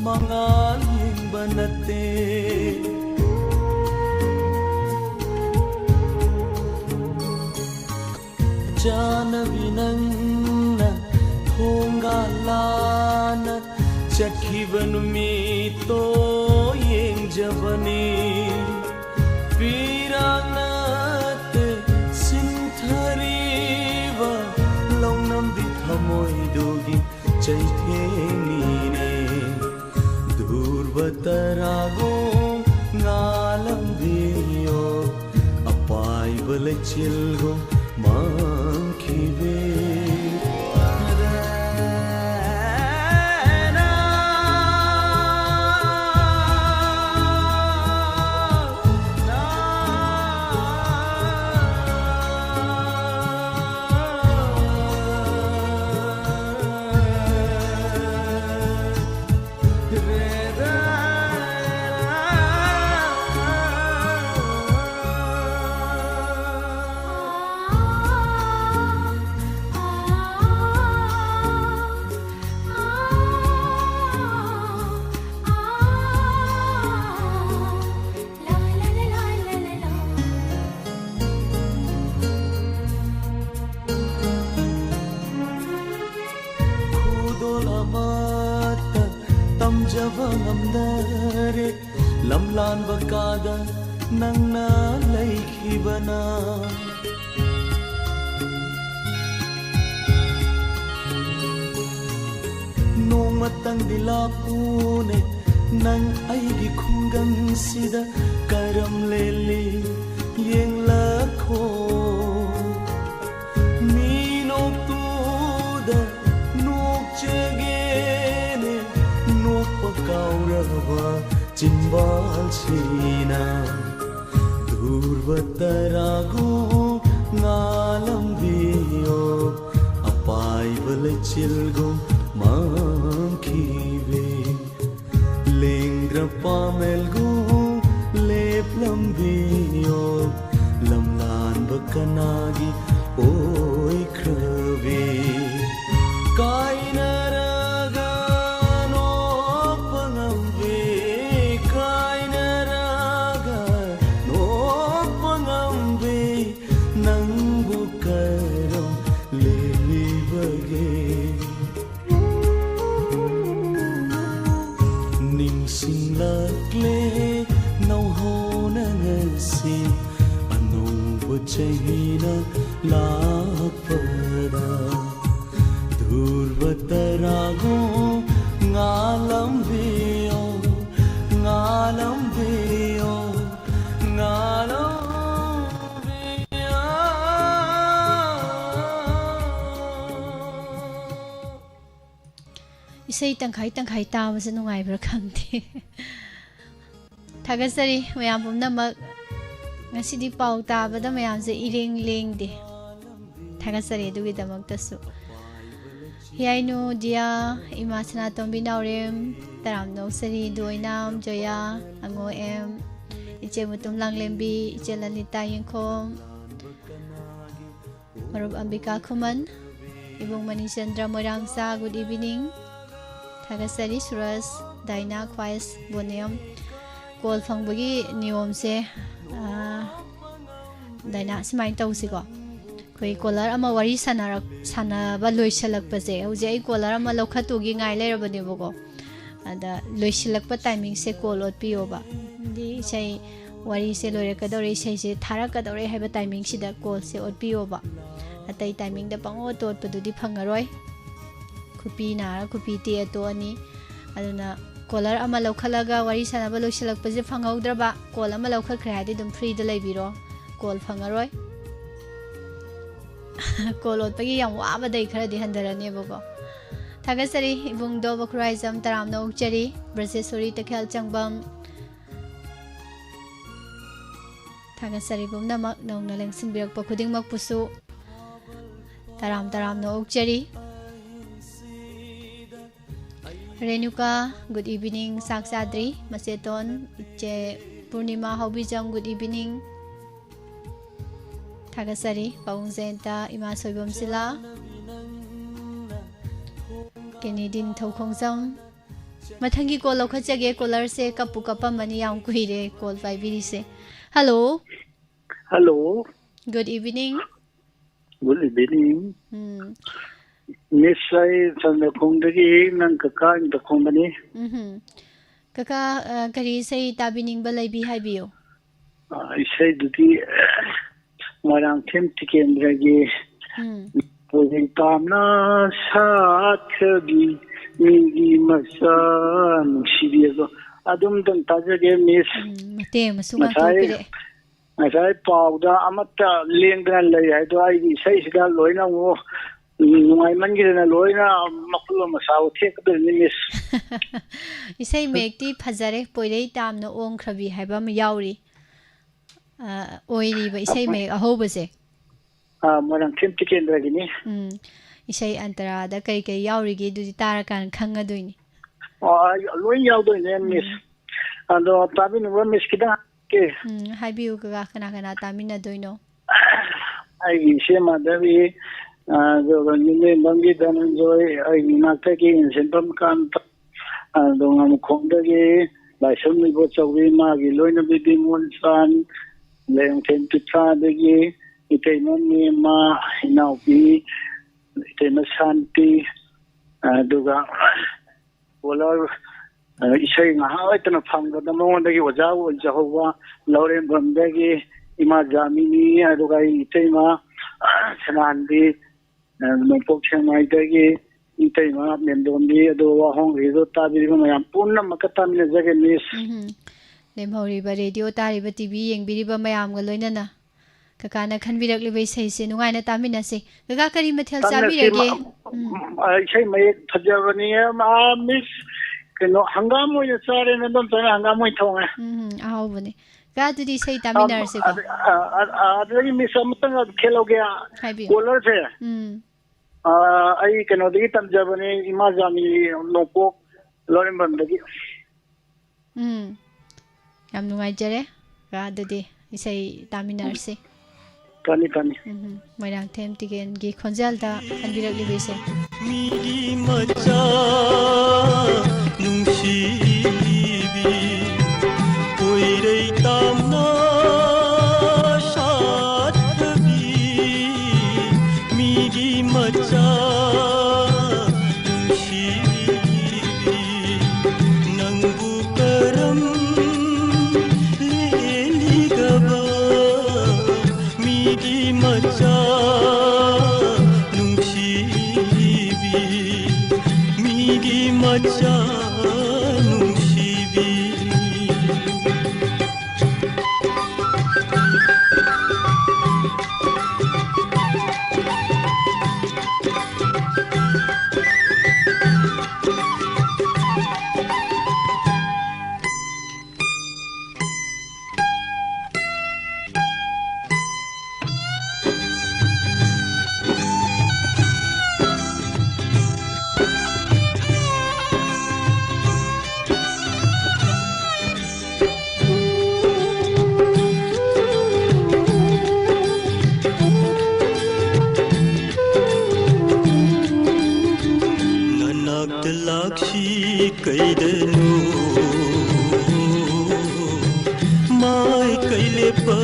ꯃꯉꯥꯜ ꯌꯦꯡꯕ ꯅꯠꯇꯦ꯫ ꯆꯥꯅꯕꯤ ꯅꯪꯅ ꯊꯣꯡꯒꯥꯜ ꯂꯥꯟꯅ ꯆꯠꯈꯤꯕ ꯅꯨꯃꯤꯠꯇꯣ ꯌꯦꯡꯖꯕꯅꯤ꯫ ꯄꯤꯔꯥꯡ ꯅꯠꯇꯦ ꯁꯤꯟꯊꯔꯤꯕ ꯂꯧꯅꯝꯕꯤ ꯊꯃꯣꯏꯗꯨꯒꯤ ꯆꯩꯊꯦꯡꯅꯤꯅꯦ꯫ ꯙ꯭ꯔꯨꯕ ꯇꯔꯥꯒꯨꯝ ꯉꯥꯜꯂꯝꯕꯤꯌꯣ, ꯑꯄꯥꯏꯕ ꯂꯩꯆꯤꯜꯒꯨꯝ ꯃꯥꯡꯈꯤꯕꯤ꯫ ꯈꯟꯖꯕ ꯉꯝꯗꯔꯦ꯫ ꯂꯝꯂꯥꯟꯕ ꯀꯥꯗ ꯅꯪꯅ ꯂꯩꯈꯤꯕꯅ꯫ ꯅꯣꯡꯃꯇꯪꯗꯤ ꯂꯥꯛꯎꯅꯦ, ꯅꯪ ꯑꯩꯒꯤ ꯈꯨꯡꯒꯪꯁꯤꯗ ꯀꯔꯝ ꯂꯦꯜꯂꯤ ꯌꯦꯡꯂꯛꯈꯣ꯫ ꯃꯤ ꯅꯣꯛꯇꯨꯗ ꯅꯣꯛꯆꯒꯦꯅꯦ, ꯅꯣꯛꯄ ꯀꯥꯎꯔꯕ ꯆꯤꯟꯕꯥꯜꯁꯤꯅ꯫ ꯙ꯭ꯔꯨꯕ ꯇꯔꯥꯒꯨꯝ ꯉꯥꯜꯂꯝꯕꯤꯌꯣ, ꯑꯄꯥꯏꯕ ꯂꯩꯆꯤꯜꯒꯨꯝ ꯃꯥꯡꯈꯤꯕꯤ꯫ ꯂꯦꯡꯗ꯭ꯔ ꯄꯥꯃꯦꯜꯒꯨꯝ ꯂꯦꯞꯂꯝꯕꯤꯌꯣ, ꯂꯝꯂꯥꯟꯕ ꯀꯅꯥꯒꯤ ꯑꯣꯏꯈ꯭ꯔꯕꯤ? ꯀꯥꯏꯅꯔꯒ ꯅꯣꯛꯄ ꯉꯝꯕꯤ, ꯀꯥꯏꯅꯔꯒ ꯅꯣꯛꯄ ꯉꯝꯕꯤ, ꯅꯪꯕꯨ ꯀꯔꯝ ꯂꯦꯜꯂꯤꯕꯒꯦ? ꯅꯤꯡꯁꯤꯡꯂꯛꯂꯦ ꯅꯧꯍꯧꯅ ꯉꯁꯤ, ꯑꯅꯧꯕ ꯆꯍꯤꯅ ꯂꯥꯛꯄꯗ꯫ ꯙ꯭ꯔꯨꯕ ꯇꯔꯥꯒꯨꯝ ꯉꯥꯜꯂꯝꯕꯤꯌꯣ, ꯉꯥꯜꯂꯝꯕꯤꯌꯣ, ꯉꯥꯜꯂꯝꯕꯤꯌꯣ꯫ ꯏꯁꯩ ꯇꯪꯈꯥꯏ ꯇꯪꯈꯥꯏ ꯇꯥꯕꯁꯦ ꯅꯨꯡꯉꯥꯏꯕ꯭ꯔꯥ ꯈꯪꯗꯦ꯫ ꯊꯥꯒꯠꯆꯔꯤ ꯃꯌꯥꯝ ꯄꯨꯝꯅꯃꯛ꯫ ꯉꯁꯤꯗꯤ ꯄꯥꯎ ꯇꯥꯕꯗ ꯃꯌꯥꯝꯁꯦ ꯏꯔꯦꯡ ꯂꯦꯡꯗꯦ꯫ ꯊꯥꯒꯠꯆꯔꯤ ꯑꯗꯨꯒꯤꯗꯃꯛꯇꯁꯨ꯫ ꯍꯤꯌꯥꯏꯅꯨ ꯖꯤꯌꯥ, ꯏꯃꯥ ꯁꯅꯥꯇꯣꯝꯕꯤ ꯅꯥꯎꯔꯦꯝ, ꯇꯔꯥꯝꯅ ꯑꯣꯛꯆꯔꯤ ꯏꯗꯨ ꯑꯣꯏꯅꯥꯝ ꯖꯣꯌꯥ, ꯑꯉꯣ ꯑꯦꯝ, ꯏꯆꯦ ꯃꯨꯇꯨꯝ ꯂꯥꯡꯂꯦꯝꯕꯤ, ꯏꯆꯦ ꯂꯂꯤꯇꯥ ꯌꯦꯡꯈꯣꯝ, ꯃꯔꯨꯞ ꯑꯝꯕꯤꯀꯥ ꯈꯨꯃꯟ, ꯏꯕꯨꯡ ꯃꯅꯤꯆꯟꯗ꯭ꯔ ꯃꯣꯏꯔꯥꯡꯆꯥ, good evening꯫ ꯊꯥꯒꯠꯆꯔꯤ ꯁꯨꯔꯖ, ꯗꯥꯏꯅꯥ, ꯈ꯭ꯋꯥꯏꯁ, ꯕꯣꯅꯦꯝ꯫ ꯀꯣꯜ ꯐꯪꯕꯒꯤ ꯅꯤꯌꯣꯝꯁꯦ, ꯑꯥ, ꯗꯥꯏꯅꯥ, ꯁꯨꯃꯥꯏꯅ ꯇꯧꯁꯤꯀꯣ꯫ ꯑꯩꯈꯣꯏ ꯀꯣꯂꯔ ꯑꯃ ꯋꯥꯔꯤ ꯁꯥꯟꯅꯔꯛ-, ꯁꯥꯟꯅꯕ ꯂꯣꯏꯁꯤꯜꯂꯛꯄꯁꯦ, ꯍꯧꯖꯤꯛ ꯑꯩ ꯀꯣꯂꯔ ꯑꯃ ꯂꯧꯈꯠꯇꯨꯒꯤ ꯉꯥꯏ ꯂꯩꯔꯕꯅꯦꯕꯀꯣ꯫ ꯑꯗ ꯂꯣꯏꯁꯤꯜꯂꯛꯄ timingꯁꯦ call ꯑꯣꯠꯄꯤꯌꯣꯕ꯫ ꯍꯥꯏꯗꯤ ꯏꯁꯩ ꯋꯥꯔꯤꯁꯦ ꯂꯣꯏꯔꯛꯀꯗꯧꯔꯦ, ꯏꯁꯩꯁꯦ ꯊꯥꯔꯛꯀꯗꯧꯔꯦ ꯍꯥꯏꯕ timingꯁꯤꯗ callꯁꯦ ꯑꯣꯠꯄꯤꯌꯣꯕ꯫ ꯑꯇꯩ timingꯗ ꯄꯪꯑꯣꯠ ꯑꯣꯠꯄꯗꯨꯗꯤ ꯐꯪꯉꯔꯣꯏ꯫ ꯈꯨꯄꯤ ꯅꯥꯔ ꯈꯨꯄꯤ ꯇꯦꯛꯑ ꯇꯣꯛꯑꯅꯤ꯫ ꯑꯗꯨꯅ caller ꯑꯃ ꯂꯧꯈꯠꯂꯒ ꯋꯥꯔꯤ ꯁꯥꯟꯅꯕ ꯂꯣꯏꯁꯤꯜꯂꯛꯄꯁꯦ ꯐꯪꯍꯧꯗ꯭ꯔꯕ, call ꯑꯃ ꯂꯧꯈꯠꯈ꯭ꯔꯦ ꯍꯥꯏꯗꯤ ꯑꯗꯨꯝ freeꯗ ꯂꯩꯕꯤꯔꯣ, call ꯐꯪꯉꯔꯣꯏ꯫ Call ꯑꯣꯠꯄꯒꯤ ꯌꯥꯝ ꯋꯥꯕꯗꯩ ꯈꯔꯗꯤ ꯍꯟꯊꯔꯅꯦꯕꯀꯣ꯫ ꯊꯥꯒꯠꯆꯔꯤ ꯏꯕꯨꯡꯗꯣ ꯕꯈꯨꯔꯥꯏꯖꯝ, ꯇꯔꯥꯝꯅ ꯑꯣꯛꯆꯔꯤ꯫ ꯕ꯭ꯔꯖꯦꯁꯣꯔꯤ ꯇꯈꯦꯜ ꯆꯪꯕꯝ, ꯊꯥꯒꯠꯆꯔꯤ ꯄꯨꯝꯅꯃꯛ, ꯅꯧꯅ ꯂꯦꯡꯁꯤꯟꯕꯤꯔꯛꯄ ꯈꯨꯗꯤꯡꯃꯛꯄꯨꯁꯨ ꯇꯔꯥꯝ ꯇꯔꯥꯝꯅ ꯑꯣꯛꯆꯔꯤ꯫ ꯔꯦꯅꯨꯀꯥ, good evening, ꯆꯥꯛ ꯆꯥꯗ꯭ꯔꯤ꯫ ꯃꯆꯦꯇꯣꯟ, ꯏꯆꯦ ꯄꯨꯔꯅꯤꯃꯥ ꯍꯥꯎꯕꯤꯖꯝ, good evening꯫ ꯊꯥꯒꯠꯆꯔꯤ꯫ ꯄꯥꯕꯨꯡ ꯖꯌꯟꯇ, ꯏꯃꯥ ꯁꯣꯏꯕꯝ ꯁꯤꯂꯥ, ꯀꯦꯅꯦꯗꯤ ꯅꯤꯡꯊꯧ ꯈꯣꯡꯖꯝ꯫ ꯃꯊꯪꯒꯤ call ꯂꯧꯈꯠꯆꯒꯦ꯫ Callerꯁꯦ ꯀꯞꯄꯨ ꯀꯞꯄꯝꯃꯅꯤ, ꯌꯥꯝ ꯀꯨꯏꯔꯦ call ꯄꯥꯏꯕꯤꯔꯤꯁꯦ꯫ Hello꯫ Hello꯫ Good evening꯫ Good evening꯫ ꯎꯝ꯫ Miss, ꯑꯩ ꯆꯟꯗ꯭ꯔꯈꯣꯡꯗꯒꯤ ꯅꯪ ꯀꯀꯥ ꯏꯟꯗ꯭ꯔꯈꯣꯡꯕꯅꯤ꯫ ꯎꯝꯍꯨꯝ꯫ ꯀꯀꯥ, ꯑ, ꯀꯔꯤ ꯏꯁꯩ ꯇꯥꯕꯤꯅꯤꯡꯕ ꯂꯩꯕꯤ ꯍꯥꯏꯕꯤꯌꯨ꯫ ꯑ, ꯏꯁꯩꯗꯨꯗꯤ, ꯑ, ꯃꯣꯏꯔꯥꯡꯊꯦꯝ ꯇꯤꯀꯦꯟꯗ꯭ꯔꯒꯤ ꯎꯝ꯫ ꯄꯣꯏꯔꯩ ꯄꯥꯝꯅ ꯁꯥꯠꯈ꯭ꯔꯕꯤ ꯃꯤꯒꯤ ꯃꯆꯥ ꯅꯨꯡꯁꯤꯕꯤ ꯑꯗꯣ ꯑꯗꯨꯝꯇꯪ ꯇꯥꯖꯒꯦ, Miss꯫ ꯎꯝ, ꯃꯇꯦꯛ ꯑꯃꯁꯨ ꯉꯁꯥꯏ ꯉꯥꯛꯊꯣꯛꯄꯤꯔꯛꯑꯦ꯫ ꯉꯁꯥꯏ ꯄꯥꯎꯗ ꯑꯃꯠꯇ ꯂꯦꯡꯗꯅ ꯂꯩ ꯍꯥꯏꯗꯣ ꯑꯩꯒꯤ ꯏꯁꯩꯁꯤꯗ ꯂꯣꯏꯅ ꯑꯃꯨꯛ ꯅꯨꯡꯉꯥꯏꯃꯟꯈꯤꯗꯅ ꯂꯣꯏꯅ ꯃꯈꯨꯠ ꯑꯃ ꯁꯥꯕ ꯊꯦꯛꯀꯗꯣꯏꯅꯤ, Miss꯫ ꯏꯁꯩ ꯃꯌꯦꯛꯇꯤ ꯐꯖꯔꯦ, ꯄꯣꯏꯔꯩ ꯇꯥꯝꯅ ꯑꯣꯡꯈ꯭ꯔꯕꯤ ꯍꯥꯏꯕ ꯑꯃ ꯌꯥꯎꯔꯤ꯫ ꯑ, ꯑꯣꯏꯔꯤꯕ ꯏꯁꯩ ꯃꯌꯦꯛ ꯑꯍꯧꯕꯁꯦ꯫ ꯑ, ꯃꯣꯏꯔꯥꯡꯊꯦꯝ ꯇꯤꯀꯦꯟꯗ꯭ꯔꯒꯤꯅꯤ꯫ ꯎꯝ꯫ ꯏꯁꯩ ꯑꯟꯇꯔꯥꯗ ꯀꯩ ꯀꯩ ꯌꯥꯎꯔꯤꯒꯦ ꯑꯗꯨꯗꯤ ꯇꯥꯔꯀꯥꯟꯗ ꯈꯪꯉꯗꯣꯏꯅꯤ꯫ ꯑ, ꯂꯣꯏ ꯌꯥꯎꯗꯣꯏꯅꯦ, Miss꯫ ꯎꯝ꯫ ꯑꯗꯣ ꯇꯥꯕꯤꯅꯤꯡꯕ Miss ꯈꯤꯇꯪ ꯍꯪꯉꯛꯀꯦ꯫ ꯎꯝ, ꯍꯥꯏꯕꯤꯌꯨ ꯀꯀꯥ, ꯀꯅꯥ ꯀꯅꯥ ꯇꯥꯃꯤꯟꯅꯗꯣꯏꯅꯣ? ꯑꯩꯒꯤ ꯏꯆꯦ ꯃꯥꯙꯕꯤ, ꯑ, ꯑꯗꯨꯒ ꯅꯤꯡꯂꯦꯝꯕꯝꯒꯤ ꯙꯅꯟꯖꯣꯏ, ꯑꯩꯒꯤ ꯏꯅꯥꯛꯇꯒꯤ ꯁꯦꯟꯐꯝ ꯀꯥꯟꯇ, ꯑ, ꯗꯣꯉꯥꯃꯈꯣꯡꯗꯒꯤ ꯂꯥꯏꯁ꯭ꯔꯝ ꯏꯕꯣꯆꯧꯕꯤ, ꯃꯥꯒꯤ ꯂꯣꯏꯅꯕꯤ ꯕꯤꯃꯣꯜꯆꯥꯟ, ꯂꯩꯔꯣꯡꯊꯦꯝ ꯄꯤꯊ꯭ꯔꯥꯗꯒꯤ ꯏꯇꯩꯃ ꯃꯦꯝꯃ, ꯏꯅꯥꯎꯄꯤ ꯏꯇꯩꯃ ꯁꯥꯟꯇꯤ, ꯑꯗꯨꯒ caller ꯑ, ꯏꯁꯩ ꯉꯥꯏꯍꯥꯛ ꯂꯩꯇꯅ ꯐꯪꯕꯗ ꯃꯉꯣꯟꯗꯒꯤ ꯑꯣꯖꯥ ꯑꯣꯏꯖꯍꯧꯕ ꯂꯧꯔꯦꯝꯕꯝꯗꯒꯤ ꯏꯃꯥ ꯖꯥꯃꯤꯅꯤ, ꯑꯗꯨꯒ ꯑꯩ ꯏꯇꯩꯃ, ꯑ, ꯁꯅꯥꯍꯟꯕꯤ, ꯑ, ꯅꯣꯡꯄꯣꯛ ꯁꯦꯛꯃꯥꯏꯗꯒꯤ ꯏꯇꯩꯃ ꯃꯦꯝꯗꯣꯝꯕꯤ, ꯑꯗꯨꯒ ꯋꯥꯍꯣꯡꯒꯤꯗꯣ ꯇꯥꯕꯤꯔꯤꯕ ꯃꯌꯥꯝ ꯄꯨꯝꯅꯃꯛꯀ ꯇꯥꯃꯤꯟꯅꯖꯒꯦ, ꯃꯤꯁ꯫ ꯎꯝꯍꯨꯝ꯫ ꯂꯦꯝꯍꯧꯔꯤꯕ ꯔꯦꯗꯤꯑꯣ ꯇꯥꯔꯤꯕ, ꯇꯤ ꯚꯤ ꯌꯦꯡꯕꯤꯔꯤꯕ ꯃꯌꯥꯝꯒ ꯂꯣꯏꯅꯅ ꯀꯀꯥꯅ ꯈꯟꯕꯤꯔꯛꯂꯤꯕ ꯏꯁꯩꯁꯦ ꯅꯨꯡꯉꯥꯏꯅ ꯇꯥꯃꯤꯟꯅꯁꯦ꯫ ꯀꯀꯥ, ꯀꯔꯤ ꯃꯊꯦꯜ ꯇꯥꯟꯅꯁꯤ꯫ ꯆꯥꯕꯤꯔꯒꯦ? ꯃ-, ꯎꯝ꯫ ꯑ, ꯏꯁꯩ ꯃꯌꯦꯛ ꯐꯖꯕꯅꯤ꯫ ꯑ, ꯃꯤꯁ, ꯀꯩꯅꯣ, ꯍꯪꯒꯥꯝ ꯑꯣꯏꯅ ꯆꯥꯔꯦ, ꯃꯦꯝꯗꯣꯝꯆꯥꯅ ꯍꯪꯒꯥꯝ ꯑꯣꯏꯅ ꯊꯣꯡꯉꯦ꯫ ꯎꯝ, ꯎꯝ, ꯑꯍꯥꯎꯕꯅꯦ꯫ ꯀꯀꯥ, ꯑꯗꯨꯗꯤ ꯏꯁꯩ ꯑ, ꯇꯥꯃꯤꯟꯅꯔꯁꯤꯀꯣ꯫ ꯑꯗ-, ꯑ, ꯑ, ꯑ, ꯑꯗꯨꯗꯒꯤ ꯃꯤꯁ ꯑꯃꯇꯪ ꯈꯦꯠꯍꯧꯒꯦ꯫ ꯍꯥꯏꯕꯤꯌꯨ꯫ ꯀꯣꯂꯔꯁꯦ꯫ ꯎꯝ꯫ ꯑ, ꯑꯩ ꯀꯩꯅꯣꯗꯒꯤ ꯇꯝꯖꯕꯅꯦ, ꯏꯃꯥ ꯖꯥꯃꯤ ꯅꯣꯡꯄꯣꯛ ꯂꯧꯔꯦꯝꯕꯝꯗꯒꯤ꯫ ꯎꯝ꯫ ꯌꯥꯝ ꯅꯨꯡꯉꯥꯏꯖꯔꯦ꯫ ꯀꯀꯥ, ꯑꯗꯨꯗꯤ ꯏꯁꯩ ꯇꯥꯃꯤꯟꯅꯔꯁꯤ꯫ ꯐꯅꯤ, ꯐꯅꯤ꯫ ꯎꯝ, ꯃꯣꯏꯔꯥꯡꯊꯦꯝ ꯇꯤꯀꯦꯟꯒꯤ ꯈꯣꯟꯖꯦꯜꯗ ꯈꯟꯕꯤꯔꯛꯂꯤꯕ ꯏꯁꯩ꯫ ꯃꯤꯒꯤ ꯃꯆꯥ ꯅꯨꯡꯁꯤꯕꯤ, ꯄꯣꯏꯔꯩ ꯇꯥꯝꯅ ꯁꯥꯠꯊꯕꯤ, ꯃꯤꯒꯤ ꯃꯆꯥ ꯅꯨꯡꯁꯤꯕꯤ, ꯅꯪꯕꯨ ꯀꯔꯝ ꯂꯦꯜꯂꯤꯒꯕ? ꯃꯤꯒꯤ ꯃꯆꯥ ꯅꯨꯡꯁꯤꯕꯤ, ꯃꯤꯒꯤ ꯃꯆꯥ ꯅꯨꯡꯁꯤꯕꯤ꯫ ꯅꯅꯥꯛꯇ ꯂꯥꯛꯁꯤ ꯀꯩꯗꯅꯣ, ꯃꯥꯏꯀꯩ ꯂꯦꯞꯄ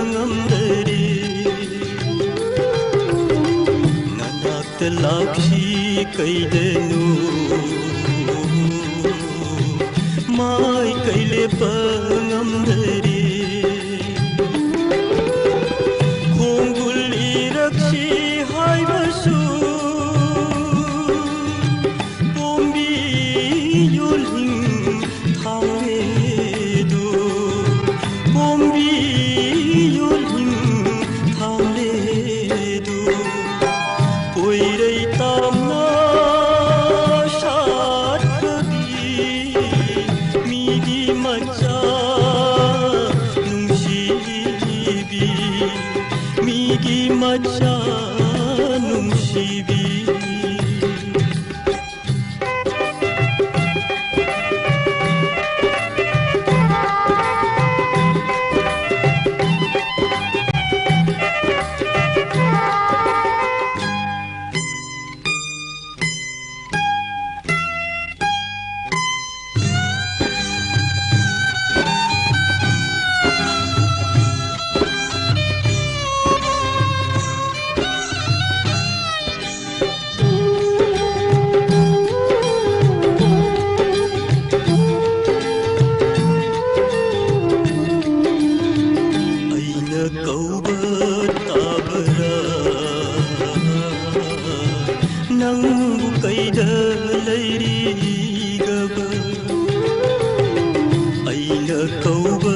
ꯉꯝꯗꯔꯦ꯫ ꯅꯅꯥꯛꯇ ꯂꯥꯛꯁꯤ ꯀꯩꯗꯅꯣ, ꯉꯝꯗꯔꯦ꯫ ꯈꯣꯡꯒꯨꯜ ꯏꯔꯛꯁꯤ ꯍꯥꯏꯕꯁꯨ ꯄꯣꯝꯕꯤ ꯌꯣꯜꯍꯤꯡ ꯊꯥꯡꯂꯦꯗꯨ, ꯄꯣꯝꯕꯤ ꯌꯣꯜꯍꯤꯡ ꯊꯥꯡꯂꯦꯗꯨ꯫ ꯄꯣꯏꯔꯩ ꯇꯥꯝꯅ ꯁꯥꯠꯈ꯭ꯔꯕꯤ ꯃꯤꯒꯤ ꯃꯆꯥ ꯅꯨꯡꯁꯤꯕꯤ, ꯃꯤꯒꯤ ꯃꯆꯥ ꯅꯨꯡꯁꯤꯕꯤ꯫ ꯑꯩꯅ ꯀꯧꯕ ꯇꯥꯕꯔꯥ? ꯅꯪꯕꯨ ꯀꯩꯗ ꯂꯩꯔꯤꯒꯕ? ꯑꯩꯅ ꯀꯧꯕ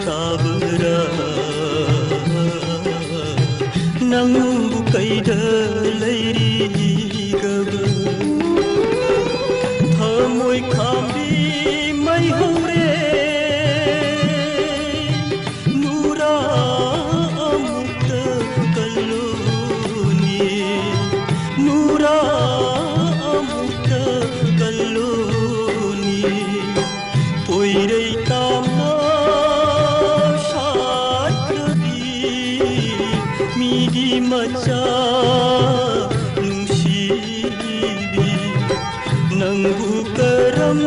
ꯇꯥꯕꯔꯥ? ꯅꯪꯕꯨ ꯀꯩꯗ ꯂꯩꯔꯤꯒꯕ? ꯊꯃꯣꯏ ꯈꯥꯝꯕꯤ ꯃꯩ ꯍꯧꯔꯦ, ꯅꯨꯔꯥ ꯑꯃꯨꯛꯇ ꯀꯜꯂꯨꯅꯤ, ꯅꯨꯔꯥ ꯑꯃꯨꯛꯇ ꯀꯜꯂꯨꯅꯤ꯫ ꯄꯣꯏꯔꯩ ꯇꯥꯝꯅ ꯁꯥꯠꯈ꯭ꯔꯕꯤ ꯃꯤꯒꯤ ꯃꯆꯥ ꯅꯨꯡꯁꯤꯕꯤ, ꯅꯪꯕꯨ ꯀꯔꯝ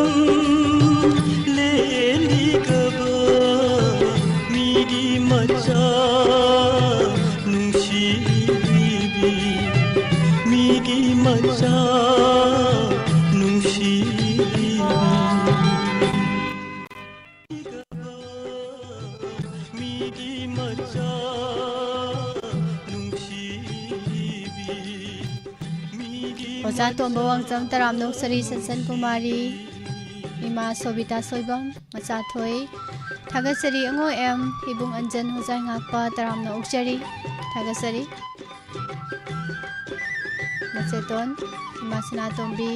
ꯆꯥꯇꯣꯝꯕ ꯋꯥꯡꯖꯝ, ꯇꯔꯥꯝꯅ ꯑꯣꯛꯆꯔꯤ꯫ ꯁꯟꯁꯟ ꯀꯨꯃꯥꯔꯤ, ꯏꯃꯥ ꯁꯣꯕꯤꯇꯥ ꯁꯣꯏꯕꯝ, ꯃꯆꯥꯊꯣꯏ꯫ ꯊꯥꯒꯠꯆꯔꯤ꯫ ꯑꯉꯣ ꯑꯦꯝ, ꯏꯕꯨꯡ ꯑꯟꯖꯟ, ꯍꯣꯖꯥꯏ ꯉꯥꯛꯄ, ꯇꯔꯥꯝꯅ ꯑꯣꯛꯆꯔꯤ꯫ ꯊꯥꯒꯠꯆꯔꯤ꯫ ꯃꯆꯦꯇꯣꯟ, ꯏꯃꯥ ꯁꯅꯥꯇꯣꯝꯕꯤ꯫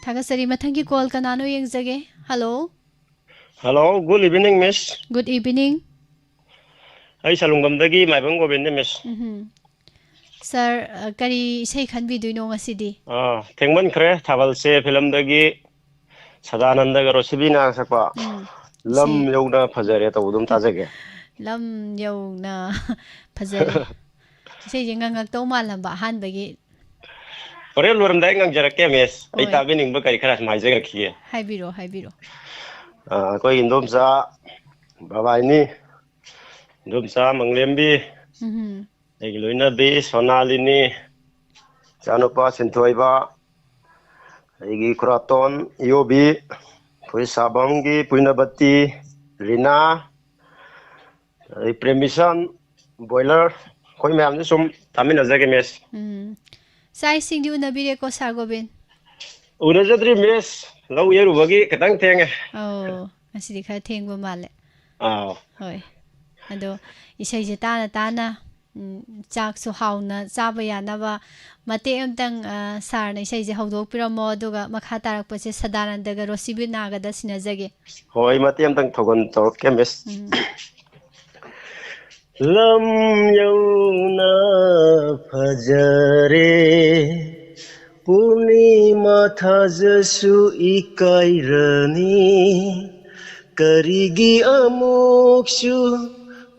ꯊꯥꯒꯠꯆꯔꯤ꯫ ꯃꯊꯪꯒꯤ ꯀꯣꯜ ꯀꯅꯥꯅꯣ ꯌꯦꯡꯖꯒꯦ꯫ Hello. Hello, good evening, miss꯫ Good evening꯫ ꯑꯩ ꯁꯂꯨꯡꯕꯝꯗꯒꯤ ꯃꯥꯏꯕꯝ ꯒꯣꯕꯤꯟꯗ, miss꯫ ꯎꯝꯍꯨꯝ꯫ ꯁꯥꯔ, ꯑ, ꯀꯔꯤ ꯏꯁꯩ ꯈꯟꯕꯤꯗꯣꯏꯅꯣ ꯉꯁꯤꯗꯤ? ꯑꯥ, ꯊꯦꯡꯃꯟꯈ꯭ꯔꯦ꯫ ꯊꯥꯕꯜꯁꯦ ꯐꯤꯂꯝꯗꯒꯤ ꯁꯗꯥꯅꯟꯗꯒ ꯔꯣꯁꯤꯕꯤꯅꯥꯒ ꯁꯛꯄ ꯎꯝ, ꯂꯝ ꯏꯁꯩ꯫ ꯌꯧꯅ ꯐꯖꯔꯦ ꯇꯧꯕꯗꯨꯝ ꯇꯥꯖꯒꯦ꯫ ꯂꯝ ꯌꯧꯅ ꯐꯖꯔꯦ꯫ ꯏꯁꯩꯁꯦ ꯉꯪꯉꯛꯇꯧ ꯃꯥꯜꯂꯝꯕ ꯑꯍꯥꯟꯕꯒꯤ꯫ ꯍꯣꯔꯦꯟ ꯂꯣꯏꯔꯝꯗꯥꯏ ꯉꯪꯖꯔꯛꯀꯦ, miss꯫ ꯑꯩ ꯍꯣꯏ꯫ ꯇꯥꯕꯤꯅꯤꯡꯕ ꯀꯔꯤ ꯈꯔ ꯁꯨꯝ ꯍꯥꯏꯖꯔꯛꯈꯤꯒꯦ꯫ ꯍꯥꯏꯕꯤꯔꯣ, ꯍꯥꯏꯕꯤꯔꯣ꯫ ꯑ, ꯑꯩꯈꯣꯏ ꯏꯟꯗꯣꯝꯆꯥ ꯕꯕꯥꯏꯅꯤ, ꯏꯟꯗꯣꯝꯆꯥ ꯃꯪꯂꯦꯝꯕꯤ, ꯎꯝꯍꯨꯝ꯫ ꯑꯩꯒꯤ ꯂꯣꯏꯅꯕꯤ ꯁꯣꯅꯥꯂꯤꯅꯤ, ꯏꯆꯥꯅꯨꯄꯥ ꯁꯤꯟꯊꯣꯏꯕ, ꯑꯩꯒꯤ ꯈꯨꯔꯥꯇꯣꯟ ꯏꯌꯣꯕꯤ, ꯐꯨꯔꯤꯠꯁꯥꯕꯝꯒꯤ ꯄꯨꯏꯅꯕꯇꯤ, ꯔꯤꯅꯥ, ꯑꯗꯩ ꯄ꯭ꯔꯦꯝꯃꯤꯁꯟ, ꯕꯣꯏꯂꯔ, ꯑꯩꯈꯣꯏ ꯃꯌꯥꯝꯁꯦ ꯁꯨꯝ ꯇꯥꯃꯤꯟꯅꯖꯒꯦ, miss꯫ ꯎꯝ꯫ ꯆꯥꯛ ꯏꯁꯤꯡꯗꯤ ꯎꯅꯕꯤꯔꯦꯀꯣ, ꯁꯥꯔ ꯒꯣꯕꯤꯟ? ꯎꯅꯖꯗ꯭ꯔꯤ, miss꯫ ꯂꯧ ꯌꯩꯔꯨꯕꯒꯤ ꯈꯤꯇꯪ ꯊꯦꯡꯉꯦ꯫ ꯑꯧ, ꯉꯁꯤꯗꯤ ꯈꯔ ꯊꯦꯡꯕ ꯃꯥꯜꯂꯦ꯫ ꯑꯥꯎ꯫ ꯍꯣꯏ꯫ ꯑꯗꯣ ꯏꯁꯩꯁꯦ ꯇꯥꯅ ꯇꯥꯅ, ꯎꯝ, ꯆꯥꯛꯁꯨ ꯍꯥꯎꯅ ꯆꯥꯕ ꯌꯥꯅꯕ ꯃꯇꯦꯛ ꯑꯃꯇꯪ, ꯑ, ꯁꯥꯔꯅ ꯏꯁꯩꯁꯦ ꯍꯧꯗꯣꯛꯄꯤꯔꯝꯃꯣ, ꯑꯗꯨꯒ ꯃꯈꯥ ꯇꯥꯔꯛꯄꯁꯦ ꯁꯗꯥꯅꯟꯗꯒ ꯔꯣꯁꯤꯕꯤꯅꯥꯒꯗ ꯁꯤꯟꯅꯖꯒꯦ꯫ ꯍꯣꯏ, ꯃꯇꯦꯛ ꯑꯃꯇꯪ ꯊꯧꯒꯜ ꯇꯧꯔꯛꯀꯦ, miss꯫ ꯎꯝ꯫ ꯂꯝ ꯌꯧꯅ ꯐꯖꯔꯦ, ꯄꯨꯔꯅꯤꯃꯥ ꯊꯥꯖꯁꯨ ꯏꯀꯥꯏꯔꯅꯤ, ꯀꯔꯤꯒꯤ ꯑꯃꯨꯛꯁꯨ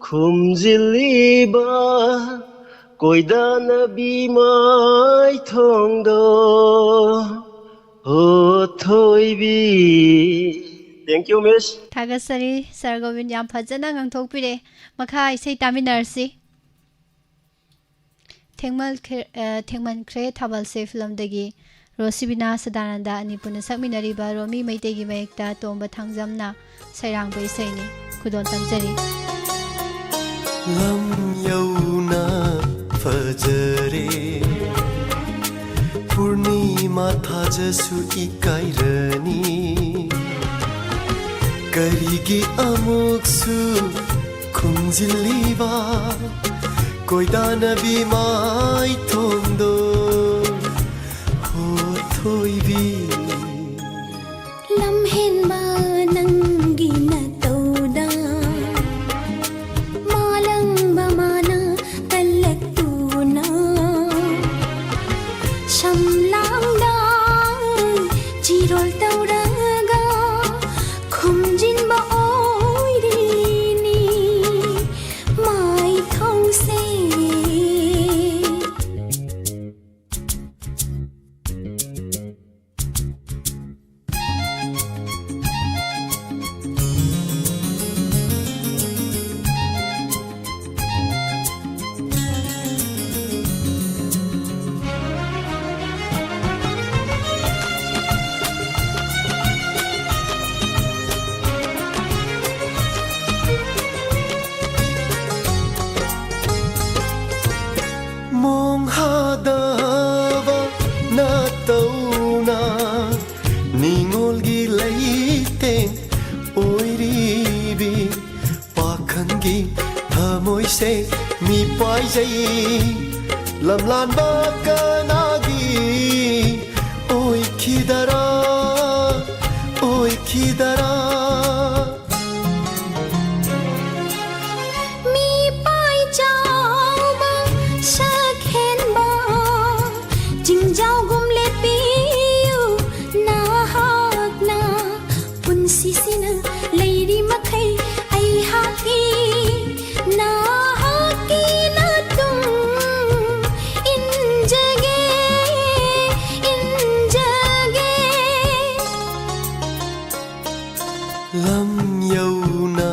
ꯈꯨꯝꯖꯤꯜꯂꯤꯕ ꯀꯣꯏꯗꯥꯅꯕꯤ ꯃꯥꯏꯊꯣꯡꯗꯣ, ꯍꯣ ꯊꯣꯏꯕꯤ꯫ Thank you, miss꯫ ꯊꯥꯒꯠꯆꯔꯤ, ꯁꯥꯔ ꯒꯣꯕꯤꯟ, ꯌꯥꯝ ꯐꯖꯅ ꯉꯥꯡꯊꯣꯛꯄꯤꯔꯦ꯫ ꯃꯈꯥ ꯏꯁꯩ ꯇꯥꯃꯤꯟꯅꯔꯁꯤ꯫ ꯊꯦꯡꯃꯜꯈ꯭ꯔꯦ-, ꯑ, ꯊꯦꯡꯃꯟꯈ꯭ꯔꯦ ꯊꯥꯕꯜꯁꯦ ꯐꯤꯂꯝꯗꯒꯤ ꯔꯣꯁꯤꯕꯤꯅꯥ ꯁꯗꯥꯅꯟꯗ ꯑꯅꯤ ꯄꯨꯟꯅ ꯁꯛꯃꯤꯟꯅꯔꯤꯕ ꯔꯣꯃꯤ ꯃꯩꯇꯩꯒꯤ ꯃꯌꯦꯛꯇ ꯇꯣꯝꯕ ꯊꯥꯡꯖꯝꯅ ꯁꯩꯔꯥꯡꯕ ꯏꯁꯩꯅꯤ꯫ ꯈꯨꯗꯣꯜ ꯇꯝꯖꯔꯤ꯫ ꯂꯝ ꯌꯧꯅ ꯐꯖꯔꯦ꯫ ꯃꯥꯊꯥꯖꯁꯨ ꯏꯀꯥꯏꯔꯅꯤ꯫ ꯀꯔꯤꯒꯤ ꯑꯃꯨꯛꯁꯨ ꯈꯨꯝꯖꯤꯜꯂꯤꯕ ꯀꯣꯏꯗꯥꯅꯕꯤ ꯃꯥꯏꯊꯣꯡꯗꯣ? ꯍꯣ ꯊꯣꯏꯕꯤ, ꯂꯝꯍꯦꯟꯕ ꯅꯪꯒꯤ ꯅꯇꯧꯗ ꯃꯥꯂꯪꯕ ꯃꯥꯅ ꯀꯜꯂꯛꯇꯨꯅ ꯁꯝꯂꯥꯡꯗ ꯆꯤꯔꯣꯜ ꯇꯧꯔꯒ ꯈꯨꯝꯖꯤꯟꯕ ꯑꯣꯏꯔꯤꯅꯤ ꯃꯥꯏꯊꯣꯡꯁꯦ꯫ ꯃꯣꯡꯍꯥꯗꯕ ꯅꯇꯧꯅ ꯅꯤꯡꯉꯣꯜꯒꯤ ꯂꯩꯇꯦꯡ ꯑꯣꯏꯔꯤꯕꯤ ꯄꯥꯈꯪꯒꯤ ꯊꯃꯣꯏꯁꯦ ꯃꯤꯄꯥꯏꯖꯩ꯫ ꯂꯝꯂꯥꯟꯕ ꯀꯅꯥꯒꯤ ꯑꯣꯏꯈꯤꯗꯔꯥ, ꯑꯣꯏꯈꯤꯗꯔꯥ? ꯃꯤꯄꯥꯏ ꯆꯥꯎꯕ ꯁꯛꯍꯦꯟꯕ ꯆꯤꯡꯖꯥꯎꯒꯨꯝ ꯂꯦꯞꯄꯤꯌꯨ ꯅꯍꯥꯛꯅ꯫ ꯄꯨꯟꯁꯤꯁꯤꯅ ꯂꯩꯔꯤ ꯃꯈꯩ ꯑꯩꯍꯥꯛꯀꯤ ꯅꯍꯥꯛꯀꯤ ꯅꯇꯨꯡ ꯏꯟꯖꯒꯦ, ꯏꯟꯖꯒꯦ꯫ ꯂꯝ ꯌꯧꯅ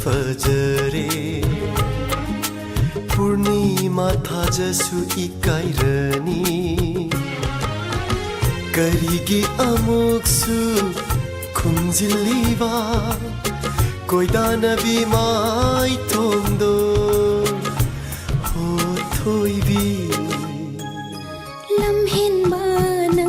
ꯐꯖꯔꯦ꯫ ꯄꯨꯔꯅꯤꯃꯥ ꯊꯥꯖꯁꯨ ꯏꯀꯥꯏꯔꯅꯤ꯫ ꯀꯔꯤꯒꯤ ꯑꯃꯨꯛꯁꯨ ꯈꯨꯝꯖꯤꯜꯂꯤꯕ ꯀꯣꯏꯗꯥꯅꯕꯤ ꯃꯥꯏꯊꯣꯡꯗꯣ? ꯍꯣ ꯊꯣꯏꯕꯤ, ꯂꯝꯍꯦꯟꯕ ꯅꯪ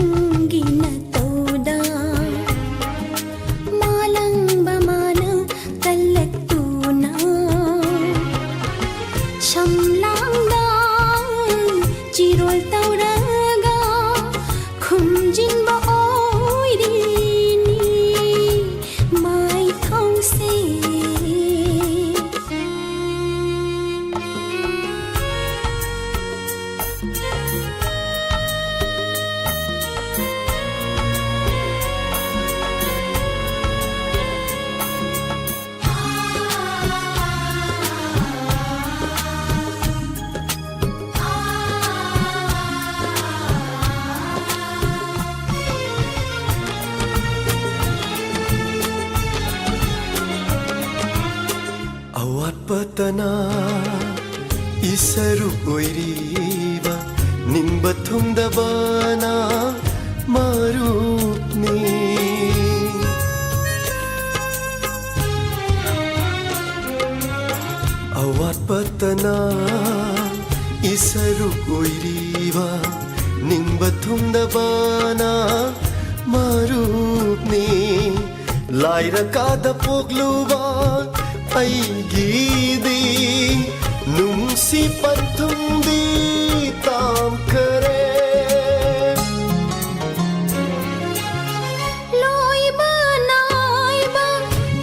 ꯄꯇꯅ ꯏꯁꯔꯨꯛ ꯑꯣꯏꯔꯤꯕ ꯅꯤꯡꯕ ꯊꯨꯡꯗꯕꯅ ꯃꯔꯨꯞꯅꯤ꯫ ꯑꯋꯥꯠꯄꯇꯅ ꯏꯁꯔꯨꯛ ꯑꯣꯏꯔꯤꯕ ꯅꯤꯡꯕ ꯊꯨꯡꯗꯕꯅ ꯃꯔꯨꯞꯅꯤ꯫ ꯂꯥꯏꯔꯀꯥꯗ ꯄꯣꯛꯂꯨꯕ ꯑꯩꯒꯤꯗꯤ ꯅꯨꯡꯁꯤ ꯄꯟꯊꯨꯡꯗꯤ ꯇꯥꯝꯈꯔꯦ꯫ ꯂꯣꯏꯕ ꯅꯥꯏꯕ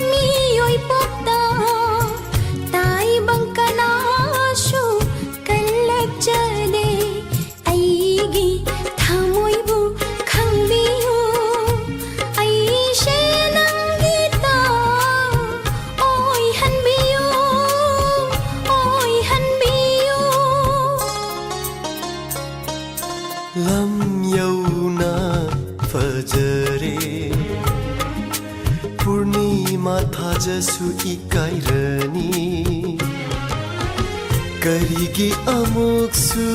ꯃꯤꯑꯣꯏ ꯄꯣꯛꯇ ꯇꯥꯏꯕꯪ ꯀꯅꯥꯁꯨ ꯀꯜꯂꯛꯆꯗꯦ꯫ ꯑꯩꯒꯤ ꯊꯃꯣꯏꯕꯨ ꯈꯪꯕꯤꯌꯨ, ꯑꯩꯁꯦ ꯅꯪꯒꯤꯇ ꯑꯣꯏꯍꯟꯕꯤꯌꯨ, ꯑꯣꯏꯍꯟꯕꯤꯌꯨ꯫ ꯂꯝ ꯌꯧꯅ ꯐꯖꯔꯦ ꯄꯨꯔꯅꯤꯃꯥ ꯊꯥꯖꯁꯨ ꯏꯀꯥꯏꯔꯅꯤ꯫ ꯀꯔꯤꯒꯤ ꯑꯃꯨꯛꯁꯨ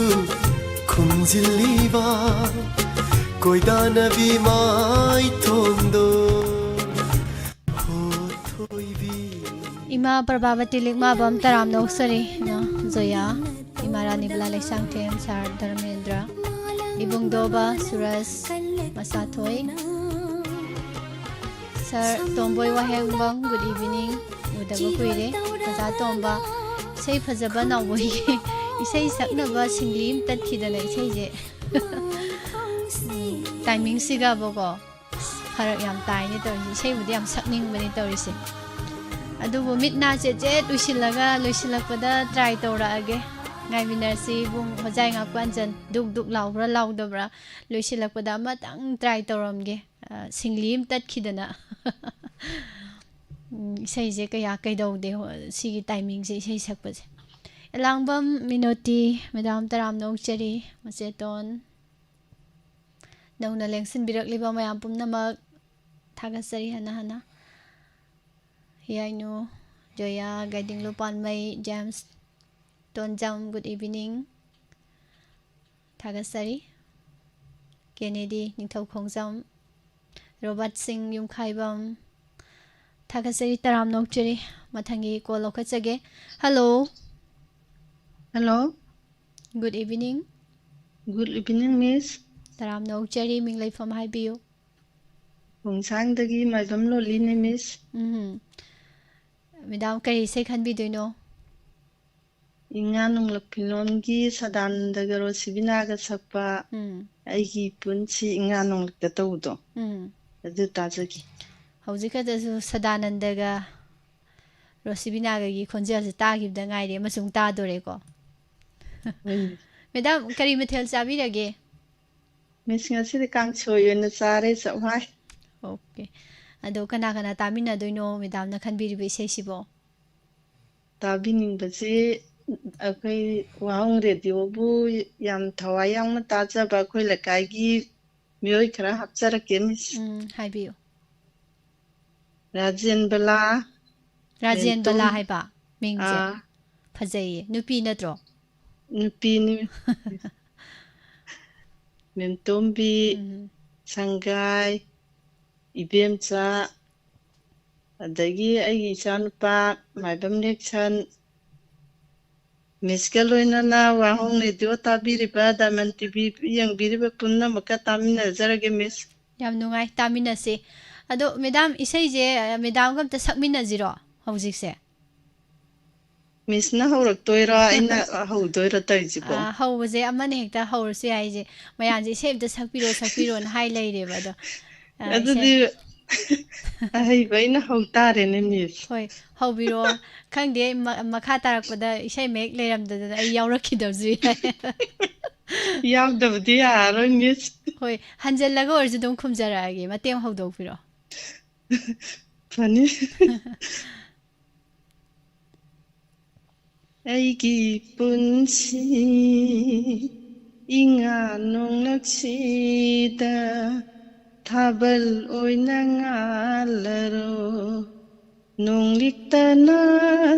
ꯈꯨꯝꯖꯤꯜꯂꯤꯕ ꯀꯣꯏꯗꯥꯅꯕꯤ ꯃꯥꯏꯊꯣꯡꯗꯣ? ꯍꯣ ꯊꯣꯏꯕꯤ꯫ ꯏꯃꯥ ꯄ꯭ꯔꯚꯥꯕꯇꯤ ꯂꯤꯛꯃꯥꯕꯝ ꯇꯔꯥꯝꯅ ꯑꯣꯛꯆꯔꯤ꯫ ꯏꯃꯥ ꯖꯣꯌꯥ, ꯏꯃꯥ ꯔꯥꯅꯤꯕꯂꯥ ꯂꯩꯁꯥꯡꯊꯦꯝ, ꯁꯥꯔ ꯙꯔꯃꯦꯟꯗ꯭ꯔ, ꯏꯕꯨꯡꯗꯣꯕ ꯁꯨꯔꯖ ꯃꯁꯥꯊꯣꯏ, ꯁꯥꯔ ꯇꯣꯝꯕꯣꯏ ꯋꯥꯍꯦꯡꯕꯝ, good evening, ꯎꯗꯕ ꯀꯨꯏꯔꯦ꯫ ꯑꯣꯖꯥ ꯇꯣꯝꯕ, ꯏꯁꯩ ꯐꯖꯕ ꯅꯥꯎꯕꯣꯏꯒꯤ ꯏꯁꯩ ꯁꯛꯅꯕ ꯁꯤꯡꯂꯤ ꯑꯃ ꯇꯠꯈꯤꯗꯅ ꯏꯁꯩꯁꯦ ꯇꯥꯏꯃꯤꯡꯁꯤꯒꯕꯀꯣ꯫ ꯑꯁ, ꯐꯔꯛ ꯌꯥꯝ ꯇꯥꯏꯅꯦ ꯇꯧꯔꯤꯁꯦ꯫ ꯏꯁꯩꯕꯨꯗꯤ ꯌꯥꯝ ꯁꯛꯅꯤꯡꯕꯅꯦ ꯇꯧꯔꯤꯁꯦ꯫ ꯑꯗꯨꯕꯨ ꯃꯤꯠ ꯅꯥ ꯆꯦꯠ ꯆꯦꯠ ꯎꯏꯁꯤꯜꯂꯒ ꯂꯣꯏꯁꯤꯜꯂꯛꯄꯗ try ꯇꯧꯔꯛꯑꯒꯦ꯫ ꯉꯥꯏꯃꯤꯟꯅꯔꯁꯤ ꯏꯕꯨꯡ ꯍꯣꯖꯥꯏ ꯉꯥꯛꯄ ꯑꯟꯖꯟ꯫ ꯗꯨꯛ ꯗꯨꯛ ꯂꯥꯎꯕ꯭ꯔꯥ ꯂꯥꯎꯗꯕ꯭ꯔꯥ? ꯂꯣꯏꯁꯤꯜꯂꯛꯄꯗ ꯑꯃꯇꯪ try ꯇꯧꯔꯝꯒꯦ꯫ ꯑ, ꯁꯤꯡꯂꯤ ꯑꯃ ꯇꯠꯈꯤꯗꯅ꯫ ꯎꯝ, ꯏꯁꯩꯁꯦ ꯀꯌꯥ ꯀꯩꯗꯧꯗꯦ, ꯍꯣ-, ꯁꯤꯒꯤ ꯇꯥꯏꯃꯤꯡꯁꯦ ꯏꯁꯩ ꯁꯛꯄꯁꯦ꯫ ꯑꯦꯂꯥꯡꯕꯝ ꯃꯤꯅꯣꯇꯤ, ꯃꯦꯗꯥꯝ ꯇꯔꯥꯝꯅ ꯑꯣꯛꯆꯔꯤ, ꯃꯆꯦꯇꯣꯟ꯫ ꯅꯧꯅ ꯂꯦꯡꯁꯤꯟꯕꯤꯔꯛꯂꯤꯕ ꯃꯌꯥꯝ ꯄꯨꯝꯅꯃꯛ ꯊꯥꯒꯠꯆꯔꯤ ꯍꯟꯅ ꯍꯟꯅ꯫ ꯌꯥꯏꯅꯨ, ꯖꯣꯌꯥ ꯒꯥꯏꯗꯤꯡꯂꯨ ꯄꯥꯟꯃꯩ, ꯖꯦꯝꯁ ꯇꯣꯟꯖꯝ, good evening꯫ ꯊꯥꯒꯠꯆꯔꯤ꯫ ꯀꯦꯅꯦꯗꯤ ꯅꯤꯡꯊꯧ ꯈꯣꯡꯖꯝ, ꯔꯣꯕꯥꯔꯠ ꯁꯤꯡ ꯌꯨꯝꯈꯥꯏꯕꯝ, ꯊꯥꯒꯠꯆꯔꯤ, ꯇꯔꯥꯝꯅ ꯑꯣꯛꯆꯔꯤ꯫ ꯃꯊꯪꯒꯤ ꯀꯣꯜ ꯂꯧꯈꯠꯆꯒꯦ꯫ Hello. Hello. Good evening꯫ Good evening, miss꯫ ꯇꯔꯥꯝꯅ ꯑꯣꯛꯆꯔꯤ, ꯃꯤꯡ ꯂꯩꯐꯝ ꯍꯥꯏꯕꯤꯌꯨ꯫ ꯈꯣꯡꯁꯥꯡꯗꯒꯤ ꯃꯥꯏꯕꯝ ꯂꯣꯂꯤꯅꯦ, miss꯫ ꯎꯝ꯫ ꯃꯦꯗꯥꯝ, ꯀꯔꯤ ꯏꯁꯩ ꯈꯟꯕꯤꯗꯣꯏꯅꯣ? ꯏꯉꯥ ꯅꯣꯡꯂꯛ ꯐꯤꯂꯝꯒꯤ ꯁꯗꯥꯅꯟꯗꯒ ꯔꯣꯁꯤꯕꯤꯅꯥꯒ ꯁꯛꯄ ꯎꯝ꯫ ꯑꯩꯒꯤ ꯄꯨꯟꯁꯤ ꯏꯉꯥ ꯅꯣꯡꯂꯛꯇ ꯇꯧꯕꯗꯣ꯫ ꯎꯝ꯫ ꯑꯗꯨ ꯇꯥꯖꯒꯦ꯫ ꯍꯧꯖꯤꯛ ꯈꯛꯇꯁꯨ ꯁꯗꯥꯅꯟꯗꯒ ꯔꯣꯁꯤꯕꯤꯅꯥꯒꯒꯤ ꯈꯣꯟꯖꯦꯜꯁꯦ ꯇꯥꯈꯤꯕꯗ ꯉꯥꯏꯔꯤ, ꯑꯃꯁꯨ ꯑꯃꯨꯛ ꯇꯥꯗꯣꯔꯦꯀꯣ꯫ ꯎꯝ꯫ ꯃꯦꯗꯥꯝ, ꯀꯔꯤ ꯃꯊꯦꯜ ꯆꯥꯕꯤꯔꯒꯦ? Miss, ꯉꯁꯤꯗꯤ ꯀꯥꯡꯁꯣꯏ ꯑꯣꯏꯅ ꯆꯥꯔꯦ, ꯆꯥꯛꯍꯋꯥꯏ꯫ Okay꯫ ꯑꯗꯣ ꯀꯅꯥ ꯀꯅꯥ ꯇꯥꯃꯤꯟꯅꯗꯣꯏꯅꯣ ꯃꯦꯗꯥꯝꯅ ꯈꯟꯕꯤꯔꯤꯕ ꯏꯁꯩꯁꯤꯕꯣ? ꯇꯥꯕꯤꯅꯤꯡꯕꯁꯤ ꯑꯩꯈꯣꯏ ꯋꯥꯍꯪ ꯔꯦꯗꯤꯑꯣꯕꯨ ꯌꯥꯝ ꯊꯋꯥꯏ ꯌꯥꯎꯅ ꯇꯥꯖꯕ ꯑꯩꯈꯣꯏ ꯂꯩꯀꯥꯏꯒꯤ ꯃꯤꯑꯣꯏ ꯈꯔ ꯍꯥꯞꯆꯔꯛꯀꯦ, miss꯫ ꯎꯝ, ꯍꯥꯏꯕꯤꯌꯨ꯫ ꯔꯥꯖꯦꯟ ꯕꯂꯥ, ꯔꯥꯖꯦꯟ ꯕꯂꯥ ꯃꯦꯟꯇꯣꯝ-, ꯍꯥꯏꯕ ꯃꯤꯡꯁꯦ? ꯑꯥ꯫ ꯐꯖꯩꯌꯦ꯫ ꯅꯨꯄꯤ ꯅꯠꯇ꯭ꯔꯣ? ꯅꯨꯄꯤꯅꯤ꯫ ꯃꯦꯝꯇꯣꯝꯕꯤ, ꯎꯝ꯫ ꯁꯪꯒꯥꯏ, ꯏꯕꯦꯝꯆꯥ, ꯑꯗꯒꯤ ꯑꯩꯒꯤ ꯏꯆꯥꯅꯨꯄꯥ ꯃꯥꯏꯕꯝ ꯅꯦꯛꯁꯟ, Miss-ꯀ ꯂꯣꯏꯅꯅ ꯋꯥꯍꯣꯡ ꯔꯦꯗꯤꯑꯣ ꯇꯥꯕꯤꯔꯤꯕ, Diamond T V ꯌꯦꯡꯕꯤꯔꯤꯕ ꯄꯨꯝꯅꯃꯛꯀ ꯇꯥꯃꯤꯟꯅꯖꯔꯒꯦ, Miss꯫ ꯌꯥꯝ ꯅꯨꯡꯉꯥꯏ, ꯇꯥꯃꯤꯟꯅꯁꯤ꯫ ꯑꯗꯣ ꯃꯦꯗꯥꯝ, ꯏꯁꯩꯁꯦ, ꯑ, ꯃꯦꯗꯥꯝꯒ ꯑꯝꯇ ꯁꯛꯃꯤꯟꯅꯁꯤꯔꯣ ꯍꯧꯖꯤꯛꯁꯦ? Miss-ꯅ ꯍꯧꯔꯛꯇꯣꯏꯔꯣ, ꯑꯩꯅ ꯍꯧꯗꯣꯏꯔꯣ ꯇꯧꯔꯤꯁꯤꯕꯣ? ꯑ, ꯍꯧꯕꯁꯦ ꯑꯃꯅ ꯍꯦꯛꯇ ꯍꯧꯔꯁꯨ ꯌꯥꯏ꯫ ꯑꯩꯁꯦ ꯃꯌꯥꯝꯁꯦ ꯏꯁꯩ ꯑꯝꯇ ꯁꯛꯄꯤꯔꯣ, ꯁꯛꯄꯤꯔꯣꯅ ꯍꯥꯏ ꯂꯩꯔꯦꯕ꯫ ꯑꯗꯣ, ꯑ, ꯑꯗꯨꯗꯤ ꯏꯁꯩ ꯑꯍꯩꯕ ꯑꯩꯅ ꯍꯧ ꯇꯥꯔꯦꯅꯦ, Miss꯫ ꯍꯣꯏ, ꯍꯧꯕꯤꯔꯣ꯫ ꯈꯪꯗꯦ, ꯃ-, ꯃꯈꯥ ꯇꯥꯔꯛꯄꯗ ꯏꯁꯩ ꯃꯌꯦꯛ ꯂꯩꯔꯝꯗꯗꯅ ꯑꯩ ꯌꯥꯎꯔꯛꯈꯤꯗꯕꯁꯨ ꯌꯥꯏ꯫ ꯌꯥꯎꯗꯕꯗꯤ ꯌꯥꯔꯔꯣꯏ, Miss꯫ ꯍꯣꯏ, ꯍꯟꯖꯜꯂꯒ ꯑꯣꯏꯔꯁꯨ ꯑꯗꯨꯝ ꯈꯨꯝꯖꯔꯛꯑꯒꯦ, ꯃꯇꯦꯛ ꯑꯃ ꯍꯧꯗꯣꯛꯄꯤꯔꯣ꯫ ꯐꯅꯤ꯫ ꯑꯩꯒꯤ ꯄꯨꯟꯁꯤ ꯏꯉꯥ ꯅꯣꯡꯂꯛꯁꯤꯗ ꯊꯥꯕꯜ ꯑꯣꯏꯅ ꯉꯥꯜꯂꯔꯣ꯫ ꯅꯣꯡꯂꯤꯛꯇꯅ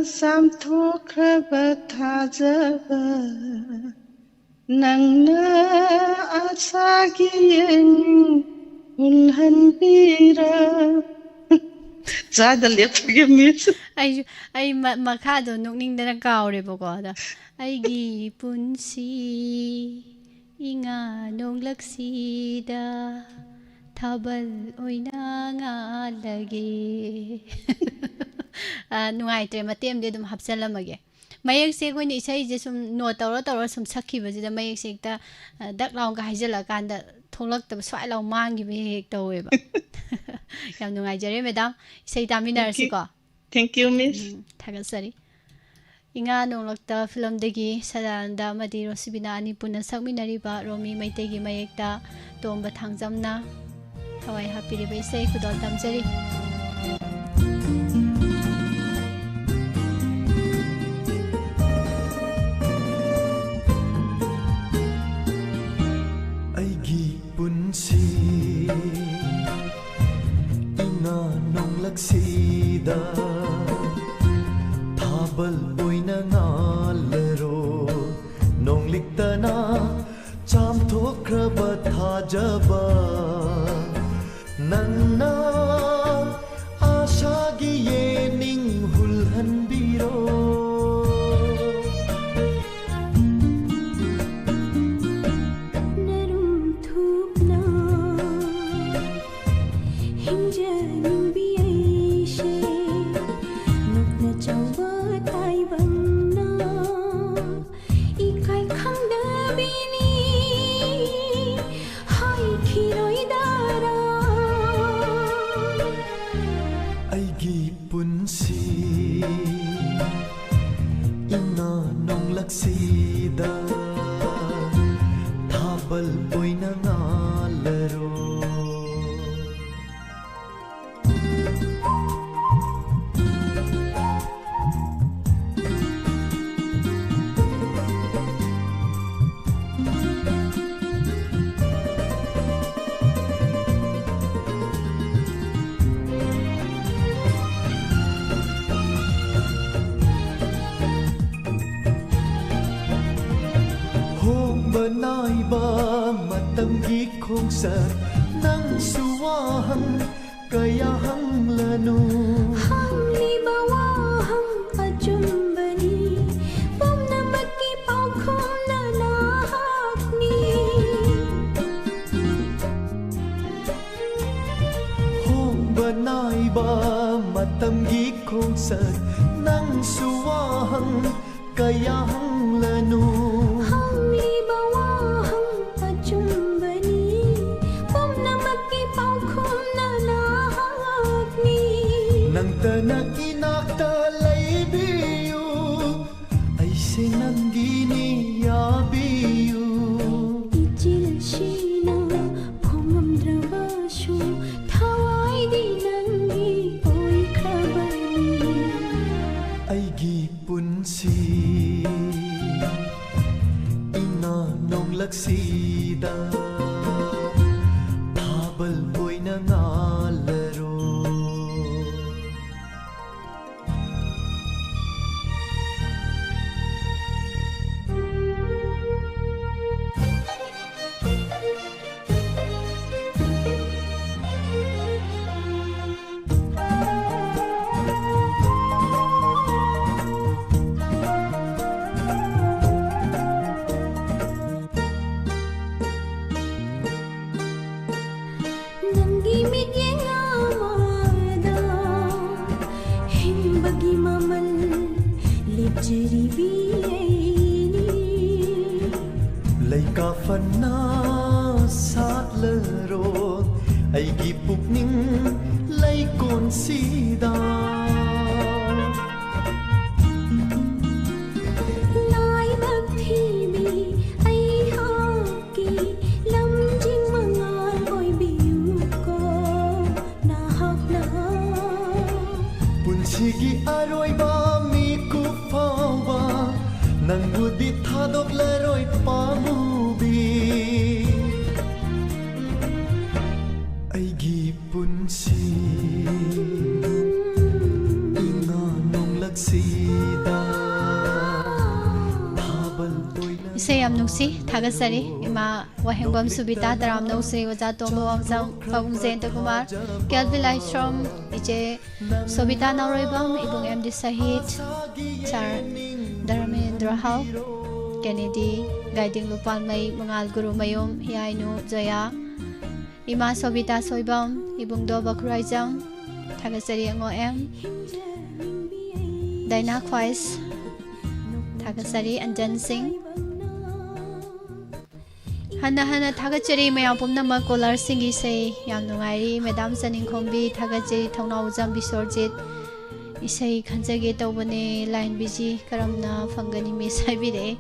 ꯆꯥꯝꯊꯣꯛꯈ꯭ꯔꯕ ꯊꯥꯖꯕ, ꯅꯪꯅ ꯑꯁꯥꯒꯤ ꯌꯦꯡ ꯍꯨꯜꯍꯟꯕꯤꯔ꯫ ꯆꯥꯗ ꯂꯦꯞꯄꯒꯦ, ꯃꯤꯁ꯫ ꯑꯩꯁꯨ, ꯑꯩ ꯃ-, ꯃꯈꯥꯗꯣ ꯅꯣꯛꯅꯤꯡꯗꯅ ꯀꯥꯎꯔꯦꯕꯀꯣ꯫ ꯑꯗ "ꯑꯩꯒꯤ ꯄꯨꯟꯁꯤ ꯏꯉꯥ ꯅꯣꯡꯂꯛꯁꯤꯗ ꯊꯥꯕꯜ ꯑꯣꯏꯅ ꯉꯥꯜꯂꯒꯦ"꯫ ꯑ, ꯅꯨꯡꯉꯥꯏꯇ꯭ꯔꯦ, ꯃꯇꯦꯛ ꯑꯃꯗꯤ ꯑꯗꯨꯝ ꯍꯥꯞꯆꯜꯂꯝꯃꯒꯦ꯫ ꯃꯌꯦꯛꯁꯦ ꯑꯩꯈꯣꯏꯅ ꯏꯁꯩꯁꯦ ꯁꯨꯝ ꯅꯣꯠ ꯇꯧꯔ ꯇꯧꯔ ꯁꯨꯝ ꯁꯛꯈꯤꯕꯁꯤꯗ ꯃꯌꯦꯛꯁꯦ ꯍꯦꯛꯇ, ꯑ, ꯗꯛ ꯂꯥꯎꯒ ꯍꯥꯏꯖꯜꯂꯛꯑꯀꯥꯟꯗ ꯊꯣꯛꯂꯛꯇꯕ, ꯁ꯭ꯋꯥꯏ ꯂꯥꯎ ꯃꯥꯡꯈꯤꯕ ꯍꯦꯛ ꯍꯦꯛ ꯇꯧꯋꯦꯕ꯫ ꯌꯥꯝ ꯅꯨꯡꯉꯥꯏꯖꯔꯦ, ꯃꯦꯗꯥꯝ꯫ ꯏꯁꯩ ꯇꯥꯃꯤꯟꯅꯔꯁꯤꯀꯣ꯫ Thank you, miss꯫ ꯎꯝ, ꯊꯥꯒꯠꯆꯔꯤ꯫ "ꯏꯉꯥ ꯅꯣꯡꯂꯛꯇ" ꯐꯤꯂꯝꯗꯒꯤ ꯁꯗꯥꯅꯟꯗ ꯑꯃꯗꯤ ꯔꯣꯁꯤꯕꯤꯅꯥ ꯑꯅꯤ ꯄꯨꯟꯅ ꯁꯛꯃꯤꯟꯅꯔꯤꯕ ꯔꯣꯃꯤ ꯃꯩꯇꯩꯒꯤ ꯃꯌꯦꯛꯇ ꯇꯣꯝꯕ ꯊꯥꯡꯖꯝꯅ ꯊꯋꯥꯏ ꯍꯥꯞꯄꯤꯔꯤꯕ ꯏꯁꯩ ꯈꯨꯗꯣꯜ ꯇꯝꯖꯔꯤ꯫ ꯑꯩꯒꯤ ꯄꯨꯟꯁꯤ ꯏꯉꯥ ꯅꯣꯡꯂꯛꯁꯤꯗ ꯊꯥꯕꯜ ꯑꯣꯏꯅ ꯉꯥꯜꯂꯔꯣ, ꯅꯣꯡꯂꯤꯛꯇꯅ ꯆꯥꯝꯊꯣꯛꯈ꯭ꯔꯕ ꯊꯥꯖꯕ, ꯅꯪꯅ ꯑꯥꯁꯥꯒꯤ ꯌꯦꯅꯤꯡ ꯍꯨꯜꯍꯟꯕꯤꯔꯣ꯫ ꯅꯔꯨꯝ ꯊꯨꯞꯅ ꯍꯤꯡꯖꯅꯤꯡꯕꯤ ꯑꯩꯁꯦ, ꯅꯣꯛꯅ ꯆꯥꯎꯕ ꯇꯥꯏꯕꯪꯅ ꯏꯀꯥꯏ ꯈꯪꯗꯕꯤꯅꯤ ꯍꯥꯏꯈꯤꯔꯣꯏꯗꯔꯥ? ꯑꯩꯒꯤ ꯄꯨꯟꯁꯤ ꯏꯉꯥ ꯅꯣꯡꯂꯛꯁꯤꯗ ꯊꯥꯕꯜ ꯑꯣꯏꯅ ꯉꯥꯜꯂꯔꯣ꯫ ꯍꯥꯏꯕ ꯃꯇꯝꯒꯤ ꯈꯣꯡꯆꯠ ꯅꯪꯁꯨ ꯋꯥꯍꯪ ꯀꯌꯥ ꯍꯪꯂꯅꯨ꯫ ꯍꯪꯂꯤꯕ ꯋꯥꯍꯪ ꯑꯆꯨꯝꯕꯅꯤ, ꯄꯨꯝꯅꯃꯛꯀꯤ ꯄꯥꯎꯈꯨꯝꯅ ꯅꯍꯥꯛꯅꯤ꯫ ꯍꯣꯡꯕ ꯅꯥꯏꯕ ꯃꯇꯝꯒꯤ ꯈꯣꯡꯆꯠ ꯅꯪꯁꯨ ꯋꯥꯍꯪ ꯀꯌꯥ ꯍꯪꯂꯅꯨ꯫ ꯍꯪꯂꯤꯕ ꯋꯥꯍꯪ ꯑꯆꯨꯝꯕꯅꯤ, ꯄꯨꯝꯅꯃꯛꯀꯤ ꯄꯥꯎꯈꯨꯝꯅ ꯅꯍꯥꯛꯅꯤ꯫ ꯅꯪꯇꯅ ꯏꯅꯥꯛꯇ ꯂꯩꯕꯤꯌꯨ, ꯑꯩꯁꯦ ꯅꯪꯒꯤꯅꯤ ꯌꯥꯕꯤꯌꯨ꯫ ꯏꯆꯤꯜꯁꯤꯅ ꯐꯣꯡꯉꯝꯗ꯭ꯔꯕꯁꯨ ꯊꯋꯥꯏꯗꯤ ꯅꯪꯒꯤ ꯑꯣꯏꯈ꯭ꯔꯕꯅꯤ꯫ ꯑꯩꯒꯤ ꯄꯨꯟꯁꯤ ꯏꯉꯥ ꯅꯣꯡꯂꯛꯁꯤꯗ ꯊꯥꯕꯜ ꯑꯣꯏꯅ ꯉꯥꯜꯂꯔꯣ꯫ ꯅꯪꯒꯤ ꯃꯤꯠꯌꯦꯡ ꯑꯃꯗ ꯍꯤꯡꯕꯒꯤ ꯃꯃꯜ ꯂꯦꯞꯆꯔꯤꯕꯤ ꯑꯩꯅꯤ꯫ ꯂꯩꯀꯥ ꯐꯅ ꯁꯥꯠꯂꯔꯣ ꯑꯩꯒꯤ ꯄꯨꯛꯅꯤꯡ ꯂꯩꯀꯣꯟꯁꯤꯗ꯫ ꯂꯥꯏꯕꯛ ꯊꯤꯕꯤ ꯑꯩꯍꯥꯛꯀꯤ ꯂꯝꯖꯤꯡ ꯃꯉꯥꯜ ꯑꯣꯏꯕꯤꯌꯨꯀꯣ ꯅꯍꯥꯛꯅ꯫ ꯄꯨꯟꯁꯤꯒꯤ ꯑꯔꯣꯏꯕ ꯃꯤꯀꯨꯞ ꯐꯥꯎꯕ ꯅꯪꯕꯨꯗꯤ ꯊꯥꯗꯣꯛꯂꯔꯣꯏ ꯄꯥꯝꯃꯨꯕꯤ꯫ ꯑꯩꯒꯤ ꯄꯨꯟꯁꯤ ꯏꯉꯥ ꯅꯣꯡꯂꯛꯁꯤꯗ ꯊꯥꯕꯜ ꯑꯣꯏꯅ ꯏꯁꯩ ꯌꯥꯝ ꯅꯨꯡꯁꯤ, ꯊꯥꯒꯠꯆꯔꯤ꯫ ꯏꯃꯥ ꯋꯥꯍꯦꯡꯕꯝ ꯁꯨꯕꯤꯇꯥ, ꯇꯔꯥꯝꯅ ꯎꯁ꯭ꯔꯤ ꯑꯣꯖꯥ ꯇꯣꯝꯕ ꯋꯥꯡꯖꯝ, ꯄꯥꯕꯨꯡ ꯖꯌꯟꯇ ꯀꯨꯃꯥꯔ, ꯀꯦꯜꯕꯤ ꯂꯥꯏꯁ꯭ꯔꯝ, ꯏꯆꯦ ꯁꯣꯕꯤꯇꯥ ꯅꯥꯎꯔꯩꯕꯝ, ꯏꯕꯨꯡ ꯑꯦꯝ ꯗꯤ ꯁꯍꯤꯠ, ꯁꯥꯔ ꯙꯔꯃꯦꯟꯗ꯭ꯔ ꯍꯥꯎ, ꯀꯦꯅꯦꯗꯤ, ꯒꯥꯏꯗꯤꯡ ꯂꯨꯄꯥꯜꯃꯩ, ꯃꯉꯥꯜ ꯒꯨꯔꯨꯃꯌꯨꯝ, ꯍꯤꯌꯥꯏꯅꯨ ꯖꯣꯌꯥ, ꯏꯃꯥ ꯁꯣꯕꯤꯇꯥ ꯁꯣꯏꯕꯝ, ꯏꯕꯨꯡꯗꯣ ꯕꯈꯨꯔꯥꯏꯖꯝ, ꯊꯥꯒꯠꯆꯔꯤ ꯑꯉꯣ ꯑꯦꯝ, ꯗꯥꯏꯅꯥ ꯈ꯭ꯋꯥꯏꯁ, ꯊꯥꯒꯠꯆꯔꯤ ꯑꯟꯖꯟ ꯁꯤꯡ꯫ ꯍꯟꯅ ꯍꯟꯅ ꯊꯥꯒꯠꯆꯔꯤ ꯃꯌꯥꯝ ꯄꯨꯝꯅꯃꯛ꯫ ꯀꯣꯂꯔꯁꯤꯡꯒꯤ ꯏꯁꯩ ꯌꯥꯝ ꯅꯨꯡꯉꯥꯏꯔꯤ꯫ ꯃꯦꯗꯥꯝ ꯆꯅꯤꯡꯈꯣꯝꯕꯤ ꯊꯥꯒꯠꯆꯔꯤ꯫ ꯊꯧꯅꯥꯎꯖꯝ ꯕꯤꯁ꯭ꯋꯔꯖꯤꯠ ꯏꯁꯩ ꯈꯟꯖꯒꯦ ꯇꯧꯕꯅꯦ꯫ ꯂꯥꯏꯟ ꯕꯤꯖꯤ ꯀꯔꯝꯅ ꯐꯪꯒꯅꯤ ꯃꯤꯁ ꯍꯥꯏꯕꯤꯔꯛꯑꯦ꯫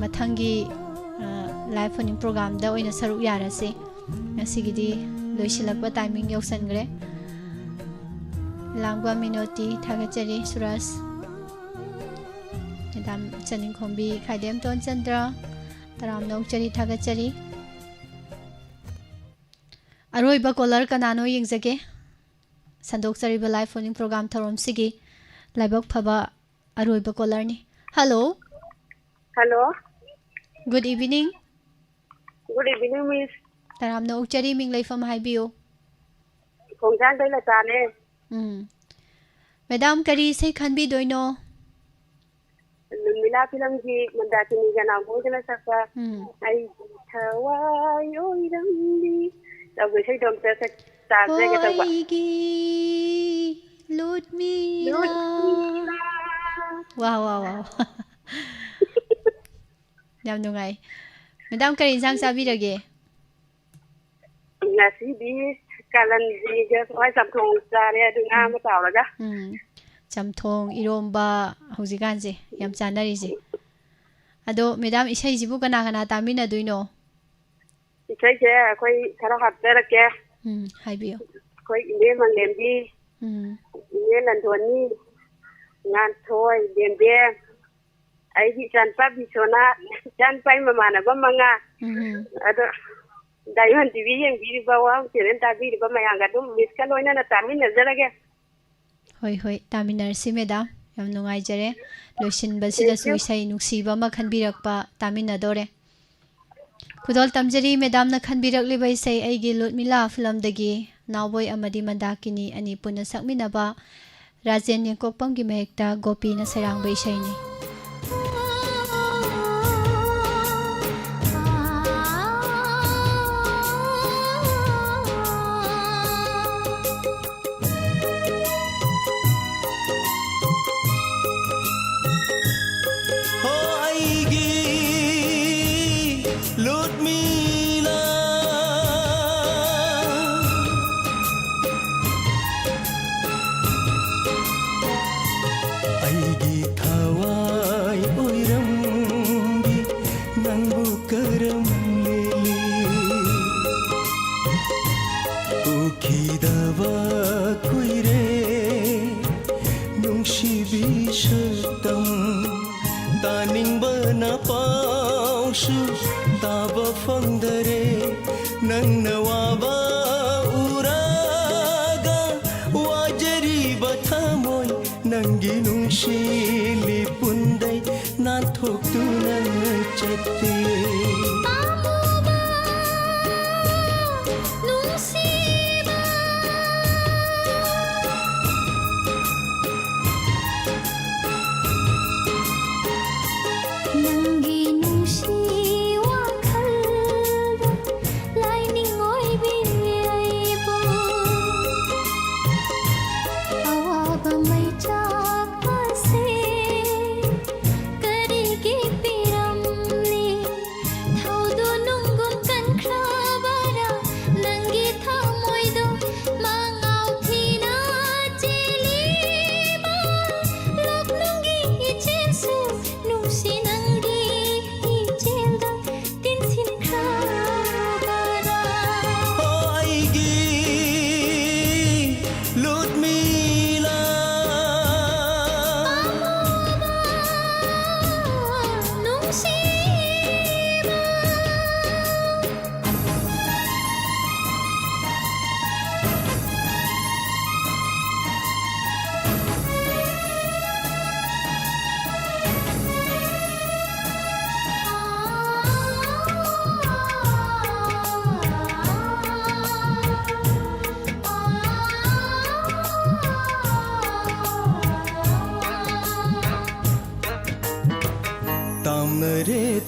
ꯃꯊꯪꯒꯤ, ꯑ, ꯂꯥꯏꯚ ꯐꯣꯟ ꯏꯟ ꯄ꯭ꯔꯣꯒ꯭ꯔꯥꯝꯗ ꯑꯣꯏꯅ ꯁꯔꯨꯛ ꯌꯥꯔꯁꯤ꯫ ꯉꯁꯤꯒꯤꯗꯤ ꯂꯣꯏꯁꯤꯜꯂꯛꯄ ꯇꯥꯏꯃꯤꯡ ꯌꯧꯁꯟꯈ꯭ꯔꯦ꯫ ꯂꯥꯡꯕ ꯃꯤꯅꯣꯇꯤ ꯊꯥꯒꯠꯆꯔꯤ ꯁꯨꯔꯖ꯫ ꯃꯦꯗꯥꯝ ꯆꯅꯤꯡꯈꯣꯝꯕꯤ ꯈꯥꯏꯗꯦꯝ ꯇꯣꯟꯆꯟꯗ꯭ꯔ, ꯇꯔꯥꯝꯅ ꯑꯣꯛꯆꯔꯤ, ꯊꯥꯒꯠꯆꯔꯤ꯫ ꯑꯔꯣꯏꯕ ꯀꯣꯂꯔ ꯀꯅꯥꯅꯣ ꯌꯦꯡꯖꯒꯦ꯫ ꯁꯟꯗꯣꯛꯆꯔꯤꯕ ꯂꯥꯏꯚ ꯐꯣꯟ ꯏꯟ ꯄ꯭ꯔꯣꯒ꯭ꯔꯥꯝ ꯊꯧꯔꯝꯁꯤꯒꯤ ꯂꯥꯏꯕꯛ ꯐꯕ ꯑꯔꯣꯏꯕ ꯀꯣꯂꯔꯅꯤ꯫ Hello. Hello. Good evening꯫ Good evening, miss꯫ ꯇꯔꯥꯝꯅ ꯑꯣꯛꯆꯔꯤ, ꯃꯤꯡ ꯂꯩꯐꯝ ꯍꯥꯏꯕꯤꯌꯨ꯫ ꯈꯣꯡꯖꯥꯡꯗꯩ ꯂꯇꯥꯅꯦ꯫ ꯎꯝ꯫ ꯃꯦꯗꯥꯝ, ꯀꯔꯤ ꯏꯁꯩ ꯈꯟꯕꯤꯗꯣꯏꯅꯣ? ꯂꯨꯃꯤꯂꯥ ꯐꯤꯂꯝꯒꯤ ꯃꯟꯗꯥꯀꯤꯅꯤꯒ ꯅꯥꯎꯕꯣꯏꯒꯅ ꯁꯛꯄ ꯎꯝ꯫ ꯑꯩꯒꯤ ꯊꯋꯥꯏ ꯑꯣꯏꯔꯝꯂꯤ ꯇꯧꯕ ꯏꯁꯩꯗꯣ ꯑꯝꯇ ꯁꯛ-, ꯇꯥꯖꯒꯦ ꯇꯧꯕ꯫ ꯍꯣꯏꯒꯤ ꯂꯨꯠꯃꯤꯂꯥ꯫ ꯂꯨꯠꯃꯤꯂꯥ꯫ ꯋꯥ, ꯋꯥ, ꯋꯥ, ꯋꯥ꯫ ꯌꯥꯝ ꯅꯨꯡꯉꯥꯏ꯫ ꯃꯦꯗꯥꯝ, ꯀꯔꯤ ꯏꯟꯁꯥꯡ ꯆꯥꯕꯤꯔꯒꯦ? ꯉꯁꯤꯗꯤ ꯀꯥꯂꯟꯗ꯭ꯔꯤꯒ ꯍꯋꯥꯏ ꯆꯝꯊꯣꯡ ꯆꯥꯔꯦ, ꯑꯗꯨ ꯉꯥ ꯎꯝ꯫ ꯑꯃ ꯇꯥꯎꯔꯒ꯫ ꯎꯝ꯫ ꯆꯝꯊꯣꯡ, ꯏꯔꯣꯝꯕ ꯍꯧꯖꯤꯛꯀꯥꯟꯁꯦ ꯌꯥꯝ ꯆꯥꯅꯔꯤꯁꯦ꯫ ꯑꯗꯣ ꯃꯦꯗꯥꯝ, ꯏꯁꯩꯁꯤꯕꯨ ꯀꯅꯥ ꯀꯅꯥ ꯇꯥꯃꯤꯟꯅꯗꯣꯏꯅꯣ? ꯏꯁꯩꯁꯦ ꯑꯩꯈꯣꯏ ꯈꯔ ꯍꯥꯞꯆꯔꯛꯀꯦ꯫ ꯎꯝ, ꯍꯥꯏꯕꯤꯌꯨ꯫ ꯑꯩꯈꯣꯏ ꯏꯅꯦ ꯃꯪꯂꯦꯝꯕꯤ, ꯎꯝ꯫ ꯏꯅꯦ ꯂꯟꯗꯣꯟꯅꯤ, ꯉꯥꯟꯊꯣꯏ, ꯕꯦꯝꯕꯦꯝ, ꯑꯩꯒꯤ ꯏꯆꯥꯅꯨꯄꯥ ꯕꯤꯁ꯭ꯋꯅꯥꯊ, ꯏꯆꯥꯅꯨꯄꯥꯒꯤ ꯃꯃꯥꯟꯅꯕ ꯃꯉꯥ꯫ ꯎꯝ꯫ ꯑꯗꯣ ꯗꯥꯏꯃꯟ ꯇꯤ ꯚꯤ ꯌꯦꯡꯕꯤꯔꯤꯕ, ꯋꯥ ꯆꯦꯅꯦꯜ ꯇꯥꯕꯤꯔꯤꯕ ꯃꯌꯥꯝꯒ ꯑꯗꯨꯝ ꯃꯤꯁꯀ ꯂꯣꯏꯅꯅ ꯇꯥꯃꯤꯟꯅꯖꯔꯒꯦ꯫ ꯍꯣꯏ, ꯍꯣꯏ, ꯇꯥꯃꯤꯟꯅꯔꯁꯤ, ꯃꯦꯗꯥꯝ꯫ ꯌꯥꯝ ꯅꯨꯡꯉꯥꯏꯖꯔꯦ꯫ ꯂꯣꯏꯁꯤꯟꯕꯁꯤꯗꯁꯨ ꯏꯁꯩ ꯅꯨꯡꯁꯤꯕ ꯑꯃ ꯈꯟꯕꯤꯔꯛꯄ ꯇꯥꯃꯤꯟꯅꯗꯣꯔꯦ꯫ ꯈꯨꯗꯣꯜ ꯇꯝꯖꯔꯤ ꯃꯦꯗꯥꯝꯅ ꯈꯟꯕꯤꯔꯛꯂꯤꯕ ꯏꯁꯩ ꯑꯩꯒꯤ ꯂꯨꯠꯃꯤꯂꯥ ꯐꯤꯂꯝꯗꯒꯤ ꯅꯥꯎꯕꯣꯏ ꯑꯃꯗꯤ ꯃꯟꯗꯥꯀꯤꯅꯤ ꯑꯅꯤ ꯄꯨꯟꯅ ꯁꯛꯃꯤꯟꯅꯕ ꯔꯥꯖꯦꯟ ꯌꯦꯡꯀꯣꯛꯄꯝꯒꯤ ꯃꯍꯦꯛꯇ ꯒꯣꯄꯤꯅ ꯁꯩꯔꯥꯡꯕ ꯏꯁꯩꯅꯤ꯫ ꯍꯣ ꯑꯩꯒꯤ ꯂꯨꯠꯃꯤꯂꯥ, ꯑꯩꯒꯤ ꯊꯋꯥꯏ ꯑꯣꯏꯔꯝꯕꯤ ꯅꯪꯕꯨ ꯀꯔꯝ ꯂꯦꯜꯂꯤ? ꯎꯈꯤꯗꯕ ꯀꯨꯏꯔꯦ ꯅꯨꯡꯁꯤꯕꯤ ꯁꯛꯇꯝ, ꯇꯥꯅꯤꯡꯕꯅ ꯄꯥꯎꯁꯨ ꯇꯥꯕ ꯐꯪꯗꯔꯦ꯫ ꯅꯪꯅ ꯋꯥꯕ ꯎꯔꯒ ꯋꯥꯖꯔꯤꯕ ꯊꯃꯣꯏ, ꯅꯪꯒꯤ ꯅꯨꯡꯁꯤ ꯂꯤꯄꯨꯟꯗꯩ ꯅꯥꯟꯊꯣꯛꯇꯨꯅ ꯆꯠꯇꯦ꯫ ꯄꯥꯝꯃꯨꯕ, ꯅꯨꯡꯁꯤꯕ, ꯅꯪꯒꯤ ꯅꯨꯡꯁꯤ ꯋꯥꯈꯜꯗ ꯂꯥꯏꯅꯤꯡ ꯑꯣꯏꯕꯤ ꯑꯩꯕꯨ꯫ ꯑꯋꯥꯕ ꯃꯩꯆꯥꯛ ꯑꯁꯤ ꯀꯔꯤꯒꯤ ꯄꯤꯔꯝꯂꯤ?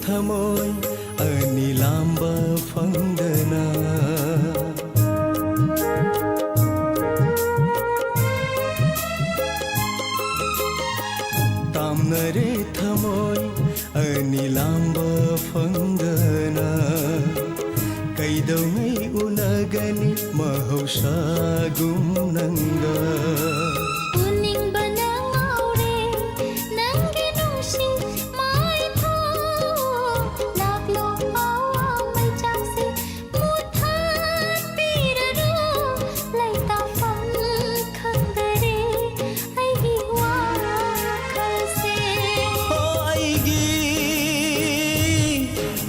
ꯊꯃꯣꯏ ꯑꯅꯤ ꯂꯥꯝꯕ ꯐꯪꯗꯅ꯫ ꯇꯥꯝꯅꯔꯦ ꯊꯃꯣꯏ ꯑꯅꯤ ꯂꯥꯝꯕ ꯐꯪꯗꯅ꯫ ꯀꯩꯗꯧꯉꯩ ꯎꯅꯒꯅꯤ ꯃꯍꯧꯁꯥꯒꯨꯝ ꯅꯪꯒ? ꯎꯅꯤꯡꯕꯅ ꯉꯥꯎꯔꯦ ꯅꯪꯒꯤ ꯅꯨꯡꯁꯤ ꯃꯥꯏꯊꯣꯡ꯫ ꯂꯥꯛꯂꯣ ꯍꯋꯥ ꯃꯩꯆꯥꯛꯁꯦ ꯃꯨꯊꯠꯄꯤꯔꯔꯣ꯫ ꯂꯩꯇꯥꯐꯝ ꯈꯪꯗꯔꯦ ꯑꯩꯒꯤ ꯋꯥꯈꯜꯁꯦ꯫ ꯑꯣ ꯑꯩꯒꯤ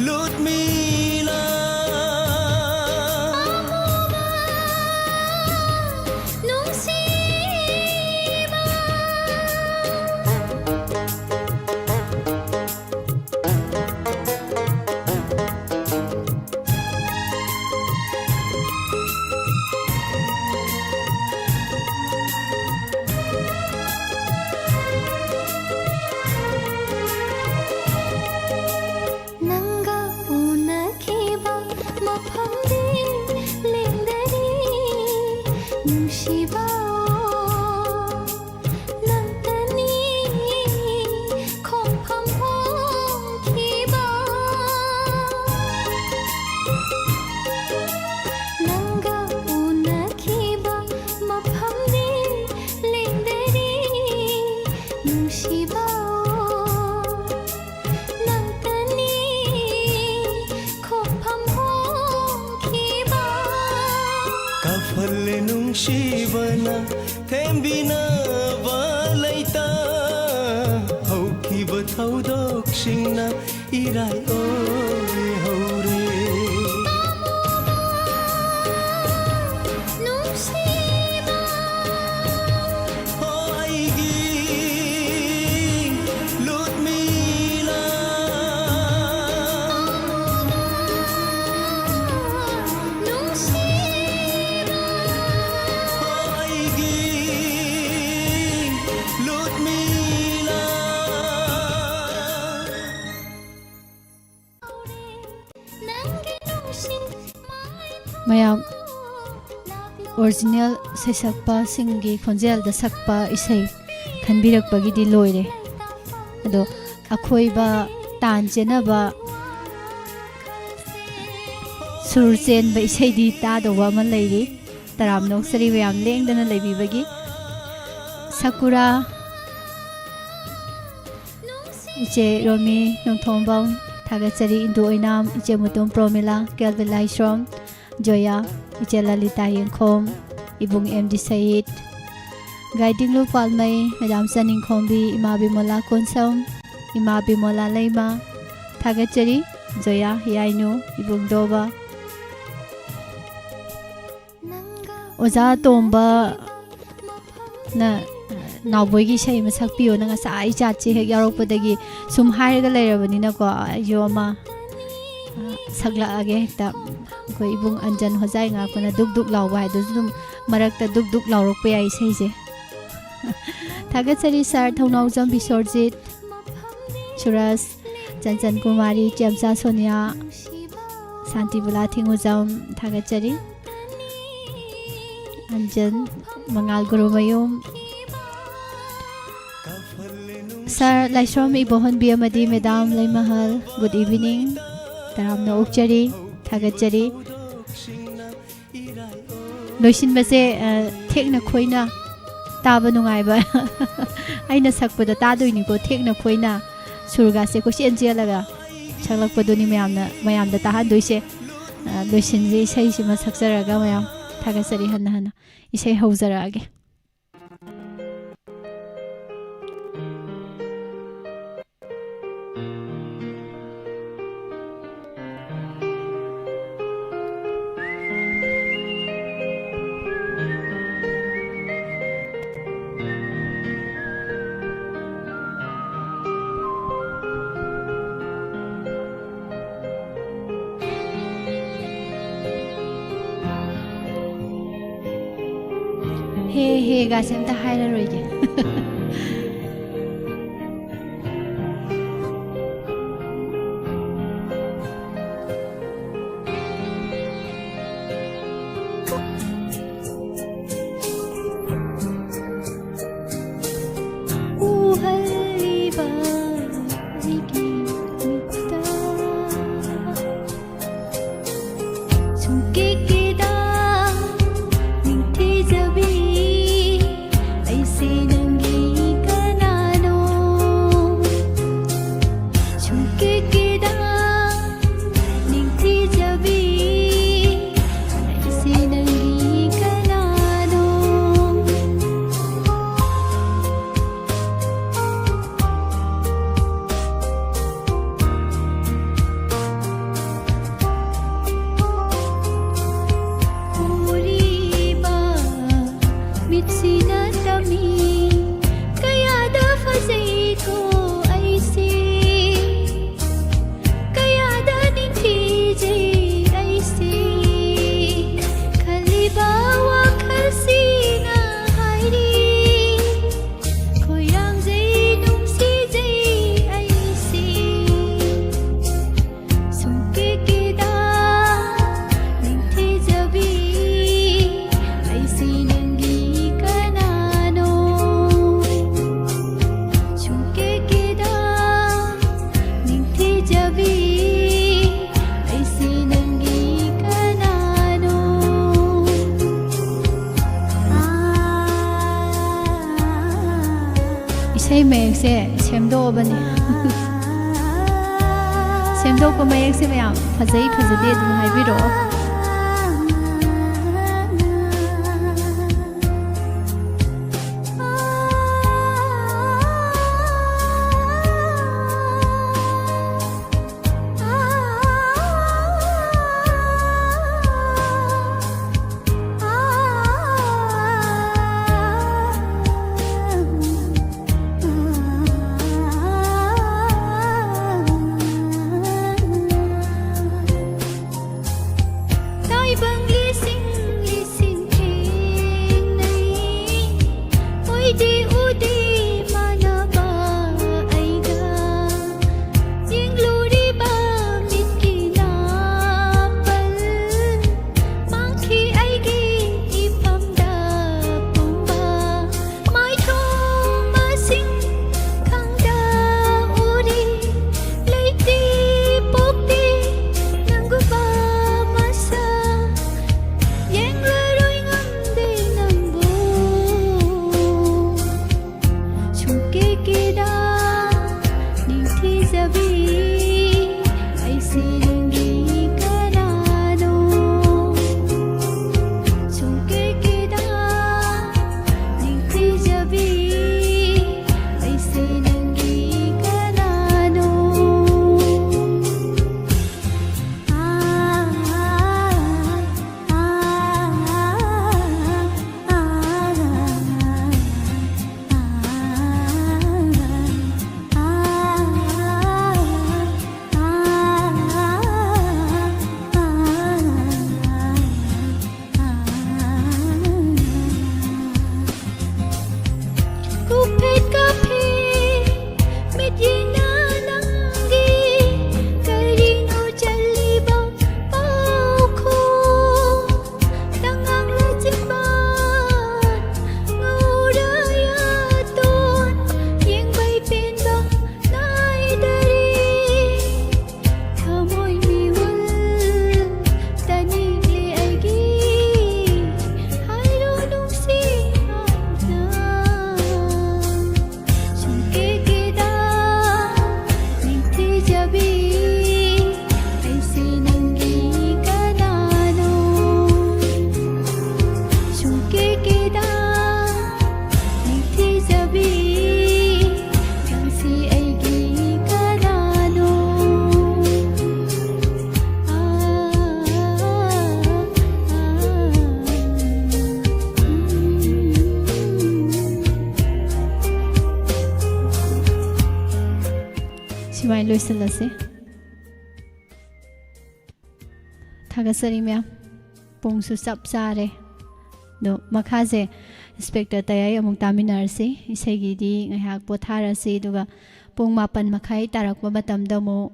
ꯂꯨꯠꯃꯤꯂꯥ꯫ ꯑꯃꯨꯕ ꯅꯨꯡꯁꯤꯕ꯫ ꯅꯪꯒ ꯎꯅꯈꯤꯕ ꯃꯐꯝꯗꯤ ꯂꯦꯡꯗꯔꯤ ꯅꯨꯡꯁꯤꯕ꯫ ꯅꯪꯇꯅꯤ ꯈꯣꯡꯐꯝ ꯍꯣꯡꯈꯤꯕ꯫ ꯅꯪꯒ ꯎꯅꯈꯤꯕ ꯃꯐꯝꯗꯤ ꯂꯦꯡꯗꯔꯤ ꯅꯨꯡꯁꯤꯕ꯫ ꯅꯪꯇꯅꯤ ꯈꯣꯡꯐꯝ ꯍꯣꯡꯈꯤꯕ꯫ ꯀꯥꯐꯜꯂꯦ ꯅꯨꯡꯁꯤꯕꯅ ꯊꯦꯝꯕꯤꯅꯕ ꯂꯩꯇ꯫ ꯍꯧꯈꯤꯕ ꯊꯧꯗꯣꯛꯁꯤꯡꯅ ꯏꯔꯥꯏ ꯑꯣꯏꯍꯧꯔꯦ꯫ ꯅꯨꯡꯁꯤꯕ꯫ ꯍꯣ ꯑꯩꯒꯤ ꯂꯨꯠꯃꯤꯂꯥ꯫ ꯅꯨꯡꯁꯤꯕ꯫ ꯍꯣ ꯑꯩꯒꯤ ꯂꯨꯠꯃꯤꯂꯥ꯫ ꯑꯣꯔꯤꯖꯤꯅꯦꯜ ꯁꯩꯁꯛꯄꯁꯤꯡꯒꯤ ꯈꯣꯟꯖꯦꯜꯗ ꯁꯛꯄ ꯏꯁꯩ ꯈꯟꯕꯤꯔꯛꯄꯒꯤꯗꯤ ꯂꯣꯏꯔꯦ꯫ ꯑꯗꯣ ꯑꯈꯣꯏꯕ, ꯇꯥꯟ ꯆꯦꯟꯅꯕ, ꯁꯨꯔ ꯆꯦꯟꯕ ꯏꯁꯩꯗꯤ ꯇꯥꯗꯧꯕ ꯑꯃ ꯂꯩꯔꯤ꯫ ꯇꯔꯥꯝꯅ ꯑꯣꯛꯆꯔꯤ ꯃꯌꯥꯝ ꯂꯦꯡꯗꯅ ꯂꯩꯕꯤꯕꯒꯤ꯫ ꯁꯀꯨꯔꯥ, ꯏꯆꯦ ꯔꯣꯃꯤ ꯅꯣꯡꯊꯣꯝꯕꯝ, ꯊꯥꯒꯠꯆꯔꯤ꯫ ꯏꯟꯗꯨ ꯑꯣꯏꯅꯥꯝ, ꯏꯆꯦ ꯃꯨꯇꯨꯝ ꯄ꯭ꯔꯣꯃꯤꯂꯥ, ꯀꯦꯜꯕꯤꯟ ꯂꯥꯏꯁ꯭ꯔꯣꯝ, ꯖꯣꯌꯥ, ꯏꯆꯦ ꯂꯂꯤꯇꯥ ꯌꯦꯡꯈꯣꯝ, ꯏꯕꯨꯡ ꯑꯦꯝ ꯗꯤ ꯁꯌꯤꯠ, ꯒꯥꯏꯗꯤꯡꯂꯨ ꯄꯥꯜꯃꯩ, ꯃꯦꯗꯥꯝ ꯆꯅꯤꯡꯈꯣꯝꯕꯤ, ꯏꯃꯥ ꯕꯤꯃꯣꯂꯥ ꯀꯣꯟꯁꯝ, ꯏꯃꯥ ꯕꯤꯃꯣꯂꯥ ꯂꯩꯃ, ꯊꯥꯒꯠꯆꯔꯤ꯫ ꯖꯣꯌꯥ ꯍꯤꯌꯥꯏꯅꯨ, ꯏꯕꯨꯡ ꯗꯣꯕ, ꯑꯣꯖꯥ ꯇꯣꯝꯕ ꯅ ꯅꯥꯎꯕꯣꯏꯒꯤ ꯏꯁꯩ ꯑꯃ ꯁꯛꯄꯤꯌꯣꯅ ꯉꯁꯥꯏ ꯆꯥꯠꯁꯦ ꯍꯦꯛ ꯌꯥꯎꯔꯛꯄꯗꯒꯤ ꯁꯨꯝ ꯍꯥꯏꯔꯒ ꯂꯩꯔꯕꯅꯤꯅꯀꯣ, ꯑꯩꯁꯨ ꯑꯃ, ꯑ, ꯁꯛꯂꯛꯑꯒꯦ ꯍꯦꯛꯇ꯫ ꯑꯩꯈꯣꯏ ꯏꯕꯨꯡ ꯑꯟꯖꯟ ꯍꯣꯖꯥꯏ ꯉꯥꯛꯄꯅ ꯗꯨꯛ ꯗꯨꯛ ꯂꯥꯎꯕ ꯍꯥꯏꯗꯨꯁꯨ ꯑꯗꯨꯝ ꯃꯔꯛꯇ ꯗꯨꯛ ꯗꯨꯛ ꯂꯥꯎꯔꯛꯄ ꯌꯥꯏ ꯏꯁꯩꯁꯦ꯫ ꯊꯥꯒꯠꯆꯔꯤ ꯁꯥꯔ ꯊꯧꯅꯥꯎꯖꯝ ꯕꯤꯁꯣꯔꯖꯤꯠ, ꯁꯨꯔꯖ, ꯆꯟꯆꯟ ꯀꯨꯃꯥꯔꯤ, ꯆꯦꯝꯆꯥ ꯁꯣꯅꯤꯌꯥ, ꯁꯥꯟꯇꯤꯕꯂꯥ ꯊꯤꯡꯉꯨꯖꯝ, ꯊꯥꯒꯠꯆꯔꯤ꯫ ꯑꯟꯖꯟ, ꯃꯉꯥꯜ ꯒꯨꯔꯨꯃꯌꯨꯝ, ꯁꯥꯔ ꯂꯥꯏꯁ꯭ꯔꯝ ꯏꯕꯣꯍꯟꯕꯤ ꯑꯃꯗꯤ ꯃꯦꯗꯥꯝ ꯂꯩꯃꯍꯜ, good evening꯫ ꯇꯔꯥꯝꯅ ꯑꯣꯛꯆꯔꯤ, ꯊꯥꯒꯠꯆꯔꯤ꯫ ꯂꯣꯏꯁꯤꯟꯕꯁꯦ, ꯑ, ꯊꯦꯛꯅ ꯈꯣꯏꯅ ꯇꯥꯕ ꯅꯨꯡꯉꯥꯏꯕ꯫ ꯑꯩꯅ ꯁꯛꯄꯗ ꯇꯥꯗꯣꯏꯅꯤꯀꯣ, ꯊꯦꯛꯅ ꯈꯣꯏꯅ ꯁꯨꯔꯒꯥꯁꯦ ꯀꯣꯏꯆꯦꯟ ꯆꯦꯜꯂꯒ ꯁꯛꯂꯛꯄꯗꯨꯅꯤ ꯃꯌꯥꯝꯅ, ꯃꯌꯥꯝꯗ ꯇꯥꯍꯟꯗꯣꯏꯁꯦ꯫ ꯑ, ꯂꯣꯏꯁꯤꯟꯁꯦ ꯏꯁꯩꯁꯤꯃ ꯁꯛꯆꯔꯒ ꯃꯌꯥꯝ ꯊꯥꯒꯠꯆꯔꯤ ꯍꯟꯅ ꯍꯟꯅ꯫ ꯏꯁꯩ ꯍꯧꯖꯔꯛꯑꯒꯦ꯫ ꯍꯦ ꯍꯦ ꯒꯥꯁꯦ ꯑꯝꯇ ꯍꯥꯏꯔꯔꯣꯏꯒꯦ꯫ ꯏꯁꯩ ꯃꯌꯦꯛꯁꯦ ꯁꯦꯝꯗꯣꯛꯑꯕꯅꯦ꯫ ꯁꯦꯝꯗꯣꯛꯄ ꯃꯌꯦꯛꯁꯦ ꯃꯌꯥꯝ ꯐꯖꯩ ꯐꯖꯗꯦ ꯑꯗꯨꯝ ꯍꯥꯏꯕꯤꯔꯛꯑꯣ꯫ ꯑꯗꯨꯃꯥꯏꯅ ꯂꯣꯏꯁꯤꯜꯂꯁꯤ꯫ ꯊꯥꯒꯠꯆꯔꯤ ꯃꯌꯥꯝ꯫ ꯄꯨꯡꯁꯨ ꯆꯞ ꯆꯥꯔꯦ꯫ ꯑꯗꯣ ꯃꯈꯥꯁꯦ ꯏꯟꯁꯄꯦꯛꯇꯔ ꯇꯌꯥꯏ ꯑꯃꯨꯛ ꯇꯥꯃꯤꯟꯅꯔꯁꯤ꯫ ꯏꯁꯩꯒꯤꯗꯤ ꯉꯥꯏꯍꯥꯛ ꯄꯣꯊꯥꯔꯁꯤ, ꯑꯗꯨꯒ ꯄꯨꯡ ꯃꯥꯄꯟ ꯃꯈꯥꯏ ꯇꯥꯔꯛꯄ ꯃꯇꯝꯗ ꯑꯃꯨꯛ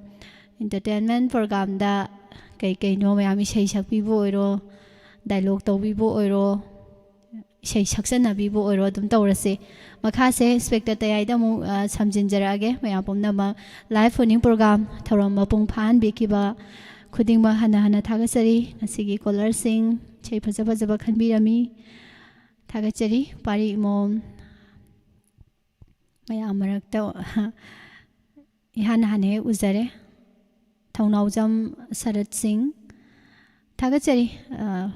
ꯏꯟꯇꯔꯇꯦꯟꯃꯦꯟ ꯄ꯭ꯔꯣꯒꯥꯝꯗ ꯀꯩ ꯀꯩꯅꯣ ꯃꯌꯥꯝ, ꯏꯁꯩ ꯁꯛꯄꯤꯕ ꯑꯣꯏꯔꯣ, ꯗꯥꯏꯂꯣꯛ ꯇꯧꯕꯤꯕ ꯑꯣꯏꯔꯣ, ꯏꯁꯩ ꯁꯛꯆꯟꯅꯕꯤꯕ ꯑꯣꯏꯔꯣ, ꯑꯗꯨꯝ ꯇꯧꯔꯁꯦ꯫ ꯃꯈꯥꯁꯦ ꯏꯟꯁꯄꯦꯛꯇꯔ ꯇꯌꯥꯏꯗ ꯑꯃꯨꯛ, ꯑ, ꯁꯝꯖꯤꯟꯖꯔꯛꯑꯒꯦ꯫ ꯃꯌꯥꯝ ꯄꯨꯝꯅꯃꯛ ꯂꯥꯏꯐ ꯐꯣꯟ ꯏꯟ ꯄ꯭ꯔꯣꯒꯥꯝ ꯊꯧꯔꯝ ꯃꯄꯨꯡ ꯐꯥꯍꯟꯕꯤꯈꯤꯕ ꯈꯨꯗꯤꯡꯃꯛ ꯍꯟꯅ ꯍꯟꯅ ꯊꯥꯒꯠꯆꯔꯤ꯫ ꯉꯁꯤꯒꯤ ꯀꯣꯂꯔꯁꯤꯡ ꯏꯁꯩ ꯐꯖ ꯐꯖꯕ ꯈꯟꯕꯤꯔꯝꯃꯤ꯫ ꯊꯥꯒꯠꯆꯔꯤ꯫ ꯄꯥꯔꯤ ꯏꯃꯣꯝ ꯃꯌꯥꯝ ꯃꯔꯛꯇ ꯏꯍꯥꯟ ꯍꯥꯟꯅ ꯍꯦꯛ ꯎꯖꯔꯦ꯫ ꯊꯧꯅꯥꯎꯖꯝ ꯁꯔꯠ ꯁꯤꯡ꯫ ꯊꯥꯒꯠꯆꯔꯤ꯫ ꯑ,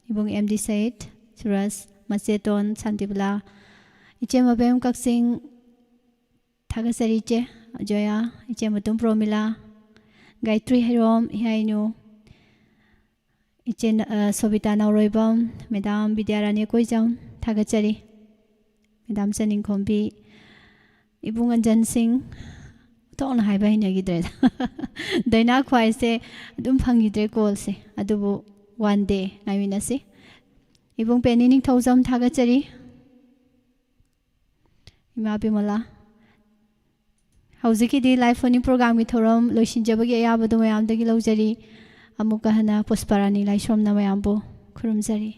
ꯏꯕꯨꯡ ꯑꯦꯝ ꯗꯤ ꯁꯩꯠ, ꯁꯨꯔꯖ ꯃꯆꯦꯇꯣꯟ, ꯁꯥꯟꯇꯤꯕꯂꯥ, ꯏꯆꯦ ꯃꯕꯦꯝ ꯀꯛꯆꯤꯡ꯫ ꯊꯥꯒꯠꯆꯔꯤ ꯏꯆꯦ ꯖꯣꯌꯥ, ꯏꯆꯦ ꯃꯇꯨꯝ ꯄ꯭ꯔꯣꯃꯤꯂꯥ, ꯒꯥꯌꯇ꯭ꯔꯤ ꯍꯩꯔꯣꯝ, ꯏꯍꯥꯏꯅꯨ, ꯏꯆꯦ ꯅ-, ꯑ, ꯁꯣꯕꯤꯇꯥ ꯅꯥꯎꯔꯣꯏꯕꯝ, ꯃꯦꯗꯥꯝ ꯕꯤꯗ꯭ꯌꯥꯔꯥꯅꯤ ꯀꯣꯏꯖꯝ꯫ ꯊꯥꯒꯠꯆꯔꯤ꯫ ꯃꯦꯗꯥꯝ ꯆꯅꯤꯡꯈꯣꯝꯕꯤ, ꯏꯕꯨꯡ ꯑꯟꯖꯟ ꯁꯤꯡ, ꯊꯣꯛꯅ ꯍꯥꯏꯕ ꯍꯩꯅꯈꯤꯗ꯭ꯔꯦꯗ꯫ ꯗꯥꯏꯅꯥ ꯈ꯭ꯋꯥꯏꯁꯦ ꯑꯗꯨꯝ ꯐꯪꯈꯤꯗ꯭ꯔꯦ ꯀꯣꯜꯁꯦ, ꯑꯗꯨꯕꯨ ꯋꯥꯟ ꯗꯦ ꯉꯥꯏꯃꯤꯟꯅꯁꯤ꯫ ꯏꯕꯨꯡ ꯄꯦꯅꯤ ꯅꯤꯡꯊꯧꯖꯝ ꯊꯥꯒꯠꯆꯔꯤ꯫ ꯏꯃꯥ ꯕꯤꯃꯂꯥ, ꯍꯧꯖꯤꯛꯀꯤꯗꯤ ꯂꯥꯏꯐ ꯐꯣꯟ ꯏꯟ ꯄ꯭ꯔꯣꯒꯥꯝꯒꯤ ꯊꯧꯔꯝ ꯂꯣꯏꯁꯤꯟꯖꯕꯒꯤ ꯑꯌꯥꯕꯗꯨ ꯃꯌꯥꯝꯗꯒꯤ ꯂꯧꯖꯔꯤ꯫ ꯑꯃꯨꯛꯀ ꯍꯟꯅ ꯄꯨꯁꯄꯥꯔꯥꯅꯤ ꯂꯥꯏꯁ꯭ꯔꯣꯝꯅ ꯃꯌꯥꯝꯕꯨ ꯈꯨꯔꯨꯝꯖꯔꯤ꯫